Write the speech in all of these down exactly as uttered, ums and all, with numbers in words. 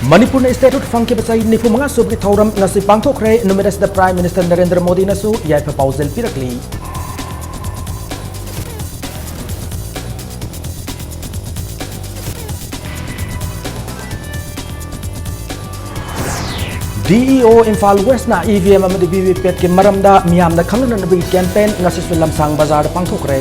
ꯃꯅꯤꯄꯨꯔꯅ statehood ꯐꯪꯈꯤꯕ ꯆꯍꯤ ꯅꯤꯐꯨ ꯃꯉꯥ ꯁꯨꯕꯒꯤ ꯊꯧꯔꯝ ꯉꯁꯤ ꯄꯥꯡꯊꯣꯛꯈ꯭ꯔꯦ꯫ ꯅꯨꯃꯤꯠ ꯑꯁꯤꯗ Prime Minister ꯅꯔꯦꯟꯗ꯭ꯔ ꯃꯣꯗꯤꯅꯁꯨ ꯌꯥꯏꯐ ꯄꯥꯎꯖꯦꯜ ꯄꯤꯔꯛꯂꯤ꯫ DEO ꯏꯝꯐꯥꯜ Westꯅ EVM ꯑꯃꯗꯤ VVPATꯀꯤ ꯃꯔꯝꯗ ꯃꯤꯌꯥꯝꯗ ꯈꯪꯍꯟꯅꯕꯒꯤ campaign ꯉꯁꯤꯁꯨ ꯂꯝꯁꯥꯡ ꯕꯖꯥꯔꯗ ꯄꯥꯡꯊꯣꯛꯈ꯭ꯔꯦ꯫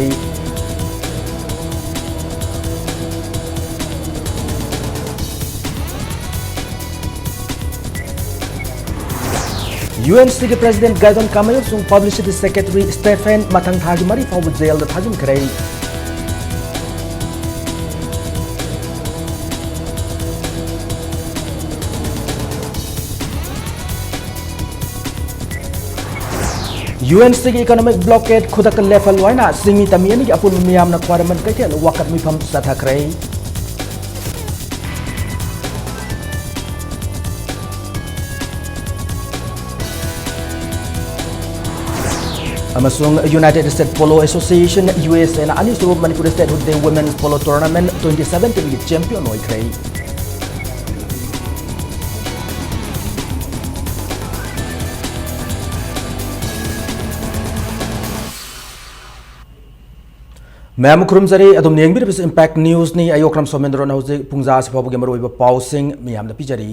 UNCꯒꯤ President Gaidon Kamei ꯑꯃꯁꯨꯡ Publicity Secretary Stephen ꯃꯊꯪ ꯊꯥꯒꯤ ꯃꯔꯤ ꯐꯥꯎꯕ jailꯗ ꯊꯥꯖꯤꯟꯈ꯭ꯔꯦ꯫ UNCꯒꯤ economic blockade ꯈꯨꯗꯛꯇ ꯂꯦꯞꯍꯜꯂꯣ ꯍꯥꯏꯅ ꯆꯤꯡꯃꯤ ꯇꯝꯃꯤ ꯑꯅꯤꯒꯤ ꯑꯄꯨꯟꯕ ꯃꯤꯌꯥꯝꯅ ꯈ꯭ꯋꯥꯏꯔꯝꯕꯟ ꯀꯩꯊꯦꯜ ꯋꯥꯀꯠ ꯃꯤꯐꯝ ꯆꯠꯊꯈ꯭ꯔꯦ꯫ ꯑꯃꯁꯨꯡ United States Polo Association, USAꯅ ꯑꯅꯤꯁꯨꯕ Manipur Statehood Day Women's Polo Tournament twenty seventeenꯒꯤ champion ꯑꯣꯏꯈ꯭ꯔꯦ꯫ ꯃꯌꯥꯝ ꯈꯨꯔꯨꯝꯖꯔꯤ, ꯑꯗꯨꯝ ꯌꯦꯡꯕꯤꯔꯤꯕꯁꯤ Impact Newsꯅꯤ꯫ ꯑꯩ ꯑꯣꯀ꯭ꯔꯝ ꯁꯣꯃꯦꯟꯗ꯭ꯔꯣꯅ ꯍꯧꯖꯤꯛ ꯄꯨꯡꯖꯥ ꯑꯁꯤ ꯐꯥꯎꯕꯒꯤ ꯃꯔꯨꯑꯣꯏꯕ ꯄꯥꯎꯁꯤꯡ ꯃꯤꯌꯥꯝꯗ ꯄꯤꯖꯔꯤ꯫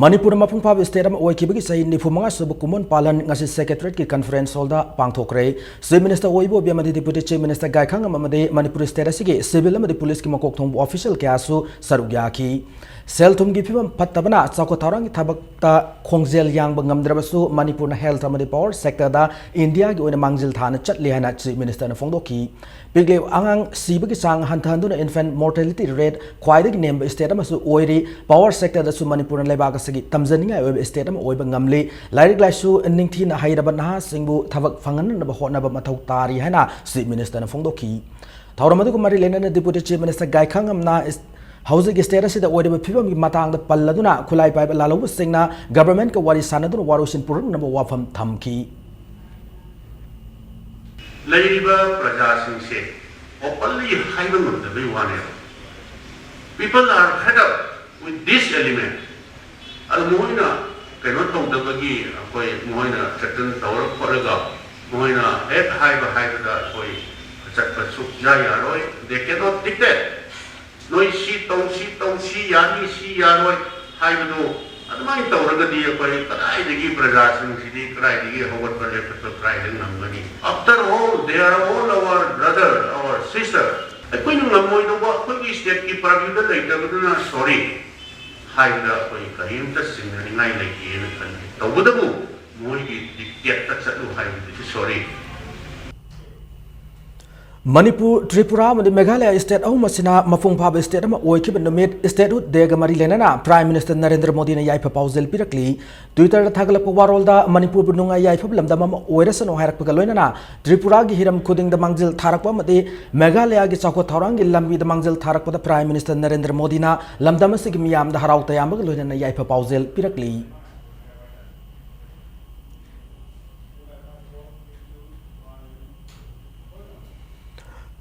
ꯃꯅꯤꯄꯨꯔ ꯃꯄꯨꯡ ꯐꯥꯕ state ꯑꯃ ꯑꯣꯏꯈꯤꯕꯒꯤ ꯆꯍꯤ ꯅꯤꯐꯨ ꯃꯉꯥ ꯁꯨꯕ ꯀꯨꯝꯑꯣꯟ ꯄꯥꯂꯟ ꯉꯁꯤ Secretariatꯀꯤ conference hallꯗ ꯄꯥꯡꯊꯣꯛꯈ꯭ꯔꯦ꯫ Chief Minister ꯑꯣꯏꯕ ꯑꯣꯏꯕꯤ ꯑꯃꯗꯤ Deputy Chief Minister ꯒꯥꯏꯈꯥꯉꯝ ꯑꯃꯗꯤ ꯃꯅꯤꯄꯨꯔ state ꯑꯁꯤꯒꯤ civil ꯑꯃꯗꯤ policeꯀꯤ ꯃꯀꯣꯛ ꯊꯣꯡꯕ official ꯀꯌꯥꯁꯨ ꯁꯔꯨꯛ ꯌꯥꯈꯤ꯫ ꯁꯦꯜ ꯊꯨꯝꯒꯤ ꯐꯤꯕꯝ ꯐꯠꯇꯕꯅ ꯆꯥꯎꯈꯠ ꯊꯧꯔꯥꯡꯒꯤ ꯊꯕꯛꯇ ꯈꯣꯡꯖꯦꯜ ꯌꯥꯡꯕ ꯉꯝꯗ꯭ꯔꯕꯁꯨ, ꯃꯅꯤꯄꯨꯔꯅ health ꯑꯃꯗꯤ power sectorꯗ ꯏꯟꯗꯤꯌꯥꯒꯤ ꯑꯣꯏꯅ ꯃꯥꯡꯖꯤꯜ ꯊꯥꯅ ꯆꯠꯂꯤ ꯍꯥꯏꯅ Chief Ministerꯅ ꯐꯣꯡꯗꯣꯛꯈꯤ꯫ ꯄꯤꯛꯂꯤꯕ ꯑꯉꯥꯡ ꯁꯤꯕꯒꯤ ꯆꯥꯡ ꯍꯟꯊꯍꯟꯗꯨꯅ infant mortality rate ꯈ꯭ꯋꯥꯏꯗꯒꯤ ꯅꯦꯝꯕ state ꯑꯃꯁꯨ ꯑꯣꯏꯔꯤ꯫ Power sectorꯗꯁꯨ ꯃꯅꯤꯄꯨꯔꯅ ꯂꯩꯕꯥꯛ ꯑꯁꯤꯒꯤ ꯇꯝꯖꯅꯤꯡꯉꯥꯏ ꯑꯣꯏꯕ state ꯑꯃ ꯑꯣꯏꯕ ꯉꯝꯂꯤ꯫ ꯂꯥꯏꯔꯤꯛ ꯂꯥꯏꯁꯨ ꯅꯤꯡꯊꯤꯅ ꯍꯩꯔꯕ ꯅꯍꯥꯁꯤꯡꯕꯨ ꯊꯕꯛ ꯐꯪꯍꯟꯅꯕ ꯍꯣꯠꯅꯕ ꯃꯊꯧ ꯇꯥꯔꯤ ꯍꯥꯏꯅ Chief Ministerꯅ ꯐꯣꯡꯗꯣꯛꯈꯤ꯫ ꯊꯧꯔꯝ ꯑꯗꯨꯒ ꯃꯔꯤ ꯂꯩꯅꯅ Deputy Chief Minister ꯒꯥꯏꯈꯥꯉꯝꯅ ꯍꯧꯖꯤꯛ state ꯑꯁꯤꯗ ꯑꯣꯏꯔꯤꯕ ꯐꯤꯕꯝꯒꯤ ꯃꯇꯥꯡꯗ ꯄꯜꯂꯗꯨꯅ ꯈꯨꯠꯂꯥꯏ ꯄꯥꯏꯕ ꯂꯥꯜꯍꯧꯕꯁꯤꯡꯅ governmentꯀ ꯋꯥꯔꯤ ꯁꯥꯟꯅꯗꯨꯅ ꯋꯥꯔꯣꯏꯁꯤꯟ ꯄꯨꯔꯛꯅꯕ ꯋꯥꯐꯝ ꯊꯝꯈꯤ꯫ ꯂꯩꯔꯤꯕ ꯄ꯭ꯔꯖꯥꯁꯤꯡꯁꯦ openly ꯍꯥꯏꯕ ꯉꯝꯗꯕꯩ ꯋꯥꯅꯦꯕ꯫ People are fed up with this element. ꯑꯗꯨ ꯃꯈꯣꯏꯅ ꯀꯩꯅꯣ ꯇꯧꯗꯕꯒꯤ ꯑꯩꯈꯣꯏ ꯃꯈꯣꯏꯅ ꯊ꯭ꯔꯦꯇꯟ ꯇꯧꯔ ꯈꯣꯠꯂꯒ ꯃꯈꯣꯏꯅ ꯍꯦꯛ ꯍꯥꯏꯕ ꯍꯥꯏꯕꯗ ꯑꯩꯈꯣꯏ ꯆꯠꯄ ꯁꯨꯛꯌꯥ ꯌꯥꯔꯣꯏ꯫ They cannot dictate꯫ ꯅꯣꯏ ꯁꯤ ꯇꯧ, ꯁꯤ ꯇꯧ, ꯁꯤ ꯌꯥꯅꯤ, ꯁꯤ ꯌꯥꯔꯣꯏ ꯍꯥꯏꯕꯗꯨ ꯑꯗꯨꯃꯥꯏꯅ ꯇꯧꯔꯒꯗꯤ ꯑꯩꯈꯣꯏ ꯀꯗꯥꯏꯗꯒꯤ ꯄ꯭ꯔꯖꯥꯁꯤꯡꯁꯤꯗꯤ ꯀꯗꯥꯏꯗꯒꯤ ꯍꯧꯒꯠꯄ ꯂꯦꯞꯈꯠꯄ ꯀꯗꯥꯏꯗ ꯉꯝꯒꯅꯤ? After all, they are all our brother, our sister꯫ ꯑꯩꯈꯣꯏꯅ ꯉꯝꯃꯣꯏꯗꯧꯕ ꯑꯩꯈꯣꯏꯒꯤ ꯁ꯭ꯇꯦꯠꯀꯤ ꯄꯔꯚ꯭ꯌꯨꯗ ꯂꯩꯇꯕꯗꯨꯅ ꯁꯣꯔꯤ ꯍꯥꯏꯕꯗ ꯑꯩꯈꯣꯏ ꯀꯔꯤꯝꯇ ꯆꯤꯡꯅꯅꯤꯡꯉꯥꯏ ꯂꯩꯇꯦꯅ ꯈꯜꯂꯤ꯫ ꯇꯧꯕꯇꯕꯨ ꯃꯣꯏꯒꯤ ꯗꯤꯛꯇꯦꯠꯇ ꯆꯠꯂꯨ ꯍꯥꯏꯕꯗꯨꯗꯤ ꯁꯣꯔꯤ꯫ ꯃꯅꯤꯄꯨꯔ, ꯇ꯭ꯔꯤꯄꯨꯔꯥ ꯑꯃꯗꯤ ꯃꯦꯘꯥꯂꯌ ꯁ꯭ꯇꯦꯠ ꯑꯍꯨꯝ ꯑꯁꯤꯅ ꯃꯄꯨꯡ ꯐꯥꯕ ꯁ꯭ꯇꯦꯠ ꯑꯃ ꯑꯣꯏꯈꯤꯕ ꯅꯨꯃꯤꯠ, ꯁ꯭ꯇꯦꯠꯍꯨꯗ ꯗꯦꯒ ꯃꯔꯤ ꯂꯩꯅꯅ ꯄ꯭ꯔꯥꯏꯝ ꯃꯤꯅꯤꯁꯇꯔ ꯅꯔꯦꯟꯗ꯭ꯔ ꯃꯣꯗꯤꯅ ꯌꯥꯏꯐ ꯄꯥꯎꯖꯦꯜ ꯄꯤꯔꯛꯂꯤ꯫ ꯇ꯭ꯋꯤꯇꯔꯗ ꯊꯥꯒꯠꯂꯛꯄ ꯋꯥꯔꯣꯜꯗ ꯃꯅꯤꯄꯨꯔꯕꯨ ꯅꯨꯡꯉꯥꯏ ꯌꯥꯏꯐꯕ ꯂꯝꯗꯝ ꯑꯃ ꯑꯣꯏꯔꯁꯅꯨ ꯍꯥꯏꯔꯛꯄꯒ ꯂꯣꯏꯅꯅ ꯇ꯭ꯔꯤꯄꯨꯔꯥꯒꯤ ꯍꯤꯔꯝ ꯈꯨꯗꯤꯡꯗ ꯃꯥꯡꯖꯤꯜ ꯊꯥꯔꯛꯄ ꯑꯃꯗꯤ ꯃꯦꯘꯥꯂꯌꯥꯒꯤ ꯆꯥꯎꯈꯠ ꯊꯧꯔꯥꯡꯒꯤ ꯂꯝꯕꯤꯗ ꯃꯥꯡꯖꯤꯜ ꯊꯥꯔꯛꯄꯗ ꯄ꯭ꯔꯥꯏꯝ ꯃꯤꯅꯤꯁꯇꯔ ꯅꯔꯦꯟꯗ꯭ꯔ ꯃꯣꯗꯤꯅ ꯂꯝꯗꯝ ꯑꯁꯤꯒꯤ ꯃꯤꯌꯥꯝꯗ ꯍꯔꯥꯎ ꯇꯌꯥꯝꯕꯒ ꯂꯣꯏꯅꯅ ꯌꯥꯏꯐ ꯄꯥꯎꯖꯦꯜ ꯄꯤꯔꯛꯂꯤ꯫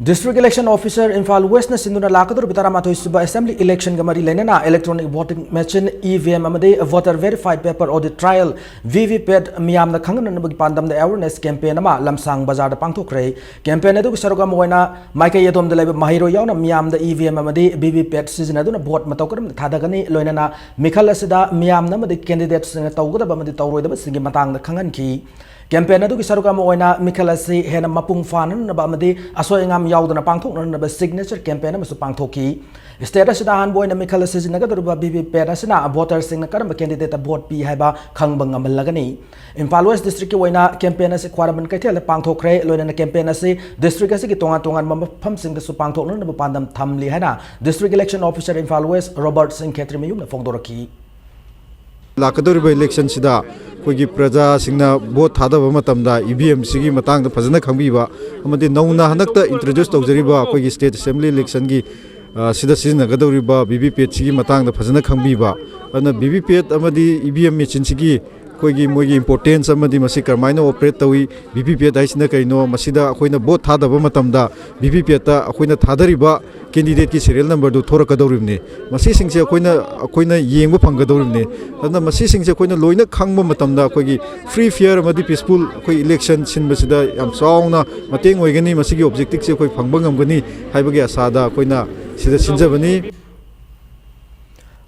District Election Officer ꯏꯝꯐꯥꯜ ꯋꯦꯁꯅ ꯁꯤꯟꯗꯨꯅ ꯂꯥꯛꯀꯗꯧꯔꯤꯕ ꯇꯔꯥꯃꯥꯊꯣꯏ ꯁꯨꯕ Assembly Election ꯒ ꯃꯔꯤ ꯂꯩꯅꯅ electronic voting machine, E V M, ꯑꯃꯗꯤ Voter Verified Paper Audit Trial, V V PAT, ꯃꯤꯌꯥꯝꯅ ꯈꯪꯍꯟꯅꯕꯒꯤ ꯄꯥꯟꯗꯝꯗ awareness campaign ꯑꯃ ꯂꯝꯁꯥꯡ ꯕꯖꯥꯔꯗ ꯄꯥꯡꯊꯣꯛꯈ꯭ꯔꯦ꯫ Campaign ꯑꯗꯨꯒꯤ ꯁꯔꯨꯛ ꯑꯃ ꯑꯣꯏꯅ ꯃꯥꯏꯀꯩ ꯑꯗꯣꯝꯗ ꯂꯩꯕ ꯃꯍꯩꯔꯣꯏ ꯌꯥꯎꯅ ꯃꯤꯌꯥꯝꯗ E V M ꯑꯃꯗꯤ V V PAT ꯁꯤꯖꯤꯟꯅꯗꯨꯅ vote ꯃꯇꯧ ꯀꯔꯝꯅ ꯊꯥꯗꯒꯅꯤ, ꯂꯣꯏꯅꯅ ꯃꯤꯈꯜ ꯑꯁꯤꯗ ꯃꯤꯌꯥꯝꯅ ꯑꯃꯗꯤ candidateꯁꯤꯡꯅ ꯇꯧꯒꯗꯕ ꯑꯃꯗꯤ ꯇꯧꯔꯣꯏꯗꯕꯁꯤꯡꯒꯤ ꯃꯇꯥꯡꯗ ꯈꯪꯍꯟꯈꯤ꯫ Campaign ꯑꯗꯨꯒꯤ ꯁꯔꯨꯛ ꯑꯃ ꯑꯣꯏꯅ ꯃꯤꯈꯜ ꯑꯁꯤ ꯍꯦꯟꯅ ꯃꯄꯨꯡ ꯐꯥꯅꯅꯕ ꯑꯃꯗꯤ ꯑꯁꯣꯏ ꯑꯉꯥꯝ ꯌꯥꯎꯗꯅ ꯄꯥꯡꯊꯣꯛꯅꯅꯕ signature campaign ꯑꯃꯁꯨ ꯄꯥꯡꯊꯣꯛꯈꯤ꯫ State ꯑꯁꯤꯗ ꯑꯍꯥꯟꯕ ꯑꯣꯏꯅ ꯃꯤꯈꯜ ꯁꯤꯖꯤꯟꯅꯒꯗꯧꯔꯤꯕ V V PAT ꯑꯁꯤꯅ voterꯁꯤꯡꯅ ꯀꯔꯝꯕ candidateꯇ vote ꯄꯤ ꯍꯥꯏꯕ ꯈꯪꯕ ꯉꯝꯍꯜꯂꯒꯅꯤ꯫ ꯏꯝꯐꯥꯜ West Districtꯀꯤ ꯑꯣꯏꯅ campaign ꯑꯁꯤ ꯈ꯭ꯋꯥꯏꯔꯝꯕꯟ ꯀꯩꯊꯦꯜꯗ ꯄꯥꯡꯊꯣꯛꯈ꯭ꯔꯦ꯫ ꯂꯣꯏꯅꯅ campaign ꯑꯁꯤ district ꯑꯁꯤꯒꯤ ꯇꯣꯉꯥꯟ ꯇꯣꯉꯥꯟꯕ ꯃꯐꯝꯁꯤꯡꯗꯁꯨ ꯄꯥꯡꯊꯣꯛꯅꯅꯕ ꯄꯥꯟꯗꯝ ꯊꯝꯂꯤ ꯍꯥꯏꯅ District Election Officer Imphal West Robert ꯁꯤꯡ ꯈꯦꯇ꯭ꯔꯤꯃꯌꯨꯝꯅ ꯐꯣꯡꯗꯣꯔꯛꯈꯤ꯫ ꯂꯥꯛꯀꯗꯧꯔꯤꯕ electionꯁꯤꯗ ꯑꯩꯈꯣꯏꯒꯤ ꯄ꯭ꯔꯖꯥꯁꯤꯡꯅ vote ꯊꯥꯗꯕ ꯃꯇꯝꯗ E V Mꯁꯤꯒꯤ ꯃꯇꯥꯡꯗ ꯐꯖꯅ ꯈꯪꯕꯤꯕ ꯑꯃꯗꯤ ꯅꯧꯅ ꯍꯟꯗꯛꯇ introduce ꯇꯧꯖꯔꯤꯕ ꯑꯩꯈꯣꯏꯒꯤ State Assembly Electionꯒꯤ, ꯑ, ꯁꯤꯗ ꯁꯤꯖꯤꯟꯅꯒꯗꯧꯔꯤꯕ V V PATꯁꯤꯒꯤ ꯃꯇꯥꯡꯗ ꯐꯖꯅ ꯈꯪꯕꯤꯕ, ꯑꯗꯨꯅ V V PAT ꯑꯃꯗꯤ E V M machineꯁꯤꯒꯤ ꯑꯩꯈꯣꯏꯒꯤ ꯃꯣꯏꯒꯤ importance ꯑꯃꯗꯤ ꯃꯁꯤ ꯀꯔꯝꯍꯥꯏꯅ operate ꯇꯧꯏ, ꯚꯤ ꯚꯤ ꯄꯦꯠ ꯍꯥꯏꯁꯤꯅ ꯀꯩꯅꯣ, ꯃꯁꯤꯗ ꯑꯩꯈꯣꯏꯅ vote ꯊꯥꯗꯕ ꯃꯇꯝꯗ ꯚꯤ ꯚꯤ ꯄꯦꯠꯇ ꯑꯩꯈꯣꯏꯅ ꯊꯥꯗꯔꯤꯕ candidateꯀꯤ serial numberꯗꯨ ꯊꯣꯔꯛꯀꯗꯧꯔꯤꯕꯅꯤ꯫ ꯃꯁꯤꯁꯤꯡꯁꯦ ꯑꯩꯈꯣꯏꯅ, ꯑꯩꯈꯣꯏꯅ ꯌꯦꯡꯕ ꯐꯪꯒꯗꯧꯔꯤꯕꯅꯤ꯫ ꯑꯗꯨꯅ ꯃꯁꯤꯁꯤꯡꯁꯦ ꯑꯩꯈꯣꯏꯅ ꯂꯣꯏꯅ ꯈꯪꯕ ꯃꯇꯝꯗ ꯑꯩꯈꯣꯏꯒꯤ free, fair ꯑꯃꯗꯤ peaceful ꯑꯩꯈꯣꯏ election ꯁꯤꯟꯕꯁꯤꯗ ꯌꯥꯝ ꯆꯥꯎꯅ ꯃꯇꯦꯡ ꯑꯣꯏꯒꯅꯤ꯫ ꯃꯁꯤꯒꯤ objectiveꯁꯦ ꯑꯩꯈꯣꯏ ꯐꯪꯕ ꯉꯝꯒꯅꯤ ꯍꯥꯏꯕꯒꯤ ꯑꯁꯥꯗ ꯑꯩꯈꯣꯏꯅ ꯁꯤꯗ ꯁꯤꯟꯖꯕꯅꯤ꯫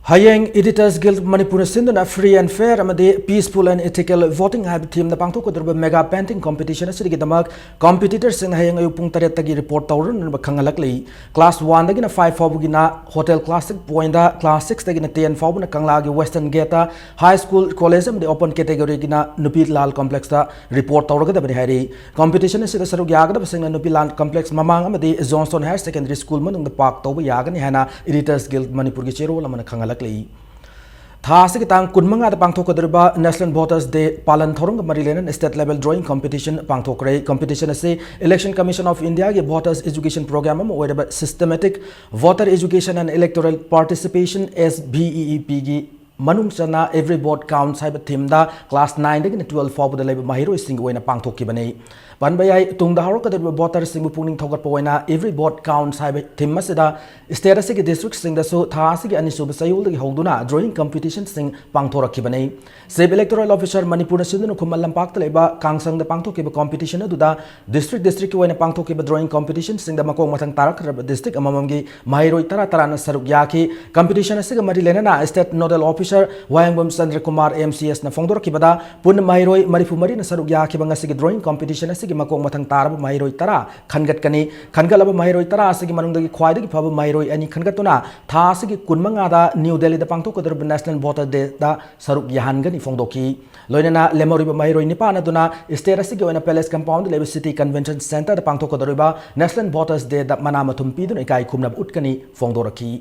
ꯍꯌꯦꯡ Editors Guild ꯃꯅꯤꯄꯨꯔꯅ ꯁꯤꯟꯗꯨꯅ free and fair ꯑꯃꯗꯤ peaceful and ethical voting ꯍꯥꯏꯕ themeꯗ ꯄꯥꯡꯊꯣꯛꯀꯗꯧꯔꯤꯕ mega painting competition ꯑꯁꯤꯒꯤꯗꯃꯛ competitorꯁꯤꯡꯅ ꯍꯌꯦꯡ ꯑꯌꯨꯛ ꯄꯨꯡ ꯇꯔꯦꯠꯇꯒꯤ report ꯇꯧꯔꯅꯕ ꯈꯪꯍꯜꯂꯛꯂꯤ꯫ Class oneꯗꯒꯤꯅ five ꯐꯥꯎꯕꯒꯤꯅ Hotel Classic Pointꯗ, class sixꯇꯒꯤꯅ ten ꯐꯥꯎꯕꯅ ꯀꯪꯂꯥꯒꯤ Western Gateꯇ, high school, college ꯑꯃꯗꯤ open categoryꯒꯤꯅ ꯅꯨꯄꯤ ꯂꯥꯜ complexꯇ report ꯇꯧꯔꯒꯗꯕꯅꯤ ꯍꯥꯏꯔꯤ꯫ Competition ꯑꯁꯤꯗ ꯁꯔꯨꯛ ꯌꯥꯒꯗꯕꯁꯤꯡꯅ ꯅꯨꯄꯤ ꯂꯥꯜ complex ꯃꯃꯥꯡ ꯑꯃꯗꯤ Johnstone Higher Secondary School ꯃꯅꯨꯡꯗ park ꯇꯧꯕ ꯌꯥꯒꯅꯤ ꯍꯥꯏꯅ Editors Guild ꯃꯅꯤꯄꯨꯔꯒꯤ ꯆꯦꯔꯣꯜ ꯑꯃꯅ ꯈꯪꯍꯜꯂꯛꯂꯤ꯫ ꯊꯥ ꯑꯁꯤꯒꯤ ꯇꯥꯡ ꯀꯨꯟꯃꯉꯥꯗ ꯄꯥꯡꯊꯣꯛꯀꯗꯧꯔꯤꯕ National Voters Day ꯄꯥꯂꯟ ꯊꯧꯔꯝꯒ ꯃꯔꯤ ꯂꯩꯅꯅ state level drawing competition ꯄꯥꯡꯊꯣꯛꯈ꯭ꯔꯦ꯫ Competition ꯑꯁꯤ Election Commission of Indiaꯒꯤ Voters Education Program ꯑꯃ ꯑꯣꯏꯔꯕ Systematic Voter Education and Electoral Participation, S V E E Pꯒꯤ ꯃꯅꯨꯡ ꯆꯟꯅ Every Vote Counts ꯍꯥꯏꯕ themeꯗ class nineꯗꯒꯤꯅ twelve ꯐꯥꯎꯕꯗ ꯂꯩꯕ ꯃꯍꯩꯔꯣꯏꯁꯤꯡꯒꯤ ꯑꯣꯏꯅ ꯄꯥꯡꯊꯣꯛꯈꯤꯕꯅꯤ꯫ ꯄꯟꯕ ꯌꯥꯏ, ꯇꯨꯡꯗ ꯍꯧꯔꯛꯀꯗꯧꯔꯤꯕ voterꯁꯤꯡꯕꯨ ꯄꯨꯛꯅꯤꯡ ꯊꯧꯒꯠꯄ ꯑꯣꯏꯅ Every Vote Counts ꯍꯥꯏꯕ theme ꯑꯁꯤꯗ state ꯑꯁꯤꯒꯤ districtꯁꯤꯡꯗꯁꯨ ꯊꯥ ꯑꯁꯤꯒꯤ ꯑꯅꯤꯁꯨꯕ ꯆꯌꯣꯜꯗꯒꯤ ꯍꯧꯗꯨꯅ drawing competitionꯁꯤꯡ ꯄꯥꯡꯊꯣꯔꯛꯈꯤꯕꯅꯤ꯫ Chief Electoral Officer ꯃꯅꯤꯄꯨꯔꯅ ꯁꯤꯟꯗꯨꯅ ꯈꯨꯃꯟ ꯂꯝꯄꯥꯛꯇ ꯂꯩꯕ ꯀꯥꯡꯁꯪꯗ ꯄꯥꯡꯊꯣꯛꯈꯤꯕ competition ꯑꯗꯨꯗ district districtꯀꯤ ꯑꯣꯏꯅ ꯄꯥꯡꯊꯣꯛꯈꯤꯕ drawing competitionꯁꯤꯡꯗ ꯃꯀꯣꯛ ꯃꯊꯪ ꯇꯥꯔꯛꯈ꯭ꯔꯕ district ꯑꯃꯃꯝꯒꯤ ꯃꯍꯩꯔꯣꯏ ꯇꯔꯥ ꯇꯔꯥꯅ ꯁꯔꯨꯛ ꯌꯥꯈꯤ꯫ Competition ꯑꯁꯤꯒ ꯃꯔꯤ ꯂꯩꯅꯅ State Nodal Officer ꯋꯥꯍꯦꯡꯕꯝ ꯆꯟꯗ꯭ꯔꯀꯨꯃꯥꯔ, M C Sꯅ ꯐꯣꯡꯗꯣꯔꯛꯈꯤꯕꯗ, ꯄꯨꯟꯅ ꯃꯍꯩꯔꯣꯏ ꯃꯔꯤꯐꯨ ꯃꯔꯤꯅ ꯁꯔꯨꯛ ꯌꯥꯈꯤꯕ ꯉꯁꯤꯒꯤ drawing competition ꯑꯁꯤꯒꯤ ꯃꯀꯣꯛ ꯃꯊꯪ ꯇꯥꯔꯕ ꯃꯍꯩꯔꯣꯏ ꯇꯔꯥ ꯈꯟꯒꯠꯀꯅꯤ꯫ ꯈꯟꯒꯠꯂꯕ ꯃꯍꯩꯔꯣꯏ ꯇꯔꯥ ꯑꯁꯤꯒꯤ ꯃꯅꯨꯡꯗꯒꯤ ꯈ꯭ꯋꯥꯏꯗꯒꯤ ꯐꯕ ꯃꯍꯩꯔꯣꯏ ꯑꯅꯤ ꯈꯟꯒꯠꯇꯨꯅ ꯊꯥ ꯑꯁꯤꯒꯤ ꯀꯨꯟꯃꯉꯥꯗ ꯅ꯭ꯌꯨ ꯗꯦꯜꯂꯤꯗ ꯄꯥꯡꯊꯣꯛꯀꯗꯧꯔꯤꯕ National Voter Dayꯗ ꯁꯔꯨꯛ ꯌꯥꯍꯟꯒꯅꯤ ꯐꯣꯡꯗꯣꯛꯈꯤ꯫ ꯂꯣꯏꯅꯅ ꯂꯦꯝꯍꯧꯔꯤꯕ ꯃꯍꯩꯔꯣꯏ ꯅꯤꯄꯥꯟ ꯑꯗꯨꯅ state ꯑꯁꯤꯒꯤ ꯑꯣꯏꯅ Palace Compoundꯗ ꯂꯩꯕ City Convention Centreꯗ ꯄꯥꯡꯊꯣꯛꯀꯗꯧꯔꯤꯕ National Voters Dayꯗ ꯃꯅꯥ ꯃꯊꯨꯝ ꯄꯤꯗꯨꯅ ꯏꯀꯥꯏ ꯈꯨꯝꯅꯕ ꯎꯠꯀꯅꯤ ꯐꯣꯡꯗꯣꯔꯛꯈꯤ꯫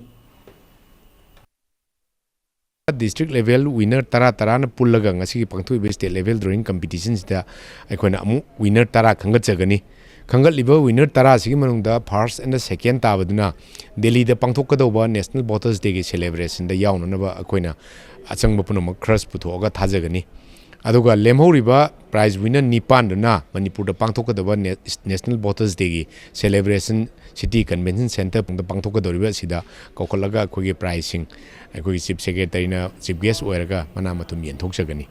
District level winner ꯇꯔꯥ ꯇꯔꯥꯅ ꯄꯨꯜꯂꯒ ꯉꯁꯤꯒꯤ ꯄꯥꯡꯊꯣꯛꯏꯕ state level drawing competitionꯁꯤꯗ ꯑꯩꯈꯣꯏꯅ ꯑꯃꯨꯛ winner ꯇꯔꯥ ꯈꯟꯒꯠꯆꯒꯅꯤ꯫ ꯈꯟꯒꯠꯂꯤꯕ winner ꯇꯔꯥꯁꯤꯒꯤ ꯃꯅꯨꯡꯗ first and second ꯇꯥꯕꯗꯨꯅ ꯗꯦꯜꯂꯤꯗ ꯄꯥꯡꯊꯣꯛꯀꯗꯧꯕ National Voters Dayꯒꯤ celebrationꯗ ꯌꯥꯎꯅꯅꯕ ꯑꯩꯈꯣꯏꯅ ꯑꯆꯪꯕ ꯄꯨꯝꯅꯃꯛ ꯈꯔꯁ ꯄꯨꯊꯣꯛꯑꯒ ꯊꯥꯖꯒꯅꯤ꯫ ꯑꯗꯨꯒ ꯂꯦꯝꯍꯧꯔꯤꯕ prize winner ꯅꯤꯄꯥꯟꯗꯨꯅ ꯃꯅꯤꯄꯨꯔꯗ ꯄꯥꯡꯊꯣꯛꯀꯗꯕ ꯅꯦ-, National Voters Dayꯒꯤ celebration City Convention Centreꯗ ꯄꯥꯡꯊꯣꯛꯀꯗꯧꯔꯤꯕ ꯑꯁꯤꯗ ꯀꯧꯈꯠꯂꯒ ꯑꯩꯈꯣꯏꯒꯤ prizeꯁꯤꯡ ꯑꯩꯈꯣꯏꯒꯤ Chief Secretaryꯅ chief guest ꯑꯣꯏꯔꯒ ꯃꯅꯥ ꯃꯊꯨꯝ ꯌꯦꯟꯊꯣꯛꯆꯒꯅꯤ꯫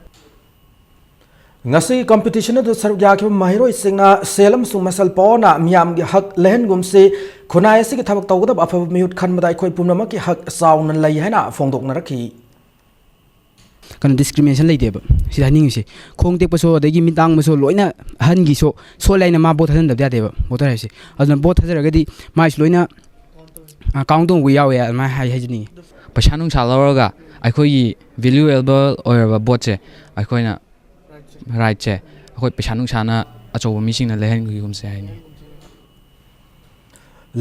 ꯉꯁꯤꯒꯤ competition ꯑꯗꯨ ꯁꯔꯨꯛ ꯌꯥꯈꯤꯕ ꯃꯍꯩꯔꯣꯏꯁꯤꯡꯅ ꯁꯦꯜ ꯑꯃꯁꯨꯡ ꯃꯁꯜ ꯄꯥꯎꯅ ꯃꯤꯌꯥꯝꯒꯤ ꯍꯛ ꯂꯩꯍꯟꯒꯨꯝꯁꯤ, ꯈꯨꯟꯅꯥꯏ ꯑꯁꯤꯒꯤ ꯊꯕꯛ ꯇꯧꯒꯗꯕ ꯑꯐꯕ ꯃꯤꯍꯨꯠ ꯈꯟꯕꯗ ꯑꯩꯈꯣꯏ ꯄꯨꯝꯅꯃꯛꯀꯤ ꯍꯛ ꯆꯥꯎꯅ ꯂꯩ ꯍꯥꯏꯅ ꯐꯣꯡꯗꯣꯛꯅꯔꯛꯈꯤ꯫ ꯀꯩꯅꯣ, discrimination ꯂꯩꯇꯦꯕ ꯁꯤꯗ ꯍꯥꯏꯅꯤꯡꯉꯤꯁꯦ꯫ ꯈꯣꯡ ꯇꯦꯛꯄꯁꯨ, ꯑꯗꯒꯤ ꯃꯤꯠ ꯇꯥꯡꯕꯁꯨ ꯂꯣꯏꯅ ꯑꯍꯟꯒꯤꯁꯨ ꯁꯣꯜꯂꯦ ꯍꯥꯏꯅ ꯃꯥ vote ꯊꯥꯗꯟꯗꯕꯗꯤ ꯌꯥꯗꯦꯕ, voter ꯍꯥꯏꯁꯦ꯫ ꯑꯗꯨꯅ vote ꯊꯥꯗꯔꯒꯗꯤ ꯃꯥꯏꯁꯨ ꯂꯣꯏꯅ, ꯑ, count ꯇꯧꯕ ꯌꯥꯎꯋꯦ, ꯑꯗꯨꯃꯥꯏꯅ ꯍꯥꯏ-, ꯍꯥꯏꯖꯅꯤꯡꯉꯤ꯫ ꯄꯩꯁꯥ ꯅꯨꯡꯁꯥ ꯂꯧꯔꯒ ꯑꯩꯈꯣꯏꯒꯤ valuable ꯑꯣꯏꯔꯕ voteꯁꯦ, ꯑꯩꯈꯣꯏꯅ, rightꯁꯦ ꯑꯩꯈꯣꯏ ꯄꯩꯁꯥ ꯅꯨꯡꯁꯥꯅ ꯑꯆꯧꯕ ꯃꯤꯁꯤꯡꯅ ꯂꯩꯍꯟꯈꯤꯒꯨꯝꯁꯦ ꯍꯥꯏꯅꯤ꯫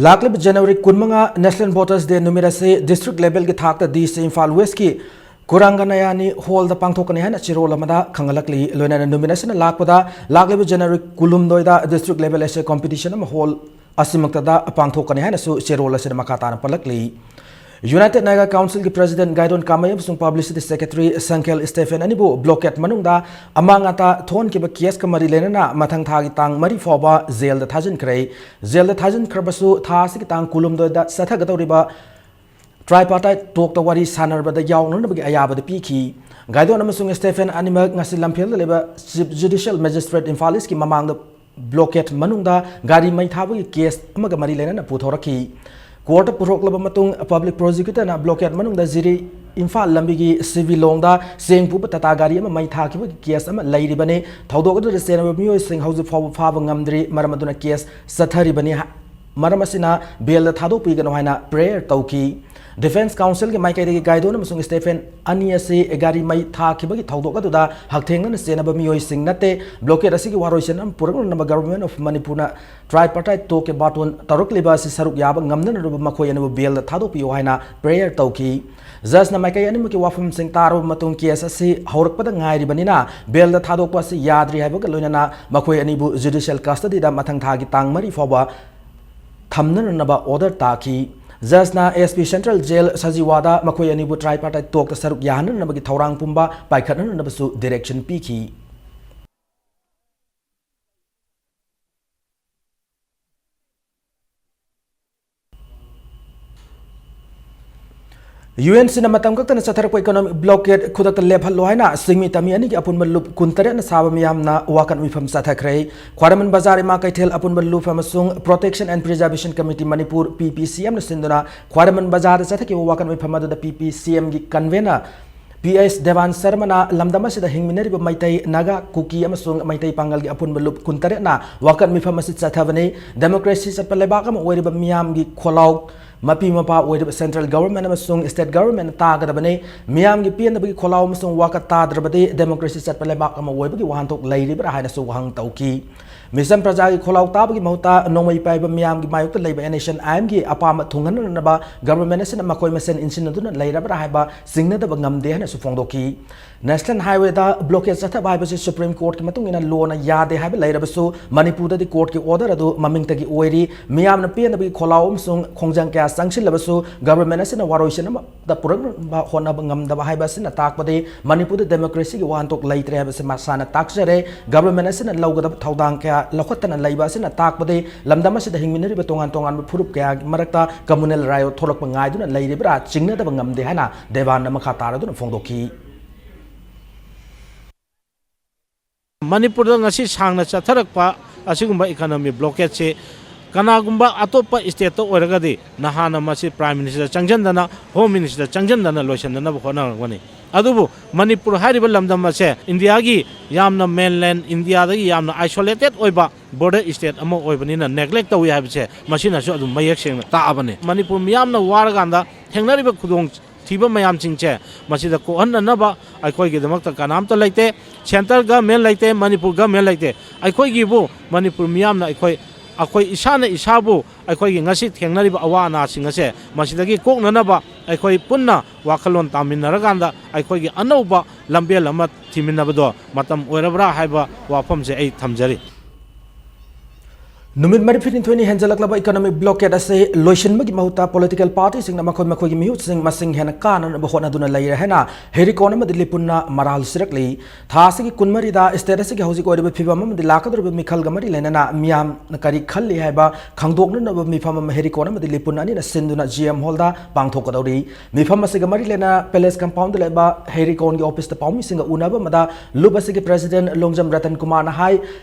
ꯂꯥꯛꯂꯤꯕ January ꯀꯨꯟꯃꯉꯥ National Voters Day ꯅꯨꯃꯤꯠ ꯑꯁꯤ district levelꯒꯤ ꯊꯥꯛꯇ DC ꯏꯝꯐꯥꯜ Westꯀꯤ ꯀꯨꯔꯥꯡꯒꯅꯌꯥꯅꯤ hallꯗ ꯄꯥꯡꯊꯣꯛꯀꯅꯤ ꯍꯥꯏꯅ ꯆꯦꯔꯣꯜ ꯑꯃꯗ ꯈꯪꯍꯜꯂꯛꯂꯤ꯫ ꯂꯣꯏꯅꯅ ꯅꯨꯃꯤꯠ ꯑꯁꯤꯅ ꯂꯥꯛꯄꯗ ꯂꯥꯛꯂꯤꯕ January ꯀꯨꯟꯍꯨꯝꯗꯣꯏꯗ district level essay competition ꯑꯃ hall ꯑꯁꯤꯃꯛꯇꯗ ꯄꯥꯡꯊꯣꯛꯀꯅꯤ ꯍꯥꯏꯅꯁꯨ ꯆꯦꯔꯣꯜ ꯑꯁꯤꯗ ꯃꯈꯥ ꯇꯥꯅ ꯄꯜꯂꯛꯂꯤ꯫ United Naga Councilꯒꯤ President ꯒꯥꯏꯗꯣꯟ ꯀꯥꯃꯩ ꯑꯃꯁꯨꯡ Publicity Secretary ꯁꯪꯈꯦꯜ ꯁ꯭ꯇꯦꯐꯦꯟ ꯑꯅꯤꯕꯨ blockade ꯃꯅꯨꯡꯗ ꯑꯃꯥꯡ ꯑꯇꯥ ꯊꯣꯛꯍꯟꯈꯤꯕ caseꯀ ꯃꯔꯤ ꯂꯩꯅꯅ ꯃꯊꯪ ꯊꯥꯒꯤ ꯇꯥꯡ ꯃꯔꯤ ꯐꯥꯎꯕ jailꯗ ꯊꯥꯖꯤꯟꯈ꯭ꯔꯦ꯫ Jailꯗ ꯊꯥꯖꯤꯟꯈ꯭ꯔꯕꯁꯨ ꯊꯥ ꯑꯁꯤꯒꯤ ꯇꯥꯡ ꯀꯨꯟꯍꯨꯝꯗꯣꯏꯗ ꯆꯠꯊꯒꯗꯧꯔꯤꯕ tripartite talkꯇ ꯋꯥꯔꯤ ꯁꯥꯟꯅꯕꯗ ꯌꯥꯎꯅꯅꯕꯒꯤ ꯑꯌꯥꯕꯗꯤ ꯄꯤꯈꯤ꯫ ꯒꯥꯏꯗꯣꯟ ꯑꯃꯁꯨꯡ ꯁ꯭ꯇꯦꯐꯦꯟ ꯑꯅꯤꯃꯛ ꯉꯁꯤ ꯂꯝꯐꯦꯜꯗ ꯂꯩꯕ Chief Judicial Magistrate ꯏꯝꯐꯥꯜ Eastꯀꯤ ꯃꯃꯥꯡꯗ blockade ꯃꯅꯨꯡꯗ ꯒꯥꯔꯤ ꯃꯩ ꯊꯥꯕꯒꯤ case ꯑꯃꯒ ꯃꯔꯤ ꯂꯩꯅꯅ ꯄꯨꯊꯣꯔꯛꯈꯤ꯫ Courtꯇ ꯄꯨꯊꯣꯔꯛꯂꯕ ꯃꯇꯨꯡ, Public Prosecutorꯅ blockade ꯃꯅꯨꯡꯗ ꯖꯤꯔꯤ ꯏꯝꯐꯥꯜ ꯂꯝꯕꯤꯒꯤ ꯁꯤꯕꯤ ꯂꯣꯡꯗ ꯆꯦꯡ ꯄꯨꯕ ꯇꯥꯇꯥ ꯒꯥꯔꯤ ꯑꯃ ꯃꯩ ꯊꯥꯈꯤꯕꯒꯤ case ꯑꯃ ꯂꯩꯔꯤꯕꯅꯤ꯫ ꯊꯧꯗꯣꯛ ꯑꯗꯨꯗ ꯆꯦꯟꯅꯕ ꯃꯤꯑꯣꯏꯁꯤꯡ ꯍꯧꯖꯤꯛ ꯐꯥꯎꯕ ꯐꯥꯕ ꯉꯝꯗ꯭ꯔꯤ꯫ ꯃꯔꯝ ꯑꯗꯨꯅ case ꯆꯠꯊꯔꯤꯕꯅꯤ꯫ ꯃꯔꯝ ꯑꯁꯤꯅ bailꯗ ꯊꯥꯗꯣꯛꯄꯤꯒꯅꯨ ꯍꯥꯏꯅ prayer ꯇꯧꯈꯤ꯫ Defence Counselꯒꯤ ꯃꯥꯏꯀꯩꯗꯒꯤ ꯒꯥꯏꯗꯣꯟ ꯑꯃꯁꯨꯡ ꯁ꯭ꯇꯦꯐꯦꯟ ꯑꯅꯤ ꯑꯁꯤ ꯒꯥꯔꯤ ꯃꯩ ꯊꯥꯈꯤꯕꯒꯤ ꯊꯧꯗꯣꯛ ꯑꯗꯨꯗ ꯍꯛꯊꯦꯡꯅꯅ ꯆꯦꯟꯅꯕ ꯃꯤꯑꯣꯏꯁꯤꯡ ꯅꯠꯇꯦ꯫ Blockade ꯑꯁꯤꯒꯤ ꯋꯥꯔꯣꯏꯁꯤꯟ ꯑꯃ ꯄꯨꯔꯛꯅꯅꯕ Government of ꯃꯅꯤꯄꯨꯔꯅ tripartite talkꯀꯤ ꯕꯥꯇꯣꯟ ꯇꯧꯔꯛꯂꯤꯕ ꯑꯁꯤ ꯁꯔꯨꯛ ꯌꯥꯕ ꯉꯝꯅꯅꯕ ꯃꯈꯣꯏ ꯑꯅꯤꯕꯨ bailꯗ ꯊꯥꯗꯣꯛꯄꯤꯌꯨ ꯍꯥꯏꯅ prayer ꯇꯧꯈꯤ꯫ Judgeꯅ ꯃꯥꯏꯀꯩ ꯑꯅꯤꯃꯛꯀꯤ ꯋꯥꯐꯝꯁꯤꯡ ꯇꯥꯔꯕ ꯃꯇꯨꯡ case ꯑꯁꯤ ꯍꯧꯔꯛꯄꯗ ꯉꯥꯏꯔꯤꯕꯅꯤꯅ bailꯗ ꯊꯥꯗꯣꯛꯄ ꯑꯁꯤ ꯌꯥꯗ꯭ꯔꯤ ꯍꯥꯏꯕꯒ ꯂꯣꯏꯅꯅ ꯃꯈꯣꯏ ꯑꯅꯤꯕꯨ judicial custodyꯗ ꯃꯊꯪ ꯊꯥꯒꯤ ꯇꯥꯡ ꯃꯔꯤ ꯐꯥꯎꯕ ꯊꯝꯅꯅꯕ order ꯇꯥꯈꯤ꯫ ꯖꯖꯅ ꯑꯦꯁ ꯄꯤ ꯁꯦꯟꯇ꯭ꯔꯦꯜ ꯖꯦꯜ ꯁꯖꯤꯋꯥꯗ ꯃꯈꯣꯏ ꯑꯅꯤꯕꯨ tripartite talkꯇ ꯁꯔꯨꯛ ꯌꯥꯍꯟꯅꯅꯕꯒꯤ ꯊꯧꯔꯥꯡ ꯄꯨꯝꯕ ꯄꯥꯏꯈꯠꯅꯅꯕꯁꯨ direction ꯄꯤꯈꯤ꯫ ꯌꯨ ꯑꯦꯟ ꯁꯤꯅ ꯃꯇꯝ ꯀꯛꯇꯅ ꯆꯠꯊꯔꯛꯄ economic blockade ꯈꯨꯗꯛꯇ ꯂꯦꯞꯍꯜꯂꯣ ꯍꯥꯏꯅ ꯁꯤꯡꯃꯤ ꯇꯝꯃꯤ ꯑꯅꯤꯒꯤ ꯑꯄꯨꯟꯕ ꯂꯨꯞ ꯀꯨꯟꯇꯔꯦꯠꯅ ꯁꯥꯕ ꯃꯤꯌꯥꯝꯅ ꯋꯥꯀꯠ ꯃꯤꯐꯝ ꯆꯠꯊꯈ꯭ꯔꯦ꯫ ꯈ꯭ꯋꯥꯏꯔꯝꯕꯟ ꯕꯖꯥꯔ ꯏꯃꯥ ꯀꯩꯊꯦꯜ ꯑꯄꯨꯟꯕ ꯂꯨꯞ ꯑꯃꯁꯨꯡ Protection and Preservation Committee Manipur, ꯄꯤ ꯄꯤ ꯁꯤ ꯑꯦꯝꯅ ꯁꯤꯟꯗꯨꯅ ꯈ꯭ꯋꯥꯏꯔꯝꯕꯟ ꯕꯖꯥꯔꯗ ꯆꯠꯊꯈꯤꯕ ꯋꯥꯀꯠ ꯃꯤꯐꯝ ꯑꯗꯨꯗ ꯄꯤ ꯄꯤ ꯁꯤ ꯑꯦꯝꯒꯤ convener ꯄꯤ ꯑꯩꯆ ꯗꯦꯕꯥꯟ ꯁꯔꯃꯅ ꯂꯝꯗꯝ ꯑꯁꯤꯗ ꯍꯤꯡꯃꯤꯟꯅꯔꯤꯕ ꯃꯩꯇꯩ, ꯅꯥꯒꯥ, ꯀꯨꯀꯤ ꯑꯃꯁꯨꯡ ꯃꯩꯇꯩ ꯄꯥꯉꯜꯒꯤ ꯑꯄꯨꯟꯕ ꯂꯨꯞ ꯀꯨꯟꯇꯔꯦꯠꯅ ꯋꯥꯀꯠ ꯃꯤꯐꯝ ꯑꯁꯤ ꯆꯠꯊꯕꯅꯤ꯫ Democracy ꯆꯠꯄ ꯂꯩꯕꯥꯛ ꯑꯃ ꯑꯣꯏꯔꯤꯕ ꯃꯤꯌꯥꯝꯒꯤ ꯈꯣꯜꯂꯥꯎ ꯃꯄꯤ ꯃꯄꯥ ꯑꯣꯏꯔꯤꯕ central government ꯑꯃꯁꯨꯡ state governmentꯅ ꯇꯥꯒꯗꯕꯅꯤ꯫ ꯃꯤꯌꯥꯝꯒꯤ ꯄꯦꯟꯅꯕꯒꯤ ꯈꯣꯜꯂꯥꯎ ꯑꯃꯁꯨꯡ ꯋꯥꯀꯠ ꯇꯥꯗ꯭ꯔꯕꯗꯤ democracy ꯆꯠꯄ ꯂꯩꯕꯥꯛ ꯑꯃ ꯑꯣꯏꯕꯒꯤ ꯋꯥꯍꯟꯊꯣꯛ ꯂꯩꯔꯤꯕ꯭ꯔꯥ ꯍꯥꯏꯅꯁꯨ ꯋꯥꯍꯪ ꯇꯧꯈꯤ꯫ ꯃꯤꯆꯝ ꯄ꯭ꯔꯖꯥꯒꯤ ꯈꯣꯜꯂꯥꯎ ꯇꯥꯕꯒꯤ ꯃꯍꯨꯠꯇ ꯅꯣꯡꯃꯩ ꯄꯥꯏꯕ ꯃꯤꯌꯥꯝꯒꯤ ꯃꯥꯌꯣꯛꯇ ꯂꯩꯕ NSCN-IMꯒꯤ ꯑꯄꯥꯝꯕ ꯊꯨꯡꯍꯟꯅꯅꯕ government ꯑꯁꯤꯅ ꯃꯈꯣꯏ ꯃꯁꯦꯟ ꯏꯟꯁꯤꯟꯅꯗꯨꯅ ꯂꯩꯔꯕ꯭ꯔꯥ ꯍꯥꯏꯕ ꯆꯤꯡꯅꯗꯕ ꯉꯝꯗꯦ ꯍꯥꯏꯅꯁꯨ ꯐꯣꯡꯗꯣꯛꯈꯤ꯫ National Highwayꯗ blockade ꯆꯠꯊꯕ ꯍꯥꯏꯕꯁꯤ Supreme Courtꯀꯤ ꯃꯇꯨꯡ ꯏꯟꯅ lawꯅ ꯌꯥꯗꯦ ꯍꯥꯏꯕ ꯂꯩꯔꯕꯁꯨ, ꯃꯅꯤꯄꯨꯔꯗꯗꯤ courtꯀꯤ order ꯑꯗꯨ ꯃꯃꯤꯡꯇꯒꯤ ꯑꯣꯏꯔꯤ꯫ ꯃꯤꯌꯥꯝꯅ ꯄꯦꯟꯗꯕꯒꯤ ꯈꯣꯜꯂꯥꯎ ꯑꯃꯁꯨꯡ ꯈꯣꯡꯖꯪ ꯀꯌꯥ ꯆꯪꯁꯤꯜꯂꯕꯁꯨ, government ꯑꯁꯤꯅ ꯋꯥꯔꯣꯏꯁꯤꯟ ꯑꯃ ꯗ ꯄꯨꯔꯛꯅꯕ ꯍꯣꯠꯅꯕ ꯉꯝꯗꯕ ꯍꯥꯏꯕ ꯑꯁꯤꯅ ꯇꯥꯛꯄꯗꯤ ꯃꯅꯤꯄꯨꯔꯗ democracyꯒꯤ ꯋꯥꯍꯟꯊꯣꯛ ꯂꯩꯇ꯭ꯔꯦ ꯍꯥꯏꯕꯁꯤ ꯃꯁꯥꯅ ꯇꯥꯛꯆꯔꯦ꯫ Government ꯑꯁꯤꯅ ꯂꯧꯒꯗꯕ ꯊꯧꯗꯥꯡ ꯀꯌꯥ ꯂꯧꯈꯠꯇꯅ ꯂꯩꯕ ꯑꯁꯤꯅ ꯇꯥꯛꯄꯗꯤ ꯂꯝꯗꯝ ꯑꯁꯤꯗ ꯍꯤꯡꯃꯤꯟꯅꯔꯤꯕ ꯇꯣꯉꯥꯟ ꯇꯣꯉꯥꯟꯕ ꯐꯨꯔꯨꯞ ꯀꯌꯥꯒꯤ ꯃꯔꯛꯇ communal riot ꯊꯣꯛꯂꯛꯄ ꯉꯥꯏꯗꯨꯅ ꯂꯩꯔꯤꯕ꯭ꯔꯥ ꯆꯤꯡꯅꯗꯕ ꯉꯝꯗꯦ ꯍꯥꯏꯅ ꯗꯦꯕꯥꯟꯅ ꯃꯈꯥ ꯇꯥꯔꯗꯨꯅ ꯐꯣꯡꯗꯣꯛꯈꯤ꯫ ꯃꯅꯤꯄꯨꯔꯗ ꯉꯁꯤ ꯁꯥꯡꯅ ꯆꯠꯊꯔꯛꯄ ꯑꯁꯤꯒꯨꯝꯕ economic blockadeꯁꯤ ꯀꯅꯥꯒꯨꯝꯕ ꯑꯇꯣꯞꯄ stateꯇ ꯑꯣꯏꯔꯒꯗꯤ ꯅꯍꯥꯟꯅ ꯃꯁꯤ Prime Minister ꯆꯪꯁꯤꯟꯗꯅ, Home Minister ꯆꯪꯁꯤꯟꯗꯅ ꯂꯣꯏꯁꯤꯟꯅꯅꯕ ꯍꯣꯠꯅꯔꯝꯒꯅꯤ꯫ ꯑꯗꯨꯕꯨ ꯃꯅꯤꯄꯨꯔ ꯍꯥꯏꯔꯤꯕ ꯂꯝꯗꯝ ꯑꯁꯦ ꯏꯟꯗꯤꯌꯥꯒꯤ ꯌꯥꯝꯅ mainland, ꯏꯟꯗꯤꯌꯥꯗꯒꯤ ꯌꯥꯝꯅ isolated ꯑꯣꯏꯕ border state ꯑꯃ ꯑꯣꯏꯕꯅꯤꯅ neglect ꯇꯧꯏ ꯍꯥꯏꯕꯁꯦ ꯃꯁꯤꯅꯁꯨ ꯑꯗꯨꯝ ꯃꯌꯦꯛ ꯁꯦꯡꯅ ꯇꯥꯛꯑꯕꯅꯤ꯫ ꯃꯅꯤꯄꯨꯔ ꯃꯤꯌꯥꯝꯅ ꯋꯥꯔꯀꯥꯟꯗ ꯊꯦꯡꯅꯔꯤꯕ ꯈꯨꯗꯣꯡ ꯊꯤꯕ ꯃꯌꯥꯝꯁꯤꯡꯁꯦ ꯃꯁꯤꯗ ꯀꯣꯛꯍꯟꯅꯅꯕ ꯑꯩꯈꯣꯏꯒꯤꯗꯃꯛꯇ ꯀꯅꯥꯝꯇ ꯂꯩꯇꯦ꯫ Central government ꯂꯩꯇꯦ, ꯃꯅꯤꯄꯨꯔ government ꯂꯩꯇꯦ꯫ ꯑꯩꯈꯣꯏꯒꯤꯕꯨ ꯃꯅꯤꯄꯨꯔ ꯃꯤꯌꯥꯝꯅ ꯑꯩꯈꯣꯏ, ꯑꯩꯈꯣꯏ ꯏꯁꯥꯅ ꯏꯁꯥꯕꯨ ꯑꯩꯈꯣꯏꯒꯤ ꯉꯁꯤ ꯊꯦꯡꯅꯔꯤꯕ ꯑꯋꯥ ꯑꯅꯥꯁꯤꯡ ꯑꯁꯦ ꯃꯁꯤꯗꯒꯤ ꯀꯣꯛꯅꯅꯕ ꯑꯩꯈꯣꯏ ꯄꯨꯟꯅ ꯋꯥꯈꯜꯂꯣꯟ ꯇꯥꯃꯤꯟꯅꯔꯀꯥꯟꯗ ꯑꯩꯈꯣꯏꯒꯤ ꯑꯅꯧꯕ ꯂꯝꯕꯦꯜ ꯑꯃ ꯊꯤꯃꯤꯟꯅꯕꯗꯣ ꯃꯇꯝ ꯑꯣꯏꯔꯕ꯭ꯔꯥ ꯍꯥꯏꯕ ꯋꯥꯐꯝꯁꯦ ꯑꯩ ꯊꯝꯖꯔꯤ꯫ ꯅꯨꯃꯤꯠ ꯃꯔꯤꯐꯨꯅꯤꯊꯣꯏꯅꯤ ꯍꯦꯟꯖꯜꯂꯛꯂꯕ economic blockade ꯑꯁꯤ ꯂꯣꯏꯁꯤꯟꯕꯒꯤ ꯃꯍꯨꯠꯇ political party ꯁꯤꯡꯅ ꯃꯈꯣꯏ ꯃꯈꯣꯏꯒꯤ ꯃꯤꯍꯨꯠꯁꯤꯡ ꯃꯁꯤꯡ ꯍꯦꯟꯅ ꯀꯥꯅꯅꯕ ꯍꯣꯠꯅꯗꯨꯅ ꯂꯩꯔꯦ ꯍꯥꯏꯅ ꯍꯦꯔꯤꯀꯣꯟ ꯑꯃꯗꯤ ꯂꯤꯄꯨꯟꯅ ꯃꯔꯥꯜ ꯁꯤꯔꯛꯂꯤ꯫ ꯊꯥ ꯑꯁꯤꯒꯤ ꯀꯨꯟꯃꯔꯤꯗ state ꯑꯁꯤꯒꯤ ꯍꯧꯖꯤꯛ ꯑꯣꯏꯔꯤꯕ ꯐꯤꯕꯝ ꯑꯃꯗꯤ ꯂꯥꯛꯀꯗꯧꯔꯤꯕ ꯃꯤꯈꯜꯒ ꯃꯔꯤ ꯂꯩꯅꯅ ꯃꯤꯌꯥꯝꯅ ꯀꯔꯤ ꯈꯜꯂꯤ ꯍꯥꯏꯕ ꯈꯪꯗꯣꯛꯅꯅꯕ ꯃꯤꯐꯝ ꯑꯃ ꯍꯦꯔꯤꯀꯣꯟ ꯑꯃꯗꯤ ꯂꯤꯄꯨꯟ ꯑꯅꯤꯅ ꯁꯤꯟꯗꯨꯅ G M hall ꯗ ꯄꯥꯡꯊꯣꯛꯀꯗꯧꯔꯤ꯫ ꯃꯤꯐꯝ ꯑꯁꯤꯒ ꯃꯔꯤ ꯂꯩꯅꯅ palace compound ꯗ ꯂꯩꯕ ꯍꯦꯔꯤꯀꯣꯟꯒꯤ office ꯇ ꯄꯥꯎꯃꯤꯁꯤꯡꯒ ꯎꯅꯕ ꯑꯃꯗ ꯂꯨꯞ ꯑꯁꯤꯒꯤ president ꯂꯣꯡꯖꯝ ꯔꯇꯟ ꯀꯨꯃꯥꯔꯅ ꯍꯥꯏ,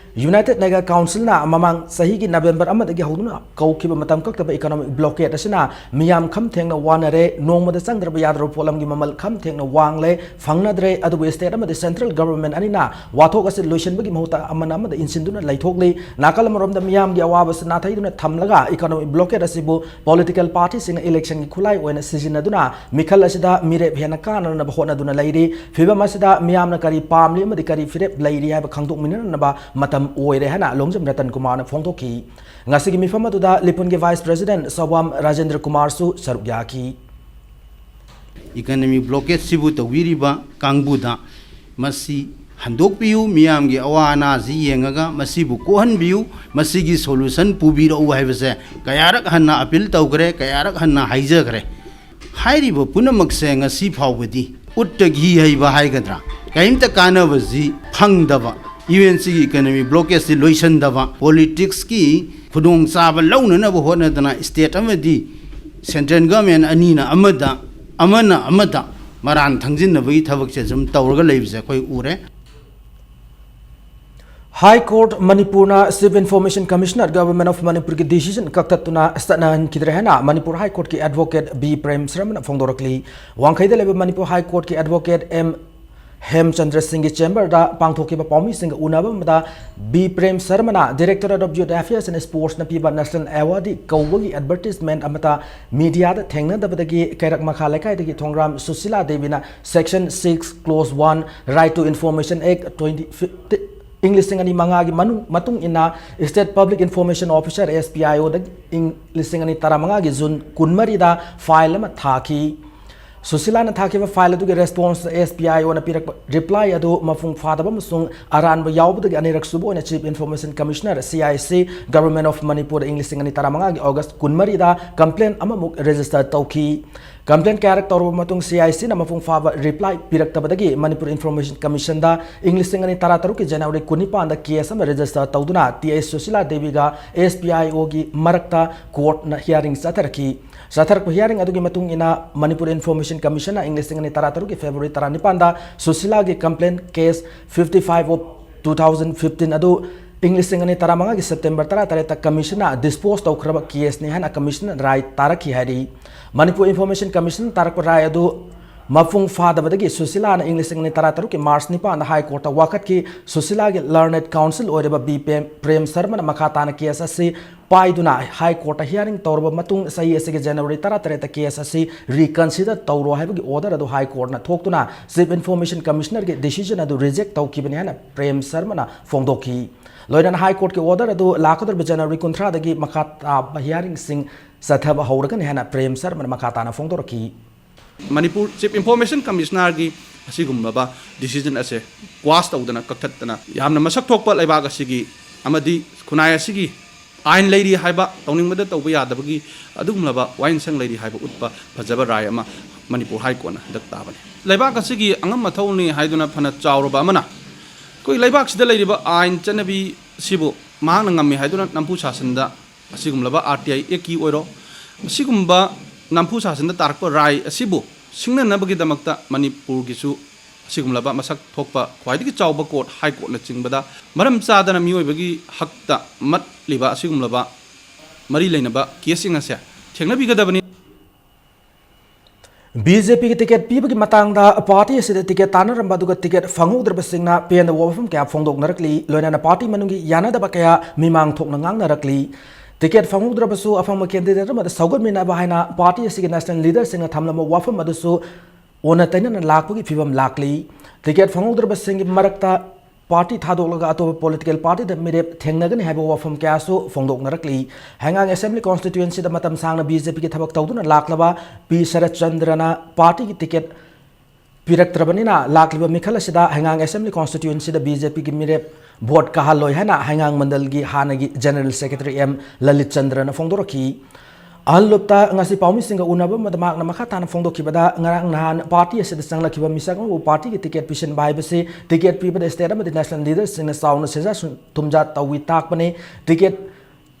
United Naga Council ꯅ ꯃꯃꯥꯡ ꯆꯍꯤꯒꯤ November ꯑꯃꯗꯒꯤ ꯍꯧꯗꯨꯅ ꯀꯧꯈꯤꯕ ꯃꯇꯝ ꯀꯛꯇꯕ economic blockade ꯑꯁꯤꯅ ꯃꯤꯌꯥꯝ ꯈꯝ ꯊꯦꯡꯅ ꯋꯥꯅꯔꯦ, ꯅꯣꯡꯃꯗ ꯆꯪꯗ꯭ꯔꯕ ꯌꯥꯗ꯭ꯔꯕ ꯄꯣꯠꯂꯝꯒꯤ ꯃꯃꯜ ꯈꯝ ꯊꯦꯡꯅ ꯋꯥꯡꯂꯦ, ꯐꯪꯅꯗ꯭ꯔꯦ, ꯑꯗꯨꯕꯨ state ꯑꯃꯗꯤ central government ꯑꯅꯤꯅ ꯋꯥꯊꯣꯛ ꯑꯁꯤ ꯂꯣꯏꯁꯤꯟꯕꯒꯤ ꯃꯍꯨꯠꯇ ꯑꯃꯅ ꯑꯃꯗ ꯏꯟꯁꯤꯟꯗꯨꯅ ꯂꯩꯊꯣꯛꯂꯤ꯫ ꯅꯥꯀꯜ ꯑꯃꯔꯣꯝꯗ ꯃꯤꯌꯥꯝꯒꯤ ꯑꯋꯥꯕꯁꯤ ꯅꯥꯊꯩꯗꯨꯅ ꯊꯝꯂꯒ economic blockade ꯑꯁꯤꯕꯨ political party ꯁꯤꯡꯅ election ꯒꯤ ꯈꯨꯠꯂꯥꯏ ꯑꯣꯏꯅ ꯁꯤꯖꯤꯟꯅꯗꯨꯅ ꯃꯤꯈꯜ ꯑꯁꯤꯗ ꯃꯤꯔꯦꯞ ꯍꯦꯟꯅ ꯀꯥꯅꯅꯕ ꯍꯣꯠꯅꯗꯨꯅ ꯂꯩꯔꯤ꯫ ꯐꯤꯕꯝ ꯑꯁꯤꯗ ꯃꯤꯌꯥꯝꯅ ꯀꯔꯤ ꯄꯥꯝꯂꯤ ꯑꯃꯗꯤ ꯀꯔꯤ ꯐꯤꯔꯦꯞ ꯂꯩꯔꯤ ꯍꯥꯏꯕ ꯈꯪꯗꯣꯛꯃꯤꯟꯅꯅꯕ ꯃꯇꯝ ꯑꯣꯏꯔꯦ ꯍꯥꯏꯅ ꯂꯣꯡꯖꯝ ꯔꯇꯟ ꯀꯨꯃꯥꯔꯅ ꯐꯣꯡꯗꯣꯛꯈꯤ꯫ ꯉꯁꯤꯒꯤ ꯃꯤꯐꯝ ꯑꯗꯨꯗ ꯂꯤꯄꯨꯟꯒꯤ vice president ꯁꯋꯥꯝ ꯔꯥꯖꯦꯟꯗ꯭ꯔ ꯀꯨꯃꯥꯔꯁꯨ ꯁꯔꯨꯛ ꯌꯥꯈꯤ꯫ Economic blockade ꯁꯤꯕꯨ ꯇꯧꯕꯤꯔꯤꯕ ꯀꯥꯡꯕꯨꯗ ꯃꯁꯤ ꯍꯟꯗꯣꯛꯄꯤꯌꯨ, ꯃꯤꯌꯥꯝꯒꯤ ꯑꯋꯥ ꯑꯅꯥꯁꯤ ꯌꯦꯡꯉꯒ ꯃꯁꯤꯕꯨ ꯀꯣꯛꯍꯟꯕꯤꯌꯨ, ꯃꯁꯤꯒꯤ solution ꯄꯨꯕꯤꯔꯛꯎ ꯍꯥꯏꯕꯁꯦ ꯀꯌꯥꯔꯛ ꯍꯟꯅ appeal ꯇꯧꯈ꯭ꯔꯦ, ꯀꯌꯥꯔꯛ ꯍꯟꯅ ꯍꯥꯏꯖꯈ꯭ꯔꯦ꯫ ꯍꯥꯏꯔꯤꯕ ꯄꯨꯝꯅꯃꯛꯁꯦ ꯉꯁꯤ ꯐꯥꯎꯕꯗꯤ ꯎꯠꯇꯒꯤ ꯍꯩꯕ ꯍꯥꯏꯒꯗ꯭ꯔꯥ, ꯀꯔꯤꯝꯇ ꯀꯥꯟꯅꯕꯁꯤ ꯐꯪꯗꯕ, ꯏꯚꯦꯟ ꯁꯤꯒꯤ economic blockade ꯁꯤ ꯂꯣꯏꯁꯤꯟꯗꯕ, politics ꯀꯤ ꯈꯨꯗꯣꯡꯆꯥꯕ ꯂꯧꯅꯅꯕ ꯍꯣꯠꯅꯗꯅ state ꯑꯃꯗꯤ central government ꯑꯅꯤꯅ ꯑꯃꯗ, ꯑꯃꯅ ꯑꯃꯗ ꯃꯔꯥꯟ ꯊꯪꯖꯤꯟꯅꯕꯒꯤ ꯊꯕꯛꯁꯦ ꯁꯨꯝ ꯇꯧꯔꯒ ꯂꯩꯕꯁꯦ ꯑꯩꯈꯣꯏ ꯎꯔꯦ꯫ High Court ꯃꯅꯤꯄꯨꯔꯅ Chief Information Commissioner Government of ꯃꯅꯤꯄꯨꯔꯒꯤ decision ꯀꯛꯊꯠꯇꯨꯅ ꯆꯠꯅꯍꯟꯈꯤꯗ꯭ꯔꯦ ꯍꯥꯏꯅ ꯃꯅꯤꯄꯨꯔ High Court ꯀꯤ advocate ꯕꯤ ꯄ꯭ꯔꯦꯝ ꯁꯔꯃꯅ ꯐꯣꯡꯗꯣꯔꯛꯂꯤ꯫ ꯋꯥꯡꯈꯩꯗ ꯂꯩꯕ ꯃꯅꯤꯄꯨꯔ High Court ꯀꯤ advocate ꯑꯦꯝ ꯍꯦꯝꯆꯟꯗ꯭ꯔ ꯁꯤꯡꯒꯤ chamber ꯗ ꯄꯥꯡꯊꯣꯛꯈꯤꯕ ꯄꯥꯎꯃꯤꯁꯤꯡꯒ ꯎꯅꯕ ꯑꯃꯗ ꯕꯤ ꯄ꯭ꯔꯦꯝ ꯁꯔꯃꯅ Directorate of Youth Affairs and Sports ꯅ ꯄꯤꯕ National Award ꯀꯧꯕꯒꯤ advertisement ꯑꯃꯠꯇ media ꯗ ꯊꯦꯡꯅꯗꯕꯗꯒꯤ ꯀꯩꯔꯛ ꯃꯈꯥ ꯂꯩꯀꯥꯏꯗꯒꯤ ꯊꯣꯡꯒ꯭ꯔꯥꯝ Sushila ꯗꯦꯕꯤꯅ Section six Clause one Right to Information Act twenty ꯏꯪ ꯂꯤꯁꯤꯡ ꯑꯅꯤ ꯃꯉꯥꯒꯤ ꯃꯅꯨꯡ, ꯃꯇꯨꯡ ꯏꯟꯅ State Public Information Officer, S P I O ꯗ ꯏꯪ ꯂꯤꯁꯤꯡ ꯑꯅꯤ ꯇꯔꯥꯃꯉꯥꯒꯤ June ꯀꯨꯟꯃꯔꯤꯗ file ꯑꯃ ꯊꯥꯈꯤ꯫ ꯁꯨꯁꯤꯂꯥꯅ ꯊꯥꯈꯤꯕ ꯐꯥꯏꯜ ꯑꯗꯨꯒꯤ ꯔꯦꯁꯄꯣꯟꯁ ꯑꯦꯁ ꯕꯤ ꯑꯥꯏ ꯑꯣꯅ ꯄꯤꯔꯛꯄ ꯔꯤꯄ꯭ꯂꯥꯏ ꯑꯗꯨ ꯃꯄꯨꯡ ꯐꯥꯗꯕ ꯑꯃꯁꯨꯡ ꯑꯔꯥꯟꯕ ꯌꯥꯎꯕꯗꯒꯤ ꯑꯅꯤꯔꯛ ꯁꯨꯕ ꯑꯣꯏꯅ chief information commissioner, C I C, government of ꯃꯅꯤꯄꯨꯔꯗ ꯏꯪ ꯂꯤꯁꯤꯡ ꯑꯅꯤ ꯇꯔꯥꯃꯉꯥꯒꯤ ꯑꯣꯒꯁ ꯀꯨꯟꯃꯔꯤꯗ ꯀꯝꯄ꯭ꯂꯦꯟ ꯑꯃꯃꯨꯛ ꯔꯦꯖꯤꯁꯇꯔ ꯇꯧꯈꯤ꯫ ꯀꯝꯄ꯭ꯂꯦꯟ ꯀꯌꯥꯔꯛ ꯇꯧꯔꯕ ꯃꯇꯨꯡ ꯁꯤ ꯑꯥꯏ ꯁꯤꯅ ꯃꯄꯨꯡ ꯐꯥꯕ ꯔꯤꯄ꯭ꯂꯥꯏ ꯄꯤꯔꯛꯇꯕꯗꯒꯤ ꯃꯅꯤꯄꯨꯔ ꯏꯟꯐꯣꯔꯃꯦꯁꯟ ꯀꯃꯤꯁꯟꯗ ꯏꯪ ꯂꯤꯁꯤꯡ ꯑꯅꯤ ꯇꯔꯥꯇꯔꯨꯛꯀꯤ ꯖꯅꯋꯥꯔꯤ ꯀꯨꯟꯅꯤꯄꯥꯟꯗ ꯀꯦꯁ ꯑꯃ ꯔꯦꯖꯤꯁꯇꯔ ꯇꯧꯗꯨꯅ ꯇꯤ ꯑꯩꯆ ꯁꯨꯁꯤꯂꯥ ꯗꯦꯕꯤꯒ ꯑꯦꯁ ꯕꯤ ꯑꯥꯏ ꯑꯣꯒꯤ ꯃꯔꯛꯇ ꯀꯣꯔꯠꯅ ꯍꯤꯌꯥꯔꯤꯡ ꯆꯠꯊꯔꯛꯈꯤ꯫ ꯆꯠꯊꯔꯛꯄ ꯍꯤꯌꯥꯔꯤꯡ ꯑꯗꯨꯒꯤ ꯃꯇꯨꯡ ꯏꯟꯅ ꯃꯅꯤꯄꯨꯔ ꯏꯟꯐꯣꯔꯃꯦꯁꯟ ꯀꯃꯤꯁꯟꯅ ꯏꯪ ꯂꯤꯁꯤꯡ ꯑꯅꯤ ꯇꯔꯥꯇꯔꯨꯛꯀꯤ ꯐꯦꯕ꯭ꯔꯨꯋꯥꯔꯤ ꯇꯔꯥꯅꯤꯄꯥꯟꯗ ꯁꯨꯁꯤꯂꯥꯒꯤ complaint case fifty five of two thousand fifteen ꯑꯗꯨ ꯏꯪ ꯂꯤꯁꯤꯡ ꯑꯅꯤ ꯇꯔꯥꯃꯉꯥꯒꯤ ꯁꯦꯞꯇꯦꯝꯕꯔ ꯇꯔꯥꯇꯔꯦꯠꯇ ꯀꯃꯤꯁꯟꯅ ꯗꯤꯁꯄꯣꯖ ꯇꯧꯈ꯭ꯔꯕ ꯀꯦꯁꯅꯤ ꯍꯥꯏꯅ ꯀꯃꯤꯁꯟꯅ ꯔꯥꯏ ꯇꯥꯔꯛꯈꯤ ꯍꯥꯏꯔꯤ꯫ ꯃꯅꯤꯄꯨꯔ ꯏꯟꯐꯣꯔꯃꯦꯁꯟ ꯀꯃꯤꯁꯟꯅ ꯇꯥꯔꯛꯄ ꯔꯥꯏ ꯑꯗꯨ ꯃꯄꯨꯡ ꯐꯥꯗꯕꯗꯒꯤ ꯁꯨꯁꯤꯂꯥꯅ ꯏꯪ ꯂꯤꯁꯤꯡ ꯑꯅꯤ ꯇꯔꯥꯇꯔꯨꯛꯀꯤ ꯃꯥꯔꯆ ꯅꯤꯄꯥꯟꯗ ꯍꯥꯏ ꯀꯣꯔꯠꯇ ꯋꯥꯀꯠꯈꯤ꯫ ꯁꯨꯁꯤꯂꯥꯒꯤ ꯂꯔꯅꯦꯗ ꯀꯥꯎꯟꯁꯤꯜ ꯑꯣꯏꯔꯤꯕ ꯕꯤ ꯄ꯭ꯔꯦꯝ, ꯄ꯭ꯔꯦꯝ ꯁꯔꯃꯅ ꯃꯈꯥ ꯇꯥꯅ ꯀꯦꯁ ꯑꯁꯤ ꯄꯥꯏꯗꯨꯅ ꯍꯥꯏ ꯀꯣꯔꯠꯇ ꯍꯤꯌꯥꯔꯤꯡ ꯇꯧꯔꯕ ꯃꯇꯨꯡ ꯆꯍꯤ ꯑꯁꯤꯒꯤ ꯖꯅꯋꯥꯔꯤ ꯇꯔꯥꯇꯔꯦꯠꯇ ꯀꯦꯁ ꯑꯁꯤ ꯔꯤꯀꯟꯁꯤꯗꯔ ꯇꯧꯔꯣ ꯍꯥꯏꯕꯒꯤ ꯑꯣꯔꯗꯔ ꯑꯗꯨ ꯍꯥꯏ ꯀꯣꯔꯠꯅ ꯊꯣꯛꯇꯨꯅ ꯆꯤꯐ ꯏꯟꯐꯣꯔꯃꯦꯁꯟ ꯀꯃꯤꯁꯅꯔꯒꯤ ꯗꯤꯁꯤꯖꯟ ꯑꯗꯨ ꯔꯤꯖꯦꯛ ꯇꯧꯈꯤꯕꯅꯤ ꯍꯥꯏꯅ ꯄ꯭ꯔꯦꯝ ꯁꯔꯃꯅ ꯐꯣꯡꯗꯣꯛꯈꯤ꯫ ꯂꯣꯏꯅꯅ ꯍꯥꯏ ꯀꯣꯔꯠꯀꯤ ꯑꯣꯔꯗꯔ ꯑꯗꯨ ꯂꯥꯛꯀꯗꯧꯔꯤꯕ ꯖꯅꯋꯥꯔꯤ ꯀꯨꯟꯊ꯭ꯔꯥꯗꯒꯤ ꯃꯈꯥ ꯇꯥꯕ ꯍꯤꯌꯥꯔꯤꯡꯁꯤꯡ ꯆꯠꯊꯕ ꯍꯧꯔꯒꯅꯤ ꯍꯥꯏꯅ ꯄ꯭ꯔꯦꯝ ꯁꯔꯃꯅ ꯃꯈꯥ ꯇꯥꯅ ꯐꯣꯡꯗꯣꯔꯛꯈꯤ꯫ ꯃꯅꯤꯄꯨꯔ ꯆꯤꯐ ꯏꯟꯐꯣꯔꯃꯦꯁꯟ ꯀꯃꯤꯁꯅꯔꯒꯤ ꯑꯁꯤꯒꯨꯝꯂꯕ ꯗꯤꯁꯤꯖꯟ ꯑꯁꯦ ꯀ꯭ꯋꯥꯁ ꯇꯧꯗꯅ, ꯀꯛꯊꯠꯇꯅ, ꯌꯥꯝꯅ ꯃꯁꯛ ꯊꯣꯛꯄ ꯂꯩꯕꯥꯛ ꯑꯁꯤꯒꯤ ꯑꯃꯗꯤ ꯈꯨꯟꯅꯥꯏ ꯑꯁꯤꯒꯤ ꯑꯥꯏꯟ ꯂꯩꯔꯤ ꯍꯥꯏꯕ, ꯇꯧꯅꯤꯡꯕꯗ ꯇꯧꯕ ꯌꯥꯗꯕꯒꯤ ꯑꯗꯨꯒꯨꯝꯂꯕ ꯋꯥꯌꯦꯜꯁꯪ ꯂꯩꯔꯤ ꯍꯥꯏꯕ ꯎꯠꯄ ꯐꯖꯕ ꯔꯥꯏ ꯑꯃ ꯃꯅꯤꯄꯨꯔ ꯍꯥꯏ ꯀꯣꯔꯠꯅ ꯍꯟꯗꯛ ꯇꯥꯕꯅꯤ꯫ ꯂꯩꯕꯥꯛ ꯑꯁꯤꯒꯤ ꯑꯉꯝ ꯑꯊꯧꯅꯤ ꯍꯥꯏꯗꯨꯅ ꯐꯅ ꯆꯥꯎꯔꯕ ꯑꯃꯅ ꯑꯩꯈꯣꯏ ꯂꯩꯕꯥꯛꯁꯤꯗ ꯂꯩꯔꯤꯕ ꯑꯥꯏꯟ ꯆꯠꯅꯕꯤ ꯑꯁꯤꯕꯨ ꯃꯍꯥꯛꯅ ꯉꯝꯃꯤ ꯍꯥꯏꯗꯨꯅ ꯅꯝꯐꯨ ꯁꯥꯁꯟꯗ ꯑꯁꯤꯒꯨꯝꯂꯕ ꯑꯥꯔ ꯇꯤ ꯑꯥꯏ ꯑꯦꯛꯀꯤ ꯑꯣꯏꯔꯣ, ꯑꯁꯤꯒꯨꯝꯕ ꯅꯝꯐꯨ ꯁꯥꯁꯟꯗ ꯇꯥꯔꯛꯄ ꯔꯥꯏ ꯑꯁꯤꯕꯨ ꯁꯤꯡꯅꯅꯕꯒꯤꯗꯃꯛꯇ ꯃꯅꯤꯄꯨꯔꯒꯤꯁꯨ ꯑꯁꯤꯒꯨꯝꯂꯕ ꯃꯁꯛ ꯊꯣꯛꯄ ꯈ꯭ꯋꯥꯏꯗꯒꯤ ꯆꯥꯎꯕ ꯀꯣꯔꯠ, ꯍꯥꯏ ꯀꯣꯔꯠꯅꯆꯤꯡꯕꯗ ꯃꯔꯝ ꯆꯥꯗꯅ ꯃꯤꯑꯣꯏꯕꯒꯤ ꯍꯛꯇ ꯃꯠꯂꯤꯕ ꯑꯁꯤꯒꯨꯝꯂꯕ ꯃꯔꯤ ꯂꯩꯅꯕ ꯀꯦꯁꯁꯤꯡ ꯑꯁꯦ ꯊꯦꯡꯅꯕꯤꯒꯗꯕꯅꯤ꯫ ꯕꯤ ꯖꯦ ꯄꯤꯒꯤ ꯇꯤꯀꯦꯠ ꯄꯤꯕꯒꯤ ꯃꯇꯥꯡꯗ ꯄꯥꯔꯇꯤ ꯑꯁꯤꯗ ꯇꯤꯀꯦꯠ ꯇꯥꯟꯅꯔꯝꯕ ꯑꯗꯨꯒ ꯇꯤꯀꯦꯠ ꯐꯪꯍꯧꯗ꯭ꯔꯕꯁꯤꯡꯅ ꯄꯦꯟꯗꯕ ꯋꯥꯐꯝ ꯀꯌꯥ ꯐꯣꯡꯗꯣꯛꯅꯔꯛꯂꯤ꯫ ꯂꯣꯏꯅꯅ ꯄꯥꯔꯇꯤ ꯃꯅꯨꯡꯒꯤ ꯌꯥꯅꯗꯕ ꯀꯌꯥ ꯃꯤꯃꯥꯡ ꯊꯣꯛꯅ ꯉꯥꯡꯅꯔꯛꯂꯤ꯫ ꯇꯤꯀꯦꯠ ꯐꯪꯍꯧꯗ꯭ꯔꯕꯁꯨ ꯑꯐꯪꯕ ꯀꯦꯟꯗꯤꯗꯦꯠ ꯑꯃꯗ ꯁꯧꯒꯠꯃꯤꯟꯅꯕ ꯍꯥꯏꯅ ꯄꯥꯔꯇꯤ ꯑꯁꯤꯒꯤ ꯅꯦꯁꯅꯦꯜ ꯂꯤꯗꯔꯁꯤꯡꯅ ꯊꯝꯂꯝꯕ ꯋꯥꯐꯝ ꯑꯗꯨꯁꯨ ꯑꯣꯟꯅ ꯇꯩꯅꯅ ꯂꯥꯛꯄꯒꯤ ꯐꯤꯕꯝ ꯂꯥꯛꯂꯤ꯫ ꯇꯤꯀꯦꯠ ꯐꯪꯍꯧꯗ꯭ꯔꯕꯁꯤꯡꯒꯤ ꯃꯔꯛꯇ party ꯊꯥꯗꯣꯛꯂꯒ ꯑꯇꯣꯞꯄ political partyꯗ ꯃꯤꯔꯦꯞ ꯊꯦꯡꯅꯒꯅꯤ ꯍꯥꯏꯕ ꯋꯥꯐꯝ ꯀꯌꯥꯁꯨ ꯐꯣꯡꯗꯣꯛꯅꯔꯛꯂꯤ꯫ ꯍꯩꯉꯥꯡ Assembly Constituencyꯗ ꯃꯇꯝ ꯁꯥꯡꯅ BJPꯒꯤ ꯊꯕꯛ ꯇꯧꯗꯨꯅ ꯂꯥꯛꯂꯕ ꯄꯤ ꯁꯔꯠꯆꯟꯗ꯭ꯔꯅ partyꯒꯤ ticket ꯄꯤꯔꯛꯇ꯭ꯔꯕꯅꯤꯅ ꯂꯥꯛꯂꯤꯕ ꯃꯤꯈꯜ ꯑꯁꯤꯗ ꯍꯩꯉꯥꯡ Assembly Constituencyꯗ BJPꯒꯤ ꯃꯤꯔꯦꯞ vote ꯀꯥꯍꯜꯂꯣꯏ ꯍꯥꯏꯅ ꯍꯩꯉꯥꯡ ꯃꯟꯗꯜꯒꯤ ꯍꯥꯟꯅꯒꯤ General Secretary ꯑꯦꯝ ꯂꯂꯤꯠ ꯆꯟꯗ꯭ꯔꯅ ꯐꯣꯡꯗꯣꯔꯛꯈꯤ꯫ ꯑꯍꯜ ꯂꯨꯞꯇ ꯉꯁꯤ ꯄꯥꯎꯃꯤꯁꯤꯡꯒ ꯎꯅꯕ ꯑꯃꯗ ꯃꯍꯥꯛꯅ ꯃꯈꯥ ꯇꯥꯅ ꯐꯣꯡꯗꯣꯛꯈꯤꯕꯗ, ꯉꯔꯥꯡ ꯅꯍꯥꯟ party ꯑꯁꯤꯗ ꯆꯪꯂꯛꯈꯤꯕ ꯃꯤꯁꯛ ꯑꯃꯕꯨ partyꯒꯤ ticket ꯄꯤꯁꯤꯟꯕ ꯍꯥꯏꯕꯁꯤ ticket ꯄꯤꯕꯗ state ꯑꯃꯗꯤ national leaderꯁꯤꯡꯅ ꯆꯥꯎꯅ ꯁꯦꯟꯖꯥ ꯊꯨꯝꯖꯥ ꯇꯧꯏ ꯇꯥꯛꯄꯅꯤ꯫ Ticket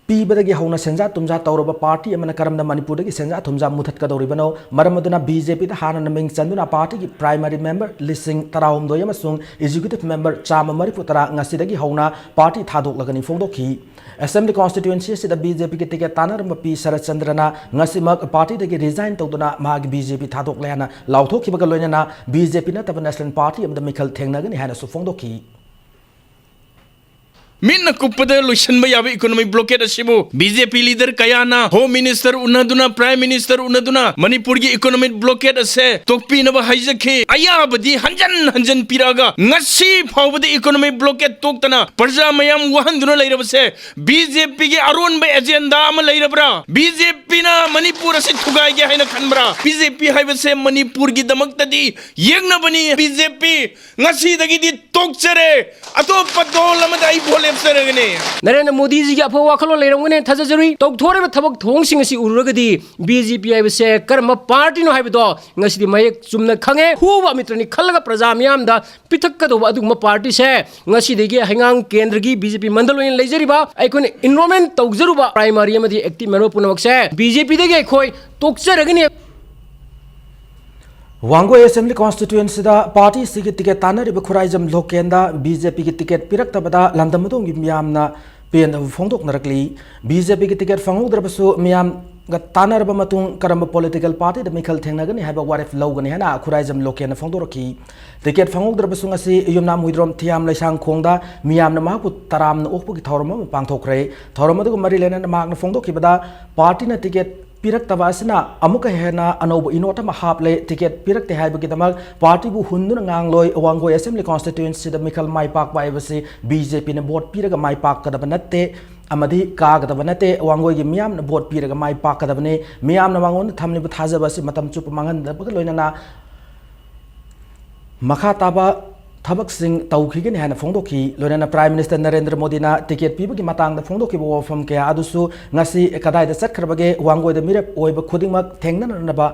ꯄꯤꯕꯗꯒꯤ ꯍꯧꯅ ꯁꯦꯟꯖꯥ ꯊꯨꯝꯖꯥ ꯇꯧꯔꯕ party ꯑꯃꯅ ꯀꯔꯝꯅ ꯃꯅꯤꯄꯨꯔꯗꯒꯤ ꯁꯦꯟꯖꯥ ꯊꯨꯝꯖꯥ ꯃꯨꯊꯠꯀꯗꯧꯔꯤꯕꯅꯣ? ꯃꯔꯝ ꯑꯗꯨꯅ BJPꯗ ꯍꯥꯟꯅꯅ ꯃꯤꯡ ꯆꯟꯗꯨꯅ partyꯒꯤ primary member ꯂꯤꯁꯤꯡ ꯇꯔꯥꯍꯨꯝꯗꯣꯏ ꯑꯃꯁꯨꯡ executive member ꯆꯥꯝꯃ ꯃꯔꯤꯐꯨ ꯇꯔꯥ ꯉꯁꯤꯗꯒꯤ ꯍꯧꯅ party ꯊꯥꯗꯣꯛꯂꯒꯅꯤ ꯐꯣꯡꯗꯣꯛꯈꯤ꯫ Assembly Constituency ꯑꯁꯤꯗ BJPꯒꯤ ticket ꯇꯥꯟꯅꯔꯝꯕ ꯄꯤ ꯁꯔꯠꯆꯟꯗ꯭ꯔꯅ ꯉꯁꯤꯃꯛ partyꯗꯒꯤ resign ꯇꯧꯗꯨꯅ ꯃꯍꯥꯛꯀꯤ BJP ꯊꯥꯗꯣꯛꯂꯦ ꯍꯥꯏꯅ ꯂꯥꯎꯊꯣꯛꯈꯤꯕꯒ ꯂꯣꯏꯅꯅ BJP ꯅꯠꯇꯕ national party ꯑꯃꯗ ꯃꯤꯈꯜ ꯊꯦꯡꯅꯒꯅꯤ ꯍꯥꯏꯅꯁꯨ ꯐꯣꯡꯗꯣꯛꯈꯤ꯫ ꯃꯤꯠꯅ ꯀꯨꯞꯄꯗ ꯂꯣꯏꯁꯤꯟꯕ ꯌꯥꯕ economic blockade ꯑꯁꯤꯕꯨ BJP leader ꯀꯌꯥꯅ Home Minister ꯎꯅꯗꯨꯅ, Prime Minister ꯎꯅꯗꯨꯅ ꯃꯅꯤꯄꯨꯔꯒꯤ economic blockade ꯑꯁꯦ ꯇꯣꯛꯄꯤꯅꯕ ꯍꯥꯏꯖꯈꯤ꯫ ꯑꯌꯥꯕꯗꯤ ꯍꯟꯖꯟ ꯍꯟꯖꯟ ꯄꯤꯔꯛꯑꯒ ꯉꯁꯤ ꯐꯥꯎꯕꯗ economic blockade ꯇꯣꯛꯇꯅ ꯄ꯭ꯔꯖꯥ ꯃꯌꯥꯝ ꯋꯥꯍꯟꯗꯨꯅ ꯂꯩꯔꯕꯁꯦ BJPꯒꯤ ꯑꯔꯣꯟꯕ agenda ꯑꯃ ꯂꯩꯔꯕ꯭ꯔꯥ? BJPꯅ ꯃꯅꯤꯄꯨꯔ ꯑꯁꯤ ꯊꯨꯒꯥꯏꯒꯦ ꯍꯥꯏꯅ ꯈꯟꯕ꯭ꯔꯥ? BJP ꯍꯥꯏꯕꯁꯦ ꯃꯅꯤꯄꯨꯔꯒꯤꯗꯃꯛꯇꯗꯤ ꯌꯦꯛꯅꯕꯅꯤ꯫ BJP ꯉꯁꯤꯗꯒꯤꯗꯤ ꯇꯣꯛꯆꯔꯦ꯫ ꯑꯇꯣꯞꯄ ꯗꯣꯜ ꯑꯃꯗ ꯑꯩ ꯚꯣꯠ ꯂꯦꯞꯆꯔꯒꯅꯤ꯫ ꯅꯔꯦꯟꯗ꯭ꯔ ꯃꯣꯗꯤꯖꯤꯒꯤ ꯑꯐꯕ ꯋꯥꯈꯜꯂꯣꯟ ꯂꯩꯔꯝꯒꯅꯤ ꯊꯥꯖꯖꯔꯤ꯫ ꯇꯧꯊꯣꯔꯤꯕ ꯊꯕꯛ ꯊꯧꯑꯣꯡꯁꯤꯡ ꯑꯁꯤ ꯎꯔꯨꯔꯒꯗꯤ BJP ꯍꯥꯏꯕꯁꯦ ꯀꯔꯝꯕ partyꯅꯣ ꯍꯥꯏꯕꯗꯣ ꯉꯁꯤꯗꯤ ꯃꯌꯦꯛ ꯆꯨꯝꯅ ꯈꯪꯉꯦ꯫ ꯍꯨꯕ ꯑꯃꯤꯇ꯭ꯔꯅꯤ ꯈꯜꯂꯒ ꯄ꯭ꯔꯖꯥ ꯃꯤꯌꯥꯝꯗ ꯄꯤꯊꯛꯀꯗꯧꯕ ꯑꯗꯨꯒꯨꯝꯕ partyꯁꯦ ꯉꯁꯤꯗꯒꯤ ꯍꯩꯉꯥꯡ ꯀꯦꯟꯗ꯭ꯔꯒꯤ BJP ꯃꯟꯗꯜ ꯑꯣꯏꯅ ꯂꯩꯖꯔꯤꯕ ꯑꯩꯈꯣꯏꯅ enrollment ꯇꯧꯖꯔꯨꯕ primary ꯑꯃꯗꯤ active member ꯄꯨꯝꯅꯃꯛꯁꯦ BJPꯗꯒꯤ ꯑꯩꯈꯣꯏ ꯇꯣꯛꯆꯔꯒꯅꯤ꯫ Wangoi Assembly Constituencyꯗ partyꯁꯤꯒꯤ ticket ꯇꯥꯟꯅꯔꯤꯕ Khuraijam ꯂꯣꯀꯦꯟꯗ BJPꯒꯤ ticket ꯄꯤꯔꯛꯇꯕꯗ ꯂꯝꯗꯝ ꯑꯗꯣꯝꯒꯤ ꯃꯤꯌꯥꯝꯅ ꯄꯦꯟꯗꯕ ꯐꯣꯡꯗꯣꯛꯅꯔꯛꯂꯤ꯫ BJPꯒꯤ ticket ꯐꯪꯍꯧꯗ꯭ꯔꯕꯁꯨ ꯃꯤꯌꯥꯝꯒ ꯇꯥꯟꯅꯔꯕ ꯃꯇꯨꯡ ꯀꯔꯝꯕ political partyꯗ ꯃꯤꯈꯜ ꯊꯦꯡꯅꯒꯅꯤ ꯍꯥꯏꯕ ꯋꯥꯔꯦꯞ ꯂꯧꯒꯅꯤ ꯍꯥꯏꯅ ꯈꯨꯔꯥꯏꯖꯝ ꯂꯣꯀꯦꯟꯅ ꯐꯣꯡꯗꯣꯔꯛꯈꯤ꯫ Ticket ꯐꯪꯍꯧꯗ꯭ꯔꯕꯁꯨ ꯉꯁꯤ ꯌꯨꯝꯅꯥꯝ ꯍꯨꯏꯗ꯭ꯔꯣꯝ ꯊꯤꯌꯥꯝ ꯂꯩꯁꯥꯡꯈꯣꯡꯗ ꯃꯤꯌꯥꯝꯅ ꯃꯍꯥꯛꯄꯨ ꯇꯔꯥꯝꯅ ꯑꯣꯛꯄꯒꯤ ꯊꯧꯔꯝ ꯑꯃ ꯄꯥꯡꯊꯣꯛꯈ꯭ꯔꯦ꯫ ꯊꯧꯔꯝ ꯑꯗꯨꯒ ꯃꯔꯤ ꯂꯩꯅꯅ ꯃꯍꯥꯛꯅ ꯐꯣꯡꯗꯣꯛꯈꯤꯕꯗ, partyꯅ ticket ꯄꯤꯔꯛꯇꯕ ꯑꯁꯤꯅ ꯑꯃꯨꯛꯀ ꯍꯦꯟꯅ ꯑꯅꯧꯕ ꯏꯅꯣꯠ ꯑꯃ ꯍꯥꯞꯂꯦ꯫ ꯇꯤꯀꯦꯠ ꯄꯤꯔꯛꯇꯦ ꯍꯥꯏꯕꯒꯤꯗꯃꯛ ꯄꯥꯔꯇꯤꯕꯨ ꯍꯨꯟꯗꯨꯅ ꯉꯥꯡꯂꯣꯏ꯫ ꯋꯥꯡꯒꯣꯏ ꯑꯦꯁꯦꯝꯕ꯭ꯂꯤ ꯀꯣꯟꯁꯇꯤꯇ꯭ꯋꯦꯟꯁꯤꯗ ꯃꯤꯈꯜ ꯃꯥꯏ ꯄꯥꯛꯄ ꯍꯥꯏꯕꯁꯤ ꯕꯤ ꯖꯦ ꯄꯤꯅ ꯚꯣꯠ ꯄꯤꯔꯒ ꯃꯥꯏ ꯄꯥꯛꯀꯗꯕ ꯅꯠꯇꯦ ꯑꯃꯗꯤ ꯀꯥꯒꯗꯕ ꯅꯠꯇꯦ꯫ ꯋꯥꯡꯒꯣꯏꯒꯤ ꯃꯤꯌꯥꯝꯅ ꯚꯣꯠ ꯄꯤꯔꯒ ꯃꯥꯏ ꯄꯥꯛꯀꯗꯕꯅꯤ꯫ ꯃꯤꯌꯥꯝꯅ ꯃꯉꯣꯟꯗ ꯊꯝꯂꯤꯕ ꯊꯥꯖꯕ ꯑꯁꯤ ꯃꯇꯝ ꯆꯨꯞꯄ ꯃꯥꯡꯍꯟꯗꯕꯒ ꯂꯣꯏꯅꯅ ꯃꯈꯥ ꯇꯥꯕ ꯊꯕꯛꯁꯤꯡ ꯇꯧꯈꯤꯒꯅꯤ ꯍꯥꯏꯅ ꯐꯣꯡꯗꯣꯛꯈꯤ꯫ ꯂꯣꯏꯅꯅ ꯄ꯭ꯔꯥꯏꯝ ꯃꯤꯅꯤꯁꯇꯔ ꯅꯔꯦꯟꯗ꯭ꯔ ꯃꯣꯗꯤꯅ ꯇꯤꯀꯦꯠ ꯄꯤꯕꯒꯤ ꯃꯇꯥꯡꯗ ꯐꯣꯡꯗꯣꯛꯈꯤꯕ ꯋꯥꯐꯝ ꯀꯌꯥ ꯑꯗꯨꯁꯨ ꯉꯁꯤ ꯀꯗꯥꯏꯗ ꯆꯠꯈ꯭ꯔꯕꯒꯦ? ꯋꯥꯡꯒꯣꯏꯗ ꯃꯤꯔꯦꯞ ꯑꯣꯏꯕ ꯈꯨꯗꯤꯡꯃꯛ ꯊꯦꯡꯅꯅꯅꯕ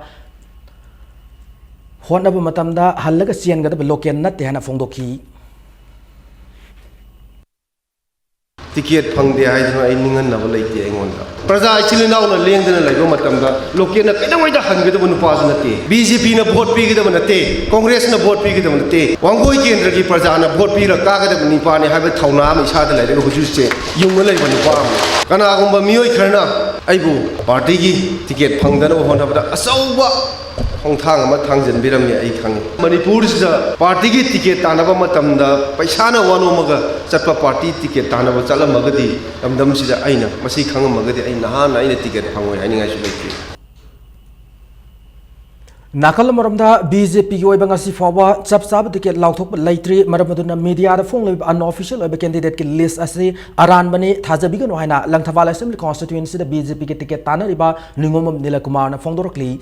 ꯍꯣꯠꯅꯕ ꯃꯇꯝꯗ ꯍꯜꯂꯒ ꯆꯦꯟꯒꯗꯕ ꯂꯣꯀꯦꯜ ꯅꯠꯇꯦ ꯍꯥꯏꯅ ꯐꯣꯡꯗꯣꯛꯈꯤ꯫ ꯇꯤꯀꯦꯠ ꯐꯪꯗꯦ ꯍꯥꯏꯗꯨꯅ ꯑꯩ ꯅꯤꯡꯍꯟꯅꯕ ꯂꯩꯇꯦ ꯑꯩꯉꯣꯟꯗ꯫ ꯄ꯭ꯔꯖꯥ ꯏꯆꯤꯜ ꯏꯅꯥꯎꯅ ꯂꯦꯡꯗꯅ ꯂꯩꯕ ꯃꯇꯝꯗ ꯂꯣꯀꯦꯜꯅ ꯀꯩꯗꯧꯉꯩꯗ ꯍꯟꯒꯗꯕ ꯅꯨꯄꯥꯁꯨ ꯅꯠꯇꯦ, ꯕꯤ ꯖꯦ ꯄꯤꯅ ꯚꯣꯠ ꯄꯤꯒꯗꯕ ꯅꯠꯇꯦ, ꯀꯣꯡꯒ꯭ꯔꯦꯁꯅ ꯚꯣꯠ ꯄꯤꯒꯗꯕ ꯅꯠꯇꯦ, ꯋꯥꯡꯒꯣꯏ ꯀꯦꯟꯗ꯭ꯔꯒꯤ ꯄ꯭ꯔꯖꯥꯅ ꯚꯣꯠ ꯄꯤꯔ ꯀꯥꯒꯗꯕ ꯅꯨꯄꯥꯅꯤ ꯍꯥꯏꯕ ꯊꯧꯅꯥ ꯑꯃ ꯏꯁꯥꯗ ꯂꯩꯔꯒ ꯍꯧꯖꯤꯛ ꯍꯧꯖꯤꯛꯁꯦ ꯌꯨꯡꯉ ꯂꯩꯕ ꯅꯨꯄꯥ ꯑꯃꯅꯤ꯫ ꯀꯅꯥꯒꯨꯝꯕ ꯃꯤꯑꯣꯏ ꯈꯔꯅ ꯑꯩꯕꯨ ꯄꯥꯔꯇꯤꯒꯤ ꯇꯤꯀꯦꯠ ꯐꯪꯗꯅꯕ ꯍꯣꯠꯅꯕꯗ ꯑꯆꯧꯕ ꯈꯣꯡꯊꯥꯡ ꯑꯃ ꯊꯥꯡꯖꯟꯕꯤꯔꯝꯃꯤ꯫ ꯑꯩ ꯈꯪꯉꯤ, ꯃꯅꯤꯄꯨꯔꯁꯤꯗ ꯄꯥꯔꯇꯤꯒꯤ ꯇꯤꯀꯦꯠ ꯇꯥꯟꯅꯕ ꯃꯇꯝꯗ ꯄꯩꯁꯥꯅ ꯋꯥꯅꯣꯝꯃꯒ ꯆꯠꯄ ꯄꯥꯔꯇꯤ ꯇꯤꯀꯦꯠ ꯇꯥꯟꯅꯕ ꯆꯠꯂꯝꯃꯒꯗꯤ ꯂꯝꯗꯝꯁꯤꯗ ꯑꯩꯅ ꯃꯁꯤ ꯈꯪꯉꯝꯃꯒꯗꯤ ꯑꯩ ꯅꯍꯥꯟꯅ ꯑꯩꯅ ꯇꯤꯀꯦꯠ ꯐꯪꯉꯣꯏ ꯍꯥꯏꯅꯤꯡꯉꯥꯏꯁꯨ ꯂꯩꯇꯦ꯫ ꯅꯥꯀꯜ ꯑꯃꯔꯣꯝꯗ ꯕꯤ ꯖꯦ ꯄꯤꯒꯤ ꯑꯣꯏꯕ ꯉꯁꯤ ꯐꯥꯎꯕ ꯆꯞ ꯆꯥꯕ ꯇꯤꯀꯦꯠ ꯂꯥꯎꯊꯣꯛꯄ ꯂꯩꯇ꯭ꯔꯤ꯫ ꯃꯔꯝ ꯑꯗꯨꯅ ꯃꯤꯗꯤꯌꯥꯗ ꯐꯣꯡꯂꯤꯕ unofficial ꯑꯣꯏꯕ ꯀꯦꯟꯗꯤꯗꯦꯠꯀꯤ ꯂꯤꯁ ꯑꯁꯤ ꯑꯔꯥꯟꯕꯅꯤ, ꯊꯥꯖꯕꯤꯒꯅꯨ ꯍꯥꯏꯅ ꯂꯪꯊꯕꯥꯜ ꯑꯦꯁꯦꯝꯕ꯭ꯂꯤ ꯀꯣꯟꯁꯇꯤꯇ꯭ꯋꯦꯟꯁꯤꯗ ꯕꯤ ꯖꯦ ꯄꯤꯒꯤ ꯇꯤꯀꯦꯠ ꯇꯥꯟꯅꯔꯤꯕ ꯅꯤꯉꯣꯝꯕꯝ ꯅꯤꯂꯀꯨꯃꯥꯔꯅ ꯐꯣꯡꯗꯣꯔꯛꯂꯤ꯫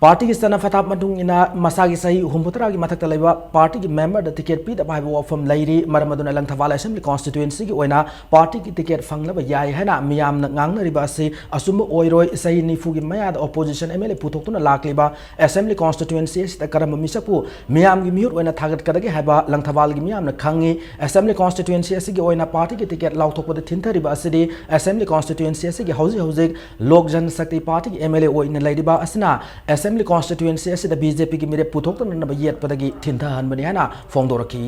ꯄꯥꯔꯇꯤꯒꯤ ꯆꯠꯅ ꯄꯊꯥꯞ ꯃꯇꯨꯡ ꯏꯟꯅ ꯃꯁꯥꯒꯤ ꯆꯍꯤ ꯍꯨꯝꯐꯨꯇꯔꯥꯒꯤ ꯃꯊꯛꯇ ꯂꯩꯕ ꯄꯥꯔꯇꯤꯒꯤ ꯃꯦꯝꯕꯔꯗ ꯇꯤꯀꯦꯠ ꯄꯤꯗꯕ ꯍꯥꯏꯕ ꯋꯥꯐꯝ ꯂꯩꯔꯤ꯫ ꯃꯔꯝ ꯑꯗꯨꯅ ꯂꯪꯊꯕꯥꯜ ꯑꯦꯁꯦꯝꯕ꯭ꯂꯤ ꯀꯣꯟꯁꯇꯤꯇ꯭ꯋꯦꯟꯁꯤꯒꯤ ꯑꯣꯏꯅ ꯄꯥꯔꯇꯤꯒꯤ ꯇꯤꯀꯦꯠ ꯐꯪꯂꯕ ꯌꯥꯏ ꯍꯥꯏꯅ ꯃꯤꯌꯥꯝꯅ ꯉꯥꯡꯅꯔꯤꯕ ꯑꯁꯤ ꯑꯆꯨꯝꯕ ꯑꯣꯏꯔꯣꯏ꯫ ꯆꯍꯤ ꯅꯤꯐꯨꯒꯤ ꯃꯌꯥꯗ ꯑꯣꯄꯣꯖꯤꯁꯟ ꯑꯦꯝ ꯑꯦꯜ ꯑꯦ ꯄꯨꯊꯣꯛꯇꯨꯅ ꯂꯥꯛꯂꯤꯕ ꯑꯦꯁꯦꯝꯕ꯭ꯂꯤ ꯀꯣꯟꯁꯇꯤꯇ꯭ꯋꯦꯟꯁꯤ ꯑꯁꯤꯗ ꯀꯔꯝꯕ ꯃꯤꯁꯛꯄꯨ ꯃꯤꯌꯥꯝꯒꯤ ꯃꯤꯍꯨꯠ ꯑꯣꯏꯅ ꯊꯥꯒꯠꯀꯗꯒꯦ ꯍꯥꯏꯕ ꯂꯪꯊꯕꯥꯜꯒꯤ ꯃꯤꯌꯥꯝꯅ ꯈꯪꯉꯤ꯫ ꯑꯦꯁꯦꯝꯕ꯭ꯂꯤ ꯀꯣꯟꯁꯇꯤꯇ꯭ꯋꯦꯟꯁꯤ ꯑꯁꯤꯒꯤ ꯑꯣꯏꯅ ꯄꯥꯔꯇꯤꯒꯤ ꯇꯤꯀꯦꯠ ꯂꯥꯎꯊꯣꯛꯄꯗ ꯊꯤꯟꯊꯔꯤꯕ ꯑꯁꯤꯗꯤ ꯑꯦꯁꯦꯝꯕ꯭ꯂꯤ ꯀꯣꯟꯁꯇꯤꯇ꯭ꯋꯦꯟꯁꯤ ꯑꯁꯤꯒꯤ ꯍꯧꯖꯤꯛ ꯍꯧꯖꯤꯛ ꯂꯣꯛ ꯖꯟ ꯁꯛꯇꯤ ꯄꯥꯔꯇꯤꯒꯤ ꯑꯦꯝ ꯑꯦꯜ ꯑꯦ ꯑꯣꯏꯅ ꯂꯩꯔꯤꯕ ꯑꯁꯤꯅ ꯑꯦꯁꯦꯝꯕ꯭ꯂꯤ ꯀꯣꯟꯁꯇꯤꯇ꯭ꯋꯦꯟꯁꯤ ꯑꯁꯤꯗ ꯕꯤ ꯖꯦ ꯄꯤꯒꯤ ꯃꯤꯔꯦꯞ ꯄꯨꯊꯣꯛꯇꯅꯅꯕ ꯌꯦꯠꯄꯗꯒꯤ ꯊꯤꯟꯊꯍꯟꯕꯅꯤ ꯍꯥꯏꯅ ꯐꯣꯡꯗꯣꯔꯛꯈꯤ꯫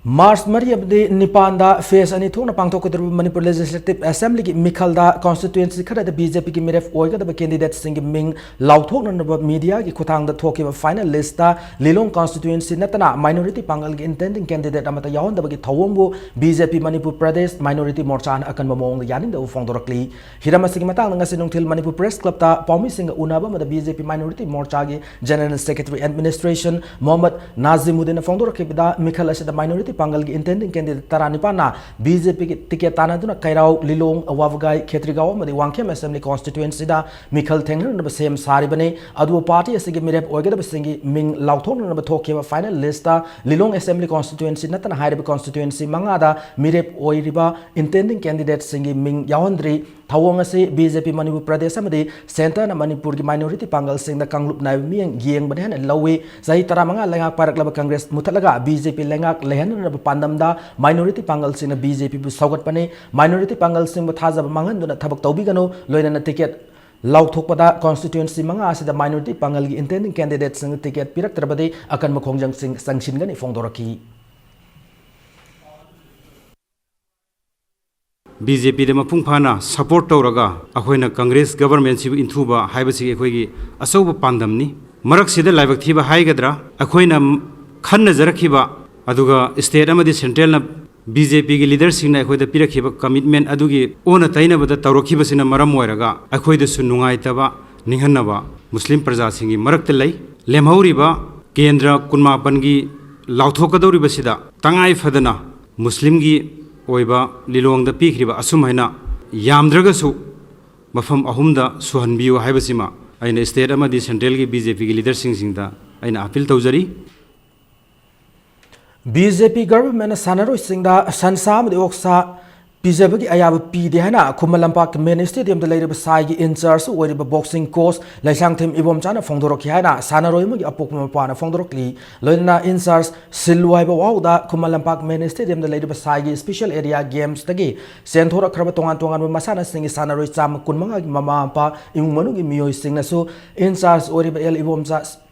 ꯃꯥꯔꯆ ꯃꯔꯤ ꯑꯃꯗꯤ ꯅꯤꯄꯥꯟꯗ ꯐꯦꯁ ꯑꯅꯤ ꯊꯣꯛꯅ ꯄꯥꯡꯊꯣꯛꯀꯗꯧꯔꯤꯕ ꯃꯅꯤꯄꯨꯔ ꯂꯦꯖꯤꯁꯂꯦꯇꯤꯚ ꯑꯦꯁꯦꯝꯕ꯭ꯂꯤꯒꯤ ꯃꯤꯈꯜꯗ ꯀꯣꯟꯁꯇꯤꯇ꯭ꯌꯨꯑꯦꯟꯁꯤ ꯈꯔꯗ ꯕꯤ ꯖꯦ ꯄꯤꯒꯤ ꯃꯤꯔꯦꯞ ꯑꯣꯏꯒꯗꯕ ꯀꯦꯟꯗꯤꯗꯦꯠꯁꯤꯡꯒꯤ ꯃꯤꯡ ꯂꯥꯎꯊꯣꯛꯅꯅꯕ ꯃꯤꯗꯤꯌꯥꯒꯤ ꯈꯨꯠꯊꯥꯡꯗ ꯊꯣꯛꯈꯤꯕ ꯐꯥꯏꯅꯦꯜ ꯂꯤꯁꯇ ꯂꯤꯂꯣꯡ ꯀꯣꯟꯁꯇꯤꯇ꯭ꯌꯨꯑꯦꯟꯁꯤ ꯅꯠꯇꯅ ꯃꯥꯏꯅꯣꯔꯤꯇꯤ ꯄꯥꯡꯒꯜꯒꯤ ꯏꯟꯇꯦꯟꯗꯤꯡ ꯀꯦꯟꯗꯤꯗꯦꯠ ꯑꯃꯠꯇ ꯌꯥꯎꯍꯟꯗꯕꯒꯤ ꯊꯧꯑꯣꯡꯕꯨ ꯕꯤ ꯖꯦ ꯄꯤ ꯃꯅꯤꯄꯨꯔ ꯄ꯭ꯔꯗꯦꯁ ꯃꯥꯏꯅꯣꯔꯤꯇꯤ ꯃꯣꯔꯆꯥꯅ ꯑꯀꯟꯕ ꯃꯑꯣꯡꯗ ꯌꯥꯅꯤꯡꯗꯕ ꯐꯣꯡꯗꯣꯔꯛꯂꯤ꯫ ꯍꯤꯔꯝ ꯑꯁꯤꯒꯤ ꯃꯇꯥꯡꯗ ꯉꯁꯤ ꯅꯨꯡꯊꯤꯜ ꯃꯅꯤꯄꯨꯔ ꯄ꯭ꯔꯦꯁ ꯀ꯭ꯂꯕꯇ ꯄꯥꯎꯃꯤꯁꯤꯡꯒ ꯎꯅꯕ ꯑꯃꯗ ꯕꯤ ꯖꯦ ꯄꯤ ꯃꯥꯏꯅꯣꯔꯤꯇꯤ ꯃꯣꯔꯆꯥꯒꯤ ꯖꯦꯅꯔꯦꯜ ꯁꯦꯀ꯭ꯔꯦꯇꯔꯤ ꯑꯦꯗꯃꯤꯅꯤꯁꯇ꯭ꯔꯦꯁꯟ ꯃꯣꯍꯝꯃꯗ ꯅꯥꯖꯤꯃꯨꯗꯤꯟꯅ ꯐꯣꯡꯗꯣꯔꯛꯈꯤꯕꯗ, ꯃꯤꯈꯜ ꯑꯁꯤꯗ ꯃꯥꯏꯅꯣꯔꯤꯇꯤ ꯄꯥꯡꯒꯜꯒꯤ ꯏꯟꯇꯦꯟꯗꯤꯡ ꯀꯦꯟꯗꯤꯗꯦꯠ ꯇꯔꯥꯅꯤꯄꯥꯟꯅ ꯕꯤ ꯖꯦ ꯄꯤꯒꯤ ꯇꯤꯀꯦꯠ ꯇꯥꯟꯅꯗꯨꯅ ꯀꯩꯔꯥꯎ, ꯂꯤꯂꯣꯡ, ꯑꯋꯥꯕꯒꯥꯏ, ꯈꯦꯇ꯭ꯔꯤꯒꯥꯎ ꯑꯃꯗꯤ ꯋꯥꯡꯈꯦꯝ ꯑꯦꯁꯦꯝꯕ꯭ꯂꯤ ꯀꯣꯟꯁꯇꯤꯇ꯭ꯌꯨꯑꯦꯟꯁꯤꯗ ꯃꯤꯈꯜ ꯊꯦꯡꯅꯅꯕ ꯁꯦꯝ ꯁꯥꯔꯤꯕꯅꯤ꯫ ꯑꯗꯨꯕꯨ ꯄꯥꯔꯇꯤ ꯑꯁꯤꯒꯤ ꯃꯤꯔꯦꯞ ꯑꯣꯏꯒꯗꯕꯁꯤꯡꯒꯤ ꯃꯤꯡ ꯂꯥꯎꯊꯣꯛꯅꯅꯕ ꯊꯣꯛꯈꯤꯕ ꯐꯥꯏꯅꯦꯜ ꯂꯤꯁꯇ ꯂꯤꯂꯣꯡ ꯑꯦꯁꯦꯝꯕ꯭ꯂꯤ ꯀꯣꯟꯁꯇꯤꯇ꯭ꯌꯨꯑꯦꯟꯁꯤ ꯅꯠꯇꯅ ꯍꯥꯏꯔꯤꯕ ꯀꯣꯟꯁꯇꯤꯇ꯭ꯌꯨꯑꯦꯟꯁꯤ ꯃꯉꯥꯗ ꯃꯤꯔꯦꯞ ꯑꯣꯏꯔꯤꯕ ꯏꯟꯇꯦꯟꯗꯤꯡ ꯀꯦꯟꯗꯤꯗꯦꯠꯁꯤꯡꯒꯤ ꯃꯤꯡ ꯌꯥꯎꯍꯟꯗ꯭ꯔꯤ꯫ ꯊꯧꯑꯣꯡ ꯑꯁꯤ ꯕꯤ ꯖꯦ ꯄꯤ ꯃꯅꯤꯄꯨꯔ ꯄ꯭ꯔꯗꯦꯁ ꯑꯃꯗꯤ ꯁꯦꯟꯇꯔꯅ ꯃꯅꯤꯄꯨꯔꯒꯤ ꯃꯥꯏꯅꯣꯔꯤꯇꯤ ꯄꯥꯡꯒꯜꯁꯤꯡꯗ ꯀꯥꯡꯂꯨꯞ ꯅꯥꯏꯕ ꯃꯤꯠꯌꯦꯡ ꯌꯦꯡꯕꯅꯤ ꯍꯥꯏꯅ ꯂꯧꯏ꯫ ꯆꯍꯤ ꯇꯔꯥꯃꯉꯥ ꯂꯩꯉꯥꯛ ꯄꯥꯏꯔꯛꯂꯕ ꯀꯪꯒ꯭ꯔꯦꯁ ꯃꯨꯊꯠꯂꯒ ꯕꯤ ꯖꯦ ꯄꯤ ꯂꯩꯉꯥꯛ ꯂꯩꯍꯟꯅꯅꯕ ꯄꯥꯟꯗꯝꯗ ꯃꯥꯏꯅꯣꯔꯤꯇꯤ ꯄꯥꯡꯒꯜꯁꯤꯡꯅ ꯕꯤ ꯖꯦ ꯄꯤꯕꯨ ꯁꯧꯒꯠꯄꯅꯤ꯫ ꯃꯥꯏꯅꯣꯔꯤꯇꯤ ꯄꯥꯡꯒꯜꯁꯤꯡꯕꯨ ꯊꯥꯖꯕ ꯃꯥꯡꯍꯟꯗꯨꯅ ꯊꯕꯛ ꯇꯧꯕꯤꯒꯅꯨ, ꯂꯣꯏꯅꯅ ꯇꯤꯀꯦꯠ ꯂꯥꯎꯊꯣꯛꯄꯗ ꯀꯣꯟꯁꯇꯤꯇ꯭ꯌꯨꯑꯦꯟꯁꯤ ꯃꯉꯥ ꯑꯁꯤꯗ ꯃꯥꯏꯅꯣꯔꯤꯇꯤ ꯄꯥꯡꯒꯜꯒꯤ ꯏꯟꯇꯦꯟꯗꯤꯡ ꯀꯦꯟꯗꯤꯗꯦꯠꯁꯤꯡꯗ ꯇꯤꯀꯦꯠ ꯄꯤꯔꯛꯇ꯭ꯔꯕꯗꯤ ꯑꯀꯟꯕ ꯈꯣꯡꯖꯪꯁꯤꯡ ꯆꯪꯁꯤꯟꯒꯅꯤ ꯐꯣꯡꯗꯣꯔꯛꯈꯤ꯫ ꯕꯤ ꯖꯦ ꯄꯤꯗ ꯃꯄꯨꯡ ꯐꯥꯅ ꯁꯄꯣꯔꯠ ꯇꯧꯔꯒ ꯑꯩꯈꯣꯏꯅ ꯀꯪꯒ꯭ꯔꯦꯁ ꯒꯕꯔꯃꯦꯟꯁꯤꯕꯨ ꯏꯟꯊꯨꯕ ꯍꯥꯏꯕꯁꯤ ꯑꯩꯈꯣꯏꯒꯤ ꯑꯆꯧꯕ ꯄꯥꯟꯗꯝꯅꯤ꯫ ꯃꯔꯛꯁꯤꯗ ꯂꯥꯏꯕꯛ ꯊꯤꯕ ꯍꯥꯏꯒꯗ꯭ꯔꯥ, ꯑꯩꯈꯣꯏꯅ ꯈꯟꯅꯖꯔꯛꯈꯤꯕ ꯑꯗꯨꯒ ꯁ꯭ꯇꯦꯠ ꯑꯃꯗꯤ ꯁꯦꯟꯇ꯭ꯔꯦꯜꯅ ꯕꯤ ꯖꯦ ꯄꯤꯒꯤ ꯂꯤꯗꯔꯁꯤꯡꯅ ꯑꯩꯈꯣꯏꯗ ꯄꯤꯔꯛꯈꯤꯕ ꯀꯃꯤꯠꯃꯦꯟ ꯑꯗꯨꯒꯤ ꯑꯣꯟꯅ ꯇꯩꯅꯕꯗ ꯇꯧꯔꯛꯈꯤꯕꯁꯤꯅ ꯃꯔꯝ ꯑꯣꯏꯔꯒ ꯑꯩꯈꯣꯏꯗꯁꯨ ꯅꯨꯡꯉꯥꯏꯇꯕ, ꯅꯤꯡꯍꯟꯅꯕ ꯃꯨꯁꯂꯤꯝ ꯄ꯭ꯔꯖꯥꯁꯤꯡꯒꯤ ꯃꯔꯛꯇ ꯂꯩ꯫ ꯂꯦꯝꯍꯧꯔꯤꯕ ꯀꯦꯟꯗ꯭ꯔ ꯀꯨꯟꯃꯥꯄꯟꯒꯤ ꯂꯥꯎꯊꯣꯛꯀꯗꯧꯔꯤꯕꯁꯤꯗ ꯇꯉꯥꯏ ꯐꯗꯅ ꯃꯨꯁꯂꯤꯝꯒꯤ ꯑꯣꯏꯕ ꯂꯤꯂꯣꯡꯗ ꯄꯤꯈ꯭ꯔꯤꯕ ꯑꯁꯨꯝ ꯍꯥꯏꯅ ꯌꯥꯝꯗ꯭ꯔꯒꯁꯨ ꯃꯐꯝ ꯑꯍꯨꯝꯗ ꯁꯨꯍꯟꯕꯤꯌꯨ ꯍꯥꯏꯕꯁꯤꯃ ꯑꯩꯅ ꯁ꯭ꯇꯦꯠ ꯑꯃꯗꯤ ꯁꯦꯟꯇ꯭ꯔꯦꯜꯒꯤ ꯕꯤ ꯖꯦ ꯄꯤꯒꯤ ꯂꯤꯗꯔꯁꯤꯡꯁꯤꯡꯗ ꯑꯩꯅ ꯑꯥꯄꯤꯜ ꯇꯧꯖꯔꯤ꯫ ꯕꯤ ꯖꯦ ꯄꯤ ꯒꯚꯔꯟꯃꯦꯟꯠꯅ ꯁꯥꯟꯅꯔꯣꯏꯁꯤꯡꯗ ꯁꯟꯁꯥ ꯑꯃꯗꯤ ꯑꯣꯛꯁꯥ ꯄꯤꯖꯕꯒꯤ ꯑꯌꯥꯕ ꯄꯤꯗꯦ ꯍꯥꯏꯅ ꯈꯨꯃꯟ ꯂꯝꯄꯥꯛ ꯃꯦꯟ ꯁ꯭ꯇꯦꯗꯤꯌꯝꯗ ꯂꯩꯔꯤꯕ ꯁꯥꯏꯒꯤ ꯏꯟꯆꯥꯔꯖ ꯑꯣꯏꯔꯤꯕ ꯕꯣꯛꯁꯤꯡ ꯀꯣꯆ ꯂꯩꯁꯥꯡꯊꯦꯝ ꯏꯕꯣꯝꯆꯥꯅ ꯐꯣꯡꯗꯣꯔꯛꯈꯤ ꯍꯥꯏꯅ ꯁꯥꯟꯅꯔꯣꯏ ꯑꯃꯒꯤ ꯑꯄꯣꯛꯄ ꯃꯄꯥꯅ ꯐꯣꯡꯗꯣꯔꯛꯂꯤ꯫ ꯂꯣꯏꯅꯅ ꯏꯟꯆꯥꯔꯖ ꯁꯤꯜꯂꯨ ꯍꯥꯏꯕ ꯋꯥꯍꯧꯗ ꯈꯨꯃꯟ ꯂꯝꯄꯥꯛ ꯃꯦꯟ ꯁ꯭ꯇꯦꯗꯤꯌꯝꯗ ꯂꯩꯔꯤꯕ ꯁꯥꯏꯒꯤ ꯁ꯭ꯄꯦꯁꯤꯌꯦꯜ ꯑꯦꯔꯤꯌꯥ ꯒꯦꯝꯁꯇꯒꯤ ꯆꯦꯟꯊꯣꯔꯛꯈ꯭ꯔꯕ ꯇꯣꯉꯥꯟ ꯇꯣꯉꯥꯟꯕ ꯃꯁꯥꯟꯅꯁꯤꯡꯒꯤ ꯁꯥꯟꯅꯔꯣꯏ ꯆꯥꯝꯃ ꯀꯨꯟꯃꯉꯥꯒꯤ ꯃꯃꯥ ꯃꯄꯥ, ꯏꯃꯨꯡ ꯃꯅꯨꯡꯒꯤ ꯃꯤꯑꯣꯏꯁꯤꯡꯅꯁꯨ ꯏꯟꯆꯥꯔꯖ ꯑꯣꯏꯔꯤꯕ ꯑꯦꯜ ꯏꯕꯣꯝꯆꯥ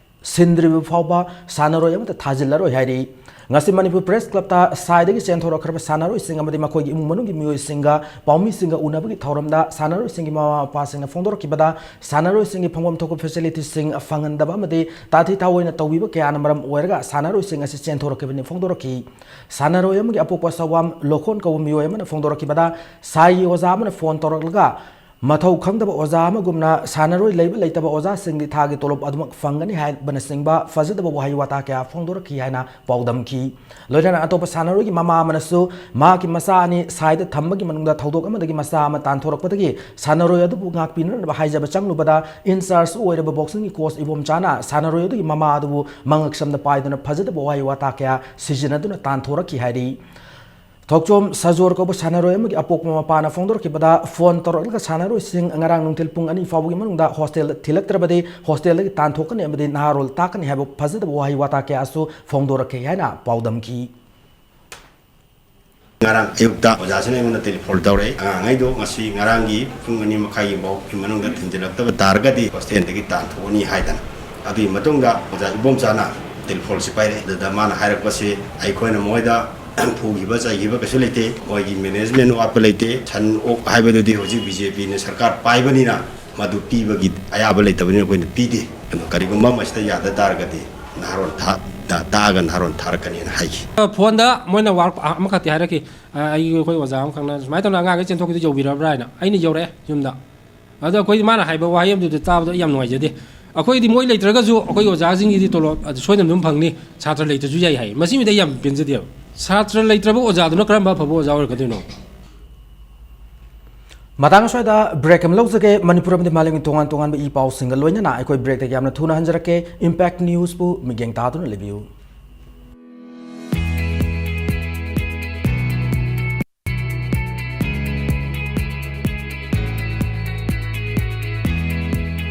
ꯁꯤꯟꯗ꯭ꯔꯤꯕ ꯐꯥꯎꯕ ꯁꯥꯟꯅꯔꯣꯏ ꯑꯃꯠꯇ ꯊꯥꯖꯤꯜꯂꯔꯣꯏ ꯍꯥꯏꯔꯤ꯫ ꯉꯁꯤ ꯃꯅꯤꯄꯨꯔ ꯄ꯭ꯔꯦꯁ ꯀ꯭ꯂꯕꯇ ꯁꯥꯏꯗꯒꯤ ꯆꯦꯟꯊꯣꯔꯛꯈ꯭ꯔꯕ ꯁꯥꯟꯅꯔꯣꯏꯁꯤꯡ ꯑꯃꯗꯤ ꯃꯈꯣꯏꯒꯤ ꯏꯃꯨꯡ ꯃꯅꯨꯡꯒꯤ ꯃꯤꯑꯣꯏꯁꯤꯡꯒ ꯄꯥꯎꯃꯤꯁꯤꯡꯒ ꯎꯅꯕꯒꯤ ꯊꯧꯔꯝꯗ ꯁꯥꯟꯅꯔꯣꯏꯁꯤꯡꯒꯤ ꯃꯃꯥ ꯃꯄꯥꯁꯤꯡꯅ ꯐꯣꯡꯗꯣꯔꯛꯈꯤꯕꯗ, ꯁꯥꯟꯅꯔꯣꯏꯁꯤꯡꯒꯤ ꯐꯪꯐꯝ ꯊꯣꯛꯄ ꯐꯦꯁꯤꯂꯤꯇꯤꯁꯤꯡ ꯐꯪꯍꯟꯗꯕ ꯑꯃꯗꯤ ꯇꯥꯊꯤ ꯇꯥꯑꯣꯏꯅ ꯇꯧꯕꯤꯕ ꯀꯌꯥꯅ ꯃꯔꯝ ꯑꯣꯏꯔꯒ ꯁꯥꯟꯅꯔꯣꯏꯁꯤꯡ ꯑꯁꯤ ꯆꯦꯟꯊꯣꯔꯛꯈꯤꯕꯅꯤ ꯐꯣꯡꯗꯣꯔꯛꯈꯤ꯫ ꯁꯥꯟꯅꯔꯣꯏ ꯑꯃꯒꯤ ꯑꯄꯣꯛꯄ ꯁꯋꯥꯝ ꯂꯣꯈꯣꯟ ꯀꯧꯕ ꯃꯤꯑꯣꯏ ꯑꯃꯅ ꯐꯣꯡꯗꯣꯔꯛꯈꯤꯕꯗ, ꯁꯥꯏꯒꯤ ꯑꯣꯖꯥ ꯑꯃꯅ ꯐꯣꯟ ꯇꯧꯔꯛꯂꯒ ꯃꯊꯧ ꯈꯪꯗꯕ ꯑꯣꯖꯥ ꯑꯃꯒꯨꯝꯅ ꯁꯥꯟꯅꯔꯣꯏ ꯂꯩꯕ ꯂꯩꯇꯕ ꯑꯣꯖꯥꯁꯤꯡꯗꯤ ꯊꯥꯒꯤ ꯇꯣꯂꯣꯞ ꯑꯗꯨꯃꯛ ꯐꯪꯒꯅꯤ ꯍꯥꯏꯕꯅꯆꯤꯡꯕ ꯐꯖꯗꯕ ꯋꯥꯍꯩ ꯋꯥꯇꯥ ꯀꯌꯥ ꯐꯣꯡꯗꯣꯔꯛꯈꯤ ꯍꯥꯏꯅ ꯄꯥꯎꯗꯝꯈꯤ꯫ ꯂꯣꯏꯅꯅ ꯑꯇꯣꯞꯄ ꯁꯥꯟꯅꯔꯣꯏꯒꯤ ꯃꯃꯥ ꯑꯃꯅꯁꯨ ꯃꯍꯥꯛꯀꯤ ꯃꯆꯥ ꯑꯅꯤ ꯁꯥꯏꯗ ꯊꯝꯕꯒꯤ ꯃꯅꯨꯡꯗ ꯊꯧꯗꯣꯛ ꯑꯃꯗꯒꯤ ꯃꯆꯥ ꯑꯃ ꯇꯥꯟꯊꯣꯔꯛꯄꯗꯒꯤ ꯁꯥꯟꯅꯔꯣꯏ ꯑꯗꯨꯕꯨ ꯉꯥꯛꯄꯤꯅꯅꯕ ꯍꯥꯏꯖꯕ ꯆꯪꯂꯨꯕꯗ, ꯏꯟꯆꯥꯔꯖ ꯑꯣꯏꯔꯕ ꯕꯣꯛꯁꯤꯡꯒꯤ ꯀꯣꯆ ꯏꯕꯣꯝꯆꯥꯅ ꯁꯥꯟꯅꯔꯣꯏ ꯑꯗꯨꯒꯤ ꯃꯃꯥ ꯑꯗꯨꯕꯨ ꯃꯉꯛꯁꯝꯗ ꯄꯥꯏꯗꯨꯅ ꯐꯖꯗꯕ ꯋꯥꯍꯩ ꯋꯥꯇꯥ ꯀꯌꯥ ꯁꯤꯖꯤꯟꯅꯗꯨꯅ ꯇꯥꯟꯊꯣꯔꯛꯈꯤ ꯍꯥꯏꯔꯤ꯫ ꯊꯣꯛꯆꯣꯝ ꯁꯖꯣꯔ ꯀꯧꯕ ꯁꯥꯟꯅꯔꯣꯏ ꯑꯃꯒꯤ ꯑꯄꯣꯛꯄ ꯃꯄꯥꯅ ꯐꯣꯡꯗꯣꯔꯛꯈꯤꯕꯗ, ꯐꯣꯟ ꯇꯧꯔꯛꯂꯒ ꯁꯥꯟꯅꯔꯣꯏꯁꯤꯡ ꯉꯔꯥꯡ ꯅꯨꯡꯊꯤꯜ ꯄꯨꯡ ꯑꯅꯤ ꯐꯥꯎꯕꯒꯤ ꯃꯅꯨꯡꯗ ꯍꯣꯁꯇꯦꯜꯗ ꯊꯤꯜꯂꯛꯇ꯭ꯔꯕꯗꯤ ꯍꯣꯁꯇꯦꯜꯗꯒꯤ ꯇꯥꯟꯊꯣꯛꯀꯅꯤ ꯑꯃꯗꯤ ꯅꯍꯥꯔꯣꯜ ꯇꯥꯛꯀꯅꯤ ꯍꯥꯏꯕ ꯐꯖꯗꯕ ꯋꯥꯍꯩ ꯋꯥꯇꯥ ꯀꯌꯥꯁꯨ ꯐꯣꯡꯗꯣꯔꯛꯈꯤ ꯍꯥꯏꯅ ꯄꯥꯎꯗꯝꯈꯤ꯫ ꯉꯔꯥꯡ ꯑꯌꯨꯛꯇ ꯑꯣꯖꯥꯁꯤꯅ ꯑꯩꯉꯣꯟꯗ ꯇꯦꯂꯤꯐꯣꯟ ꯇꯧꯔꯛꯏ, "ꯑꯉꯥꯡꯉꯩꯗꯣ ꯉꯁꯤ ꯉꯔꯥꯡꯒꯤ ꯄꯨꯡ ꯑꯅꯤ ꯃꯈꯥꯏꯒꯤ ꯐꯥꯎꯒꯤ ꯃꯅꯨꯡꯗ ꯊꯤꯟꯖꯤꯜꯂꯛꯇꯕ ꯇꯥꯔꯒꯗꯤ ꯍꯣꯁꯇꯦꯜꯗꯒꯤ ꯇꯥꯟꯊꯣꯛꯑꯅꯤ" ꯍꯥꯏꯗꯅ꯫ ꯑꯗꯨꯒꯤ ꯃꯇꯨꯡꯗ ꯑꯣꯖꯥ ꯏꯕꯣꯝꯆꯥꯅ ꯇꯦꯂꯤꯐꯣꯟꯁꯤ ꯄꯥꯏꯔꯛꯑꯦ꯫ ꯑꯗꯨꯗ ꯃꯥꯅ ꯍꯥꯏꯔꯛꯄꯁꯤ, ꯑꯩꯈꯣꯏꯅ ꯃꯣꯏꯗ ꯐꯨꯈꯤꯕ ꯆꯩꯈꯤꯕ ꯀꯩꯁꯨ ꯂꯩꯇꯦ, ꯃꯣꯏꯒꯤ ꯃꯦꯅꯦꯖꯃꯦꯟ ꯋꯥꯠꯄ ꯂꯩꯇꯦ, ꯁꯟ ꯑꯣꯛ ꯍꯥꯏꯕꯗꯨꯗꯤ ꯍꯧꯖꯤꯛ ꯕꯤ ꯖꯦ ꯄꯤꯅ ꯁꯔꯀꯥꯔ ꯄꯥꯏꯕꯅꯤꯅ ꯃꯗꯨ ꯄꯤꯕꯒꯤ ꯑꯌꯥꯕ ꯂꯩꯇꯕꯅꯤꯅ ꯑꯩꯈꯣꯏꯅ ꯄꯤꯗꯦ꯫ ꯑꯗꯣ ꯀꯔꯤꯒꯨꯝꯕ ꯃꯁꯤꯗ ꯌꯥꯗ ꯇꯥꯔꯒꯗꯤ ꯅꯍꯥꯔꯣꯟ ꯊꯥ-, ꯇꯥꯛꯑꯒ ꯅꯍꯥꯔꯣꯟ ꯊꯥꯔꯛꯀꯅꯤꯅ ꯍꯥꯏꯈꯤ꯫ ꯐꯣꯟꯗ ꯃꯣꯏꯅ ꯋꯥꯔꯛ ꯑꯃꯈꯛꯇꯤ ꯍꯥꯏꯔꯛꯈꯤ, "ꯑ, ꯑꯩꯒꯤ, ꯑꯩꯈꯣꯏ ꯑꯣꯖꯥ ꯑꯃꯈꯛꯅ ꯁꯨꯃꯥꯏꯅ ꯇꯧꯅ ꯑꯉꯥꯡꯈꯩ ꯆꯦꯟꯊꯣꯛꯈꯤꯗꯣ ꯌꯧꯕꯤꯔꯕ꯭ꯔꯥ?" ꯍꯥꯏꯅ꯫ ꯑꯩꯅ ꯌꯧꯔꯛꯑꯦ ꯌꯨꯝꯗ꯫ ꯑꯗꯣ ꯑꯩꯈꯣꯏꯗꯤ ꯃꯥꯅ ꯍꯥꯏꯕ ꯋꯥꯍꯩ ꯑꯃꯗꯨꯗ ꯇꯥꯕꯗ ꯑꯩ ꯌꯥꯝ ꯅꯨꯡꯉꯥꯏꯖꯗꯦ꯫ ꯑꯩꯈꯣꯏꯗꯤ ꯃꯣꯏ ꯂꯩꯇ꯭ꯔꯒꯁꯨ ꯑꯩꯈꯣꯏ ꯑꯣꯖꯥꯁꯤꯡꯒꯤꯗꯤ ꯇꯣꯂꯣꯞ ꯑꯗꯨ ꯁꯣꯏꯗꯅ ꯑꯗꯨꯝ ꯐꯪꯅꯤ, ꯁꯥꯇ꯭ꯔ ꯂꯩꯇ꯭ꯔꯁꯨ ꯌꯥꯏ ꯍꯥꯏ꯫ ꯃꯁꯤꯃꯗꯤ ꯑꯩ ꯌꯥꯝ ꯄꯦꯟꯖꯗꯦꯕ꯫ ꯁꯥꯇ꯭ꯔ ꯂꯩꯇ꯭ꯔꯕ ꯑꯣꯖꯥꯗꯨꯅ ꯀꯔꯝꯕ ꯑꯐꯕ ꯑꯣꯖꯥ ꯑꯣꯏꯔꯛꯀꯗꯣꯏꯅꯣ? ꯃꯇꯥꯡ ꯑꯁ꯭ꯋꯥꯏꯗ ꯕ꯭ꯔꯦꯛ ꯑꯃ ꯂꯧꯖꯒꯦ꯫ ꯃꯅꯤꯄꯨꯔ ꯑꯃꯗꯤ ꯃꯥꯂꯦꯝꯒꯤ ꯇꯣꯉꯥꯟ ꯇꯣꯉꯥꯟꯕ ꯏ ꯄꯥꯎꯁꯤꯡꯒ ꯂꯣꯏꯅꯅ ꯑꯩꯈꯣꯏ ꯕ꯭ꯔꯦꯛꯇꯒꯤ ꯌꯥꯝꯅ ꯊꯨꯅ ꯍꯟꯖꯔꯛꯀꯦ꯫ ꯏꯝꯄꯦꯛ ꯅ꯭ꯌꯨꯁꯄꯨ ꯃꯤꯠꯌꯦꯡ ꯇꯥꯗꯨꯅ ꯂꯩꯕꯤꯌꯨ꯫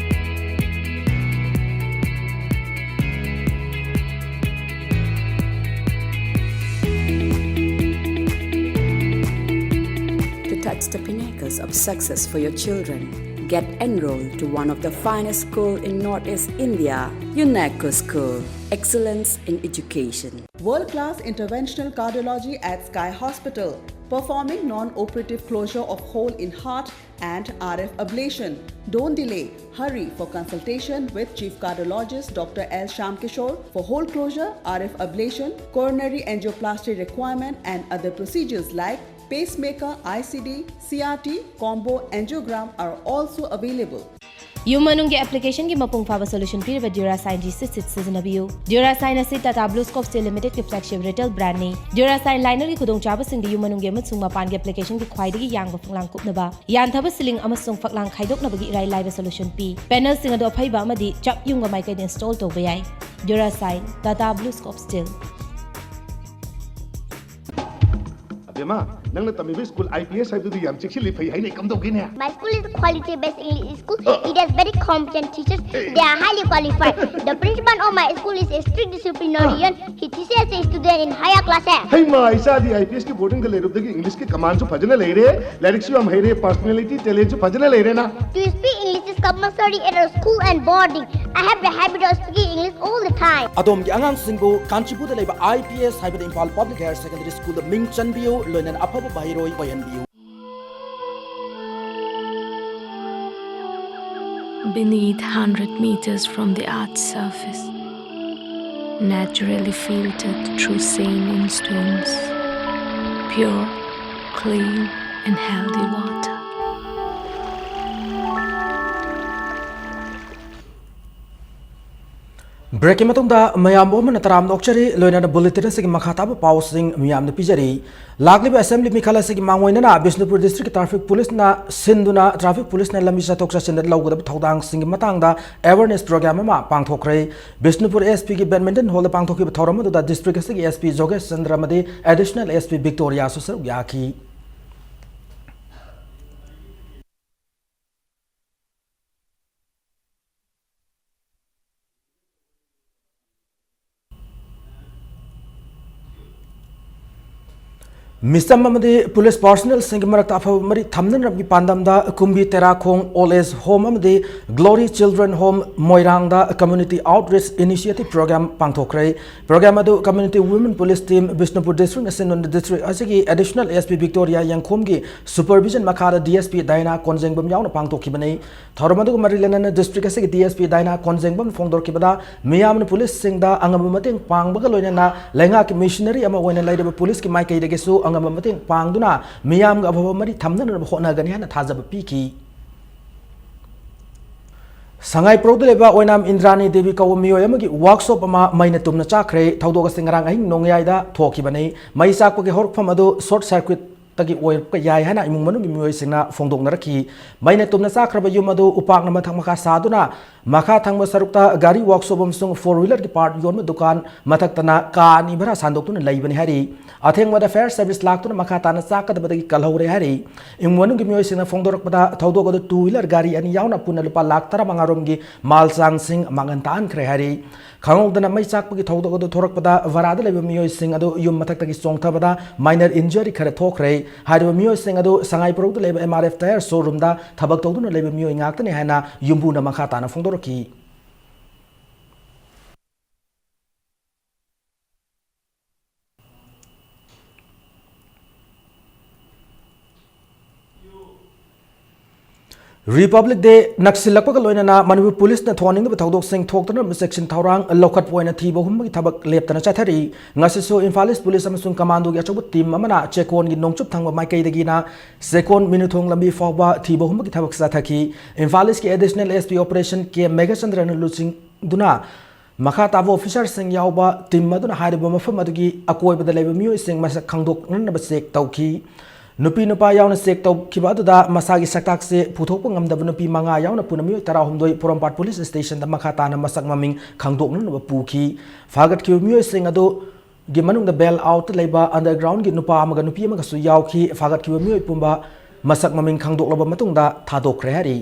To touch the pinnacles of success for your children, get enrolled to one of the finest school in Northeast India, UNESCO School, Excellence in Education. World-class interventional cardiology at Sky Hospital, performing non-operative closure of hole in heart and R F ablation. Don't delay. Hurry for consultation with Chief Cardiologist Doctor L Shyamkishore for hole closure, R F ablation, coronary angioplasty requirement, and other procedures like pacemaker, I C D, C R T, combo angiogram are also available. ꯌꯨꯝ ꯃꯅꯨꯡꯒꯤ ꯑꯦꯄ꯭ꯂꯤꯀꯦꯁꯟꯒꯤ ꯃꯄꯨꯡ ꯐꯥꯕ solution ꯄꯤꯔꯤꯕ ꯗ꯭ꯌꯨꯔꯥꯁꯥꯏꯟ G six six ꯁꯤꯖꯤꯟꯅꯕꯤꯌꯨ꯫ Durashine ꯑꯁꯤ Tata BlueScope steel ꯂꯤꯃꯤꯇꯦꯗꯀꯤ flagship retail ꯕ꯭ꯔꯥꯟꯗꯅꯤ꯫ ꯗ꯭ꯌꯨꯔꯥꯁꯥꯏꯟ ꯂꯥꯏꯅꯔꯒꯤ ꯈꯨꯗꯣꯡꯆꯥꯕꯁꯤꯡꯗꯤ ꯌꯨꯝ ꯃꯅꯨꯡꯒꯤ ꯑꯃꯁꯨꯡ ꯃꯄꯥꯟꯒꯤ ꯑꯦꯄ꯭ꯂꯤꯀꯦꯁꯟꯒꯤ ꯈ꯭ꯋꯥꯏꯗꯒꯤ ꯌꯥꯡꯕ ꯐꯛꯂꯥꯡ ꯀꯨꯞꯅꯕ, ꯌꯥꯟꯊꯕ ꯁꯤꯂꯤꯡ ꯑꯃꯁꯨꯡ ꯐꯛꯂꯥꯡ ꯈꯥꯏꯗꯣꯛꯅꯕꯒꯤ ꯏꯔꯥꯏ ꯂꯥꯏꯕ ꯁꯣꯂꯨꯁꯟ ꯄꯤ꯫ ꯄꯦꯅꯦꯜꯁꯤꯡ ꯑꯗꯨ ꯑꯐꯩꯕ ꯑꯃꯗꯤ ꯆꯞ ꯌꯨꯡꯕ ꯃꯥꯏꯀꯩꯗ ꯏꯟꯁꯇꯣꯜ ꯇꯧꯕ ꯌꯥꯏ꯫ Durashine, Tata BlueScope steel. ꯑꯕꯦꯝꯃ, ꯅꯪꯅ ꯇꯝꯃꯤꯕ ꯁ꯭ꯀꯨꯜ ꯑꯥꯏ ꯄꯤ ꯑꯦꯁ ꯍꯥꯏꯕꯗꯨꯗꯤ ꯌꯥꯝ ꯆꯦꯛꯁꯤꯜꯂꯤ, ꯐꯩ ꯍꯥꯏꯅ ꯀꯝꯗꯧꯒꯦꯅꯦ? My school is quality-based English school. It has very competent teachers. They are highly qualified. The principal of my school is a strict disciplinarian. He teaches the student in higher classes. ꯍꯩꯃꯥ, ꯏꯆꯥꯗꯤ I P ꯑꯦꯁꯀꯤ ꯕꯣꯔꯗꯤꯡꯗ ꯂꯩꯔꯨꯕꯗꯒꯤ ꯏꯪꯂꯤꯁꯀꯤ ꯀꯃꯥꯟꯁꯨ ꯐꯖꯅ ꯂꯩꯔꯦ, ꯂꯥꯏꯔꯤꯛꯁꯨ ꯌꯥꯝ ꯍꯩꯔꯦ, personality, ꯇꯦꯂꯦꯟꯁꯨ ꯐꯖꯅ ꯂꯩꯔꯦꯅ꯫ To speak English is compulsory at our school and boarding. I have the habit of speaking English all the time. ꯑꯗꯣꯝꯒꯤ ꯑꯉꯥꯡꯁꯤꯡꯕꯨ ꯀꯥꯟꯆꯤꯄꯨꯔꯗ ꯂꯩꯕ ꯑꯥꯏ ꯄꯤ ꯑꯦꯁ ꯍꯥꯏꯕꯗꯤ ꯏꯝꯐꯥꯜ ꯄꯕ꯭ꯂꯤꯛ ꯍꯥꯌꯔ ꯁꯦꯀꯦꯟꯗꯔꯤ ꯁ꯭ꯀꯨꯜꯗ ꯃꯤꯡ ꯆꯟꯕꯤꯌꯨ, ꯂꯣꯏꯅꯅ ꯑꯐꯕ ꯃꯍꯩꯔꯣꯏ ꯑꯣꯏꯍꯟꯕꯤꯌꯨ꯫ Beneath, hundred meters from the earth's surface, naturally filtered through saline stones, pure, clean, and healthy water. ꯕ꯭ꯔꯦꯛꯀꯤ ꯃꯇꯨꯡꯗ ꯃꯌꯥꯝꯕꯨ ꯑꯃꯅ ꯇꯔꯥꯝꯅ ꯑꯣꯛꯆꯔꯤ, ꯂꯣꯏꯅꯅ ꯕꯨꯂꯦꯇꯤꯟ ꯑꯁꯤꯒꯤ ꯃꯈꯥ ꯇꯥꯕ ꯄꯥꯎꯁꯤꯡ ꯃꯤꯌꯥꯝꯗ ꯄꯤꯖꯔꯤ꯫ ꯂꯥꯛꯂꯤꯕ ꯑꯦꯁꯦꯝꯕ꯭ꯂꯤ ꯃꯤꯈꯜ ꯑꯁꯤꯒꯤ ꯃꯥꯡꯑꯣꯏꯅꯅ ꯕꯤꯁꯅꯨꯄꯨꯔ ꯗꯤꯁꯇ꯭ꯔꯤꯛꯀꯤ ꯇ꯭ꯔꯥꯐꯤꯛ ꯄꯨꯂꯤꯁꯅ ꯁꯤꯟꯗꯨꯅ ꯇ꯭ꯔꯥꯐꯤꯛ ꯄꯨꯂꯤꯁꯅ ꯂꯝꯕꯤ ꯆꯠꯊꯣꯛ ꯆꯠꯁꯤꯟꯗ ꯂꯧꯒꯗꯕ ꯊꯧꯗꯥꯡꯁꯤꯡꯒꯤ ꯃꯇꯥꯡꯗ ꯑꯦꯋꯥꯔꯅꯦꯁ ꯄ꯭ꯔꯣꯒ꯭ꯔꯥꯝ ꯑꯃ ꯄꯥꯡꯊꯣꯛꯈ꯭ꯔꯦ꯫ ꯕꯤꯁꯅꯨꯄꯨꯔ ꯑꯦꯁ ꯄꯤꯒꯤ ꯕꯦꯗꯃꯤꯟꯇꯟ ꯍꯣꯜꯗ ꯄꯥꯡꯊꯣꯛꯈꯤꯕ ꯊꯧꯔꯝ ꯑꯗꯨꯗ ꯗꯤꯁꯇ꯭ꯔꯤꯛ ꯑꯁꯤꯒꯤ ꯑꯦꯁ ꯄꯤ ꯖꯣꯒꯦꯁ ꯆꯟꯗ꯭ꯔ ꯑꯃꯗꯤ ꯑꯦꯗꯤꯁꯅꯦꯜ ꯑꯦꯁ ꯄꯤ ꯚꯤꯛꯇꯣꯔꯤꯌꯥꯁꯨ ꯁꯔꯨꯛ ꯌꯥꯈꯤ꯫ ꯃꯤꯆꯝ ꯑꯃꯗꯤ ꯄꯨꯂꯤꯁ ꯄꯥꯔꯁꯣꯅꯦꯜꯁꯤꯡꯒꯤ ꯃꯔꯛꯇ ꯑꯐꯕ ꯃꯔꯤ ꯊꯝꯅꯅꯕꯒꯤ ꯄꯥꯟꯗꯝꯗ Kumbi Terakhong all age home ꯑꯃꯗꯤ ꯒ꯭ꯂꯣꯔꯤ ꯆꯤꯜꯗ꯭ꯔꯦꯟ ꯍꯣꯝ ꯃꯣꯏꯔꯥꯡꯗ ꯀꯝꯃ꯭ꯌꯨꯅꯤꯇꯤ ꯑꯥꯎꯠꯔꯤꯆ ꯏꯅꯤꯁꯤꯌꯦꯇꯤꯚ ꯄ꯭ꯔꯣꯒ꯭ꯔꯥꯝ ꯄꯥꯡꯊꯣꯛꯈ꯭ꯔꯦ꯫ ꯄ꯭ꯔꯣꯒ꯭ꯔꯥꯝ ꯑꯗꯨ community women police team Bishnupur district ꯑꯁꯤꯟ ꯗꯤꯁꯇ꯭ꯔꯤꯛ ꯑꯁꯤꯒꯤ ꯑꯦꯗꯤꯁꯅꯦꯜ ꯑꯦꯁ ꯄꯤ ꯚꯤꯛꯇꯣꯔꯤꯌꯥ ꯌꯦꯡꯈꯣꯝꯒꯤ ꯁꯨꯄꯔꯚꯤꯖꯟ ꯃꯈꯥꯗ ꯗꯤ ꯑꯦꯁ ꯄꯤ ꯗꯥꯏꯅꯥ ꯀꯣꯟꯖꯦꯡꯕꯝ ꯌꯥꯎꯅ ꯄꯥꯡꯊꯣꯛꯈꯤꯕꯅꯤ꯫ ꯊꯧꯔꯝ ꯑꯗꯨꯒ ꯃꯔꯤ ꯂꯩꯅꯅ ꯗꯤꯁꯇ꯭ꯔꯤꯛ ꯑꯁꯤꯒꯤ ꯗꯤ ꯑꯦꯁ ꯄꯤ ꯗꯥꯏꯅꯥ ꯀꯣꯟꯖꯦꯡꯕꯝ ꯐꯣꯡꯗꯣꯔꯛꯈꯤꯕꯗ, ꯃꯤꯌꯥꯝꯅ ꯄꯨꯂꯤꯁꯁꯤꯡꯗ ꯑꯉꯝꯕ ꯃꯇꯦꯡ ꯄꯥꯡꯕꯒ ꯂꯣꯏꯅꯅ ꯂꯩꯉꯥꯛꯀꯤ ꯃꯤꯁꯅꯔꯤ ꯑꯃ ꯑꯣꯏꯅ ꯂꯩꯔꯤꯕ ꯄꯨꯂꯤꯁꯀꯤ ꯃꯥꯏꯀꯩꯗꯒꯤꯁꯨ ꯑꯉꯝꯕ ꯃꯇꯦꯡ ꯄꯥꯡꯗꯨꯅ ꯃꯤꯌꯥꯝꯒ ꯑꯐꯕ ꯃꯔꯤ ꯊꯝꯅꯅꯕ ꯍꯣꯠꯅꯒꯅꯤ ꯍꯥꯏꯅ ꯊꯥꯖꯕ ꯄꯤꯈꯤ꯫ ꯁꯉꯥꯏꯄ꯭ꯔꯧꯗ ꯂꯩꯕ ꯑꯣꯏꯅꯥꯝ ꯏꯟꯗ꯭ꯔꯥꯅꯤ ꯗꯦꯕꯤ ꯀꯧꯕ ꯃꯤꯑꯣꯏ ꯑꯃꯒꯤ ꯋꯥꯔꯛꯁꯣꯞ ꯑꯃ ꯃꯩꯅ ꯇꯨꯝꯅ ꯆꯥꯛꯈ꯭ꯔꯦ꯫ ꯊꯧꯗꯣꯛ ꯑꯁꯤ ꯉꯔꯥꯡ ꯑꯍꯤꯡ ꯅꯣꯡꯌꯥꯏꯗ ꯊꯣꯛꯈꯤꯕꯅꯤ꯫ ꯃꯩ ꯆꯥꯛꯄꯒꯤ ꯍꯧꯔꯛꯐꯝ ꯑꯗꯨ ꯁꯣꯔꯠ ꯁꯔꯀ꯭ꯌꯨꯠ ꯇꯒꯤ ꯑꯣꯏꯔꯛꯄ ꯌꯥꯏ ꯍꯥꯏꯅ ꯏꯃꯨꯡ ꯃꯅꯨꯡꯒꯤ ꯃꯤꯑꯣꯏꯁꯤꯡꯅ ꯐꯣꯡꯗꯣꯛꯅꯔꯛꯈꯤ꯫ ꯃꯩꯅ ꯇꯨꯝꯅ ꯆꯥꯛꯈ꯭ꯔꯕ ꯌꯨꯝ ꯑꯗꯨ ꯎꯄꯥꯛꯅ ꯃꯊꯛ ꯃꯈꯥ ꯁꯥꯗꯨꯅ ꯃꯈꯥ ꯊꯪꯕ ꯁꯔꯨꯛꯇ ꯒꯥꯔꯤ ꯋꯥꯛꯁꯣꯞ ꯑꯃꯁꯨꯡ ꯐꯣꯔ ꯋꯤꯂꯔꯒꯤ ꯄꯥꯔꯠ ꯌꯣꯟꯕ ꯗꯨꯀꯥꯟ ꯃꯊꯛꯇꯅ ꯀꯥ ꯑꯅꯤ ꯚꯔꯥ ꯁꯥꯟꯗꯣꯛꯇꯨꯅ ꯂꯩꯕꯅꯤ ꯍꯥꯏꯔꯤ꯫ ꯑꯊꯦꯡꯕꯗ ꯐꯥꯌꯔ ꯁꯔꯚꯤꯁ ꯂꯥꯛꯇꯨꯅ ꯃꯈꯥ ꯇꯥꯅ ꯆꯥꯛꯀꯗꯕꯗꯒꯤ ꯀꯜꯍꯧꯔꯦ ꯍꯥꯏꯔꯤ꯫ ꯏꯃꯨꯡ ꯃꯅꯨꯡꯒꯤ ꯃꯤꯑꯣꯏꯁꯤꯡꯅ ꯐꯣꯡꯗꯣꯔꯛꯄꯗ, ꯊꯧꯗꯣꯛ ꯑꯗꯨ ꯇꯨ ꯋꯤꯂꯔ ꯒꯥꯔꯤ ꯑꯅꯤ ꯌꯥꯎꯅ ꯄꯨꯟꯅ ꯂꯨꯄꯥ ꯂꯥꯈ ꯇꯔꯥꯃꯉꯥ ꯔꯣꯝꯒꯤ ꯃꯥꯜ ꯆꯥꯡꯁꯤꯡ ꯃꯥꯡꯍꯟ ꯇꯥꯛꯍꯟꯈ꯭ꯔꯦ ꯍꯥꯏꯔꯤ꯫ ꯈꯪꯍꯧꯗꯅ ꯃꯩ ꯆꯥꯛꯄꯒꯤ ꯊꯧꯗꯣꯛ ꯑꯗꯨ ꯊꯣꯔꯛꯄꯗ ꯚꯔꯥꯗ ꯂꯩꯕ ꯃꯤꯑꯣꯏꯁꯤꯡ ꯑꯗꯨ ꯌꯨꯝ ꯃꯊꯛꯇꯒꯤ ꯆꯣꯡꯊꯕꯗ ꯃꯥꯏꯅꯔ ꯏꯟꯖꯨꯔꯤ ꯈꯔ ꯊꯣꯛꯈ꯭ꯔꯦ꯫ ꯍꯥꯏꯔꯤꯕ ꯃꯤꯑꯣꯏꯁꯤꯡ ꯑꯗꯨ ꯁꯉꯥꯏꯄ꯭ꯔꯧꯗ ꯂꯩꯕ ꯑꯦꯝ ꯑꯥꯔ ꯑꯦꯐ ꯇꯥꯌꯔ ꯁꯣꯔꯨꯝꯗ ꯊꯕꯛ ꯇꯧꯗꯨꯅ ꯂꯩꯕ ꯃꯤꯑꯣꯏ ꯉꯥꯛꯇꯅꯤ ꯍꯥꯏꯅ ꯌꯨꯝꯕꯨꯅ ꯃꯈꯥ ꯇꯥꯅ ꯐꯣꯡꯗꯣꯔꯛꯈꯤ꯫ ꯔꯤꯄꯕ꯭ꯂꯤꯛ ꯗꯦ ꯅꯛꯁꯤꯜꯂꯛꯄꯒ ꯂꯣꯏꯅꯅ ꯃꯅꯤꯄꯨꯔ ꯄꯨꯂꯤꯁꯅ ꯊꯣꯛꯍꯟꯅꯤꯡꯗꯕ ꯊꯧꯗꯣꯛꯁꯤꯡ ꯊꯣꯛꯇꯅꯕ ꯆꯦꯛꯁꯤꯟ ꯊꯧꯔꯥꯡ ꯂꯧꯈꯠꯄ ꯑꯣꯏꯅ ꯊꯤꯕ ꯍꯨꯝꯕꯒꯤ ꯊꯕꯛ ꯂꯦꯞꯇꯅ ꯆꯠꯊꯔꯤ꯫ ꯉꯁꯤꯁꯨ ꯏꯝꯐꯥꯜ ꯏꯁ ꯄꯨꯂꯤꯁ ꯑꯃꯁꯨꯡ ꯀꯃꯥꯟꯗꯣꯒꯤ ꯑꯆꯧꯕ ꯇꯤꯝ ꯑꯃꯅ ꯆꯦꯛꯀꯣꯟꯒꯤ ꯅꯣꯡꯆꯨꯞ ꯊꯪꯕ ꯃꯥꯏꯀꯩꯗꯒꯤꯅ ꯆꯦꯛꯀꯣꯟ ꯃꯤꯅꯨꯊꯣꯡ ꯂꯝꯕꯤ ꯐꯥꯎꯕ ꯊꯤꯕ ꯍꯨꯝꯕꯒꯤ ꯊꯕꯛ ꯆꯠꯊꯈꯤ꯫ ꯏꯝꯐꯥꯜ ꯏꯁꯀꯤ ꯑꯦꯗꯤꯁꯅꯦꯜ ꯑꯦꯁ ꯄꯤ ꯑꯣꯄꯔꯦꯁꯟ ꯀꯦ ꯃꯦꯘꯆꯟꯗ꯭ꯔꯅ ꯂꯨꯆꯤꯡꯗꯨꯅ ꯃꯈꯥ ꯇꯥꯕ ꯑꯣꯐꯤꯁꯥꯔꯁꯤꯡ ꯌꯥꯎꯕ ꯇꯤꯝ ꯑꯗꯨꯅ ꯍꯥꯏꯔꯤꯕ ꯃꯐꯝ ꯑꯗꯨꯒꯤ ꯑꯀꯣꯏꯕꯗ ꯂꯩꯕ ꯃꯤꯑꯣꯏꯁꯤꯡ ꯃꯁꯛ ꯈꯪꯗꯣꯛꯅꯅꯕ ꯆꯦꯛ ꯇꯧꯈꯤ꯫ ꯅꯨꯄꯤ ꯅꯨꯄꯥ ꯌꯥꯎꯅ ꯆꯦꯛ ꯇꯧꯈꯤꯕ ꯑꯗꯨꯗ ꯃꯁꯥꯒꯤ ꯁꯛꯇꯥꯛꯁꯦ ꯄꯨꯊꯣꯛꯄ ꯉꯝꯗꯕ ꯅꯨꯄꯤ ꯃꯉꯥ ꯌꯥꯎꯅ ꯄꯨꯟꯅ ꯃꯤꯑꯣꯏ ꯇꯔꯥꯍꯨꯝꯗꯣꯏ ꯄꯣꯔꯣꯝꯄꯥꯠ ꯄꯨꯂꯤꯁ ꯁ꯭ꯇꯦꯁꯟꯗ ꯃꯈꯥ ꯇꯥꯅ ꯃꯁꯛ ꯃꯃꯤꯡ ꯈꯪꯗꯣꯛꯅꯅꯕ ꯄꯨꯈꯤ꯫ ꯐꯥꯒꯠꯈꯤꯕ ꯃꯤꯑꯣꯏꯁꯤꯡ ꯑꯗꯨꯒꯤ ꯃꯅꯨꯡꯗ ꯕꯦꯜ ꯑꯥꯎꯠꯇ ꯂꯩꯕ ꯑꯟꯗꯔꯒ꯭ꯔꯥꯎꯟꯒꯤ ꯅꯨꯄꯥ ꯑꯃꯒ ꯅꯨꯄꯤ ꯑꯃꯒꯁꯨ ꯌꯥꯎꯈꯤ꯫ ꯐꯥꯒꯠꯈꯤꯕ ꯃꯤꯑꯣꯏ ꯄꯨꯝꯕ ꯃꯁꯛ ꯃꯃꯤꯡ ꯈꯪꯗꯣꯛꯂꯕ ꯃꯇꯨꯡꯗ ꯊꯥꯗꯣꯛꯈ꯭ꯔꯦ ꯍꯥꯏꯔꯤ꯫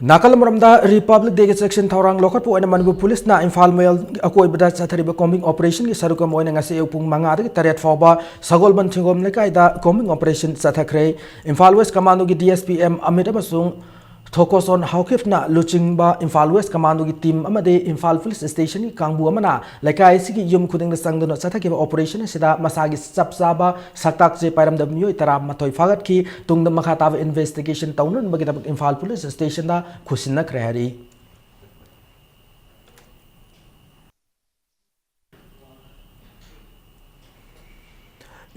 ꯅꯥꯀꯜ ꯑꯃꯔꯣꯝꯗ, Republic Day ꯒꯤ ꯆꯦꯛꯁꯤꯟ ꯊꯧꯔꯥꯡ ꯂꯧꯈꯠꯄ ꯑꯣꯏꯅ ꯃꯅꯤꯄꯨꯔ ꯄꯨꯂꯤꯁꯅ ꯏꯝꯐꯥꯜ ꯃꯌꯣꯜ ꯑꯀꯣꯏꯕꯗ ꯆꯠꯊꯔꯤꯕ combing operation ꯒꯤ ꯁꯔꯨꯛ ꯑꯃ ꯑꯣꯏꯅ ꯉꯁꯤ ꯑꯌꯨꯛ ꯄꯨꯡ ꯃꯉꯥꯗꯒꯤ ꯇꯔꯦꯠ ꯐꯥꯎꯕ ꯁꯒꯣꯜꯕꯟ ꯊꯤꯡꯒꯣꯝ ꯂꯩꯀꯥꯏꯗ combing operation ꯆꯠꯊꯈ꯭ꯔꯦ꯫ Imphal West Commando ꯒꯤ D S P M Amit ꯑꯃꯁꯨꯡ ꯊꯣꯀꯣꯁꯣꯟ ꯍꯥꯎꯀꯤꯞꯅ ꯂꯨꯆꯤꯡꯕ ꯏꯝꯐꯥꯜ West Commando ꯒꯤ team ꯑꯃꯗꯤ ꯏꯝꯐꯥꯜ Police Station ꯒꯤ ꯀꯥꯡꯕꯨ ꯑꯃꯅ ꯂꯩꯀꯥꯏ ꯑꯁꯤꯒꯤ ꯌꯨꯝ ꯈꯨꯗꯤꯡꯗ ꯆꯪꯗꯨꯅ ꯆꯠꯊꯈꯤꯕ operation ꯑꯁꯤꯗ ꯃꯁꯥꯒꯤ ꯆꯞ ꯆꯥꯕ ꯁꯛꯇꯥꯛ ꯆꯦ ꯄꯥꯏꯔꯝꯗꯕ ꯃꯤꯑꯣꯏ ꯇꯔꯥꯃꯥꯊꯣꯏ ꯐꯥꯒꯠꯈꯤ꯫ ꯇꯨꯡꯗ ꯃꯈꯥ ꯇꯥꯕ investigation ꯇꯧꯅꯅꯕꯒꯤꯗꯃꯛ ꯏꯝꯐꯥꯜ Police Station ꯗ ꯈꯨꯠꯁꯤꯟꯅꯈ꯭ꯔꯦ ꯍꯥꯏꯔꯤ꯫